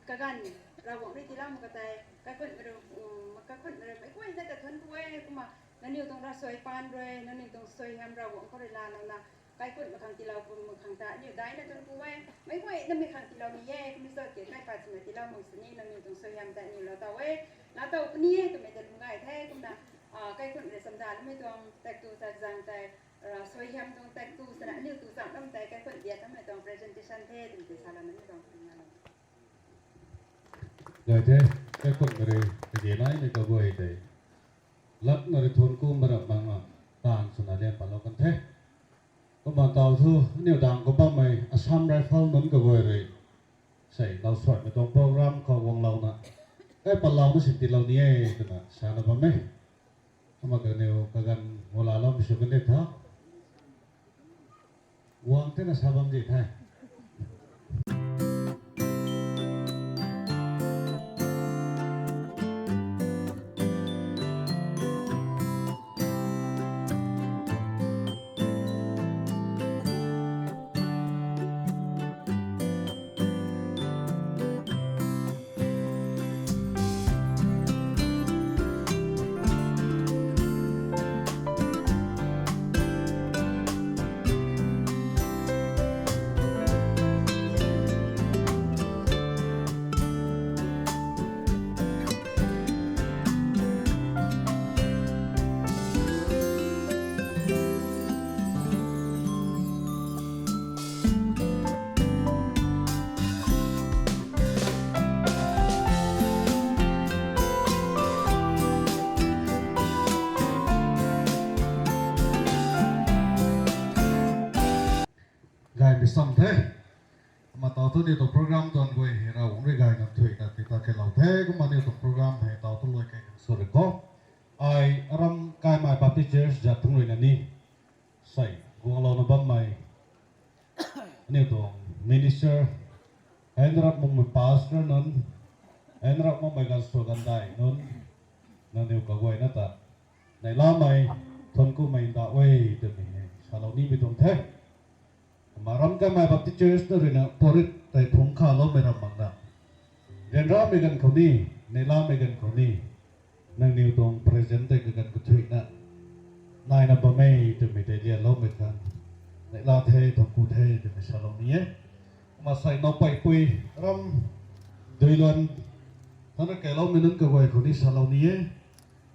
kaganv Ravguangc rui tiiloumei ka tei, kaikhunhmei rui, um, kaikhunhmei rui meic guayna ta thuanc ku e, kumna nangniw tuang ravsuai paan rui, nangniw tuang suaihiam Ravguangc khou rui laa louna, kaikhunhmei khang tiilou pumei khang ta aniu daina thuanc ku e, meic guayna mei khang tiilou ni e, kumna zauc ke kaipat swna tiilou mak sini, nangniw tuang suaihiam ta aniu laa tow e, laa tow puni e, twmei ta lum gay the, kumna, ah, kaikhunhmei rui chamdanmei tuang taektw takzang tei, ah, suaihiam tuang taektw swna aniu tu chamv lam tei kaikhunhmei diat tamei tuang presentation the, twmei tei salou nani tuang puna lo. Gay the, kaikhunhmei rui kage naimei kaguay tei latna rui thuanc ku mara bangna taanv swna lian patlou kan the. Kumna taw thu, aniu dang khou bammei Assam Rifle nunc kaguay rui sei lousuaimei tuang program khou guanglouna, kai patlouna sin tiilou ni e twna sana bam e. Kumna kaniw kaganv gualaloumei sw kan de tha. Guang thena sa bam di the. Gaymei sam the. Kumna taw thu aniu tuang program tuang guay hei Ravguangc rui gayna thuina tii ta kelou the. Kumna aniu tuang program hei taw thu luai kei kan sw ri kho. Ai Aram Kaimei Baptist Church zat thang ruina ni sei guanglouna bammei aniu tuang minister, hei na rap makmei pastor nunc, hei na rap makmei ganvsw gandai nunc, nangniw kaguayna ta neihlamei thuanc kumei ndauh e twmei hei salou nimei tuang the. Kumna Aram Kaimei Baptist Church na ruina puarit tei phungc khaloumei ram makna, ryanramei ganv khou ni, neihlamei ganv khou ni, nangniw tuang present tei kaganv kathuina naina bam e twmei tei lianloumei khang neihla the, thuanc ku the twmei salou ni e. Kumna sei nowpeipui ram Duiluan thana kailoumei nunc kaguay khou ni salou ni e.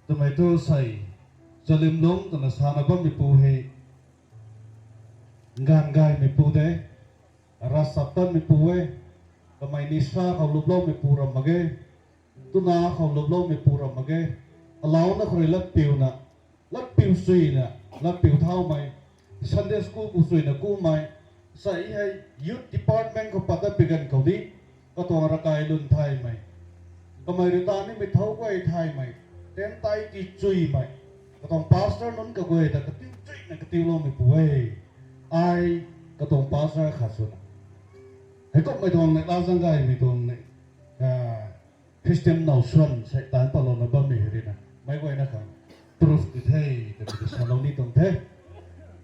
Twmei thu sei Chalimlung twna sana bammeipu hei gaanv gaymeipu de, ravchaptatmeipu e, kamei nisa khou luploumeipu ram mak ge, twna khou luploumeipu ram mak ge, alauna khou rui latpiuna, latpiu suina, latpiu thaumei, Sunday school pu suina kumei, sei hei youth department khou pat dat pi ganv khou di, katuang ravkai lun thaymei, kamei rui ta nimei thau guay thaymei, tentai ti chuimei, katuang pastor nunc kaguay ta katiu chuina katiuloumeipu e. Ai katuang pastor khat swna heikumhmei tuang neihla zaeng gaymei tuang nei, ah, Christian now swan sei taanc patlouna bammei hei ruina meic guayna khang proof ti the twmei ta salou ni tuang the.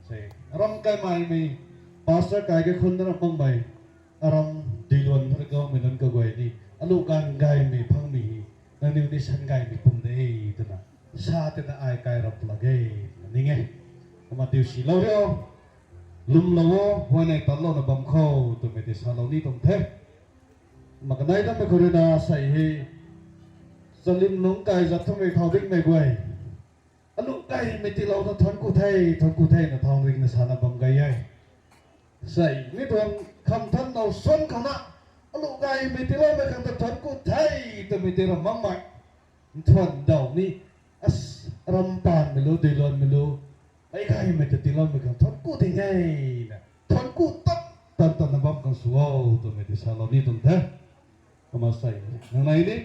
Sei Aram Kaimeimei pastor kai kaikhunc na ram makmei, Aram Duiluan thana kailoumei nunc kaguay ni alu gaanv gaymei phangmei hei nangniw ni san gaymei pum de twna sa tina ai kai rap lak ge twna ning e. Kumna diu silou rio, lwmlou o, huayney tatlouna bam khou twmei tei salou ni tuang the. Kumna kanei dammei khou ruina sei hei Chalimlung kai zat thangmei thau dingmei guay, alu gaymei tiilouna thuanc ku the, thuanc ku the na thau ringna sana bam gay e. Sei mi tuang Khamthan now swan khou na alu gaymei tiiloumei khang ta thuanc ku the twmei tei ram makmei nthuan daw ni, as, Aram Panmei lu, Duiluanmei lu, meic gaymei ta tiiloumei khang thuanc ku ding e na, thuanc ku tan tan tanna bam khang sw o twmei tei salou ni tuang the. Kumna sei nangnei ni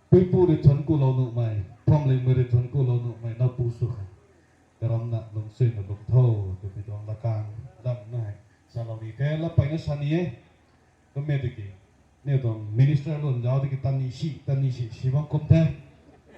puipu rui thuanc kulou nuhmei, phuamlingmei rui thuanc kulou nuhmei nowpu sw khang karamna lungcsuina lung tho twmei tuang lakang damna hei salou ni the, latpeyna sa ni e. Kummei tiki aniu tuang minister lun zauc tiki tan ni si, tan ni si, si bam kum the.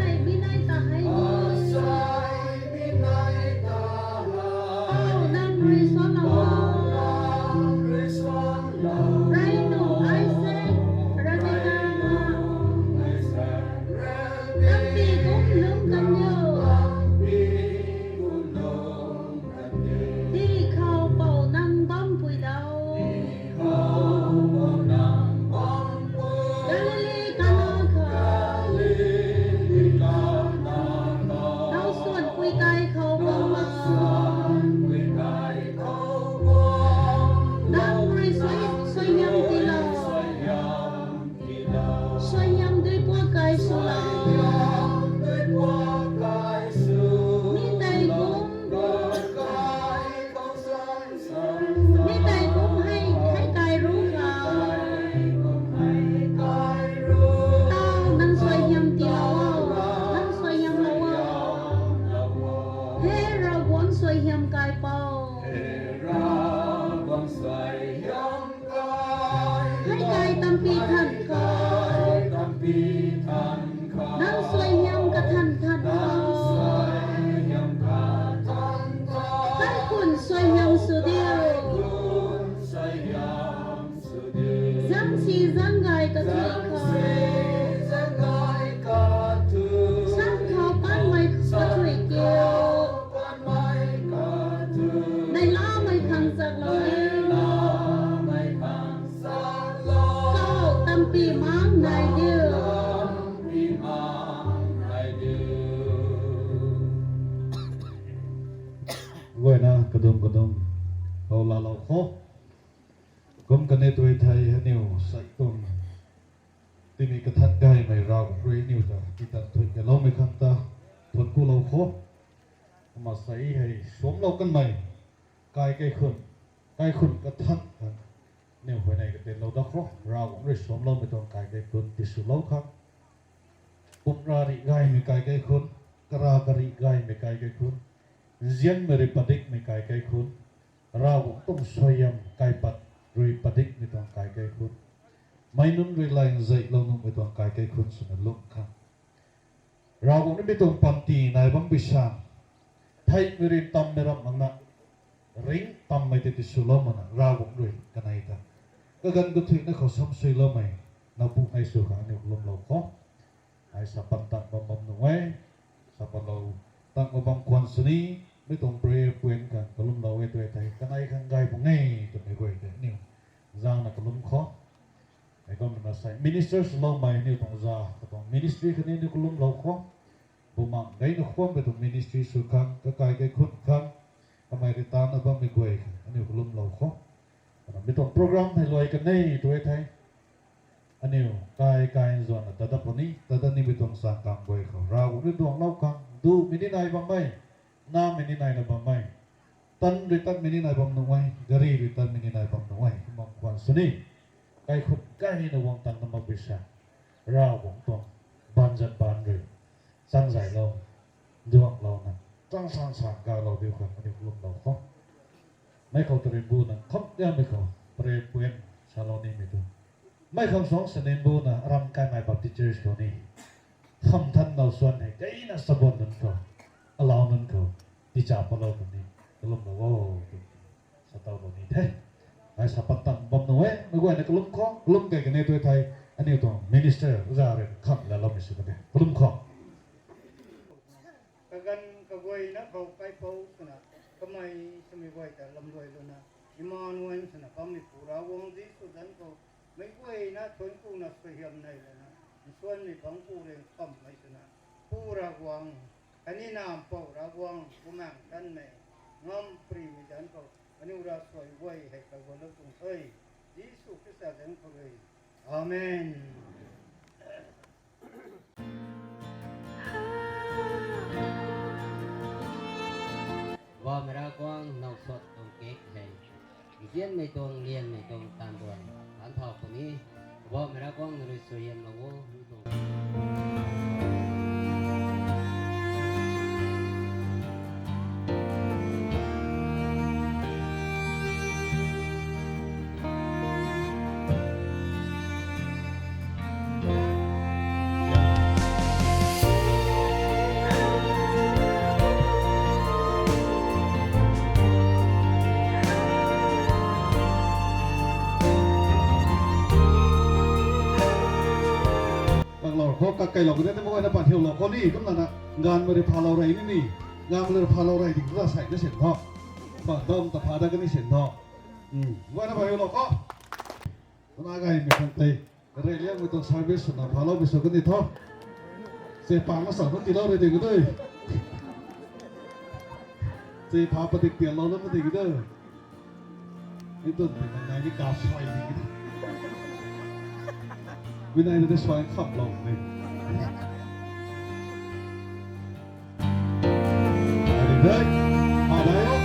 hei binei ta hei ni. Pou nang rui suanlou o. Rey nu Isaac, Rebecca, tampi kum lum kan diu. Di khou pou nang bampui dau. Galili Kana khou. Nau suan pui kai khou bam ma. Nang rui suai, suaihiam tiilou. Suaihiam dui puak kai swlou. Mi tei kum. Mi tei kum hei, hei kai ru khou. Tau nang suaihiam tiilou o, nang suaihiamlou o. He Ravguangc suaihiam kaipou. Hei kai tampi than khou. Nang suaihiam kathan than khou. Kaikhun suaihiam sw diu. Zangsi zanggay kathuic khou. Sam khou panmei kathuic kiu. Neihlamei khang chaklou e. Guayna kadum kadum, hou laalou kho. Kum kani tui thei aniu sei tuang timi kathan gaymei Ravguangc rui aniu ta titan thuy kaloumei khang ta thuan kulou kho. Kumna sei hei suamlou kanmei kai kaikhun, kaikhun kathan khang aniu huayney katinlou da kho. Ravguangc rui suamloumei tuang kai kaikhun tiswlou khang, pumra rih gaymei kai kaikhun, kara karih gaymei kai kaikhun, nzianmei rui padikmei kai kaikhun, Ravguangc tuang suaihiam kaipat rui padikmei tuang kai kaikhun, mei nunc rui lay zeihlou nuhmei tuang kai kaikhun swna lung khang, Ravguangc nimei tuang panty nai bam bui sa, theihmei rui tammei ram makna, ringc tammei tei tiswlou makna Ravguangc rui kanei ta kaganv kathuicna khou samsuiloumei napu nei sw khang aniu kalumlou kho. Ai sa pan tang bam bam nuh e, sa panlou tang bam bam khwan sini, mi tuang prayer point khang kalumlou e tui thei kanei khang gay pung e twmei guay tei aniu zangna kalum kho. Hei kumna sei minister swloumei aniu tuang za katuang ministry khatni aniu kalumlou kho. Bumaengh gayna khwanmei tuang ministry sw khang, kakai kaikhun khang, kamei rui tana bammei guay khang aniu kalumlou kho. Kumna mi tuang program hei luai kanei tui thei aniu kai kai nzuanna tat dat puni, tat dat nimei tuang chang kang guay khou Ravguangc rui duanglou khang, dumei ni nai bammei, namei ni naina bammei, tan rui tatmei ni nai bam nuh e, gari rui tatmei ni nai bam nuh e, kumna khwan sini, kaikhun gayna guang tangna mak bui sa, Ravguangc tuang baanv zat baanv rui changzaylou, duanglouna, chang sang sang galou diu khang aniu kalumlou kho. Mei khou tarimbu na kham diamei khou prayer point salou nimei tu, mei khang suang sanimbu na aram kaimei Baptist Church khou ni kham than nau suan hei gayna sabon nunc khou, alau nunc khou, ticha palou khou ni kalumlou o, tu satawlou ni the. Ai sa pat tang bam nuh e, mei guayna kalum kho, kalum kei kanei tui thei aniu tuang minister za rui kham laloumei sw kan de, kalum kho. Kaganv kaguayna khou kaipouc swna, kamei swmei guay ta lamluai luna, Emmanuel swna bammeipu Ravguangc Jisu zanc khou, meic guayna thuanc kuna suaihiam nei lana, nsuanmei bangc ku ring khammei swna, Pu Ravguangc, khatni Nac Mpouh Ravguangc, Bumaengh Nthanmei, ngamparymei zanc khou aniu ravsuai guay hei kaguanlou tuang the. Jisu Khrista zanc khou rui. Amen. Poubauhmei Ravguangc, now sat tuang kek hei nzianmei tuang, lianmei tuang taanv duan thanc thau puni. Poubauhmei Ravguangc, nang rui suaihiamlou o, mi tuang Kaklou khou, kakkeilou khou de, meic guayna pat hiulou khou ni, kumna na, gaanvmei rui phalou rey ni ni, gaanvmei rui phalou rey ding ta sa na sin tho. Pan dam ta pha dat kani sin tho. Meic guayna pat hiulou khou. Tuna gaymei khang tei, reyliangmei tuang service swna phaloumei sw kani tho. Che pang na sa na tiilou rey ding de. Che pha padik tiilou na ma ding de. Ni tun tei nai ni kap suai ding de. Mi nai na tei suai khamlou ni. Nai de, pa dai o.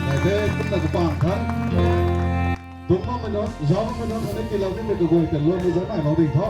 Nai de, kumna kapang than. Dungc makmei nunc, zauc makmei nunc, khatni tiilou nimei kaguay tiilou ni zauc nailou ding tho.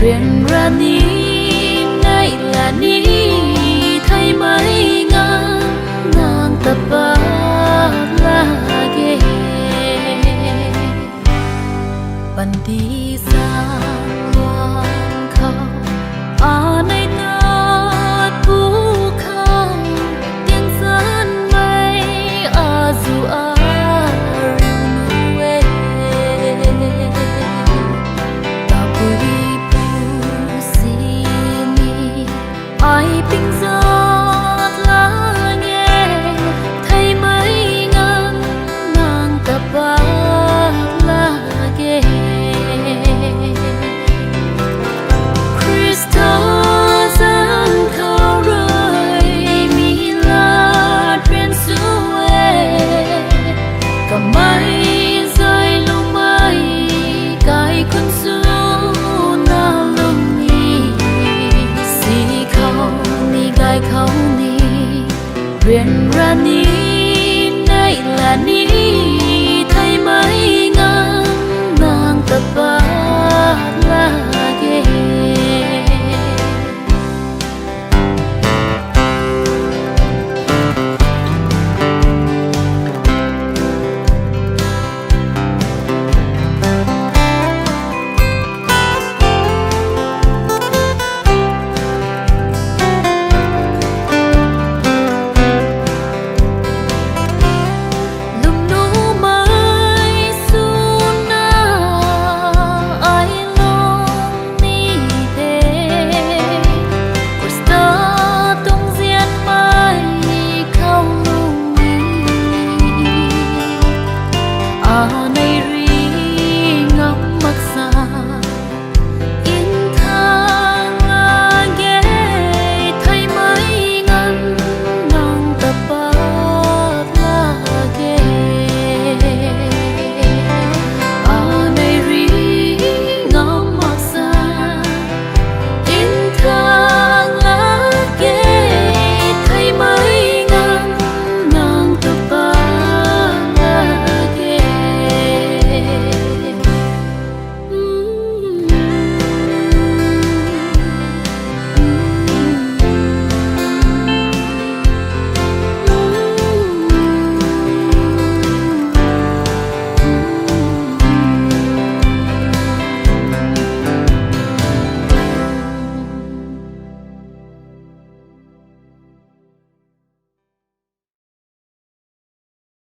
Ryanra ni, neihla ni, theihmei nganv nang ta pat lak ge. Panty sa lua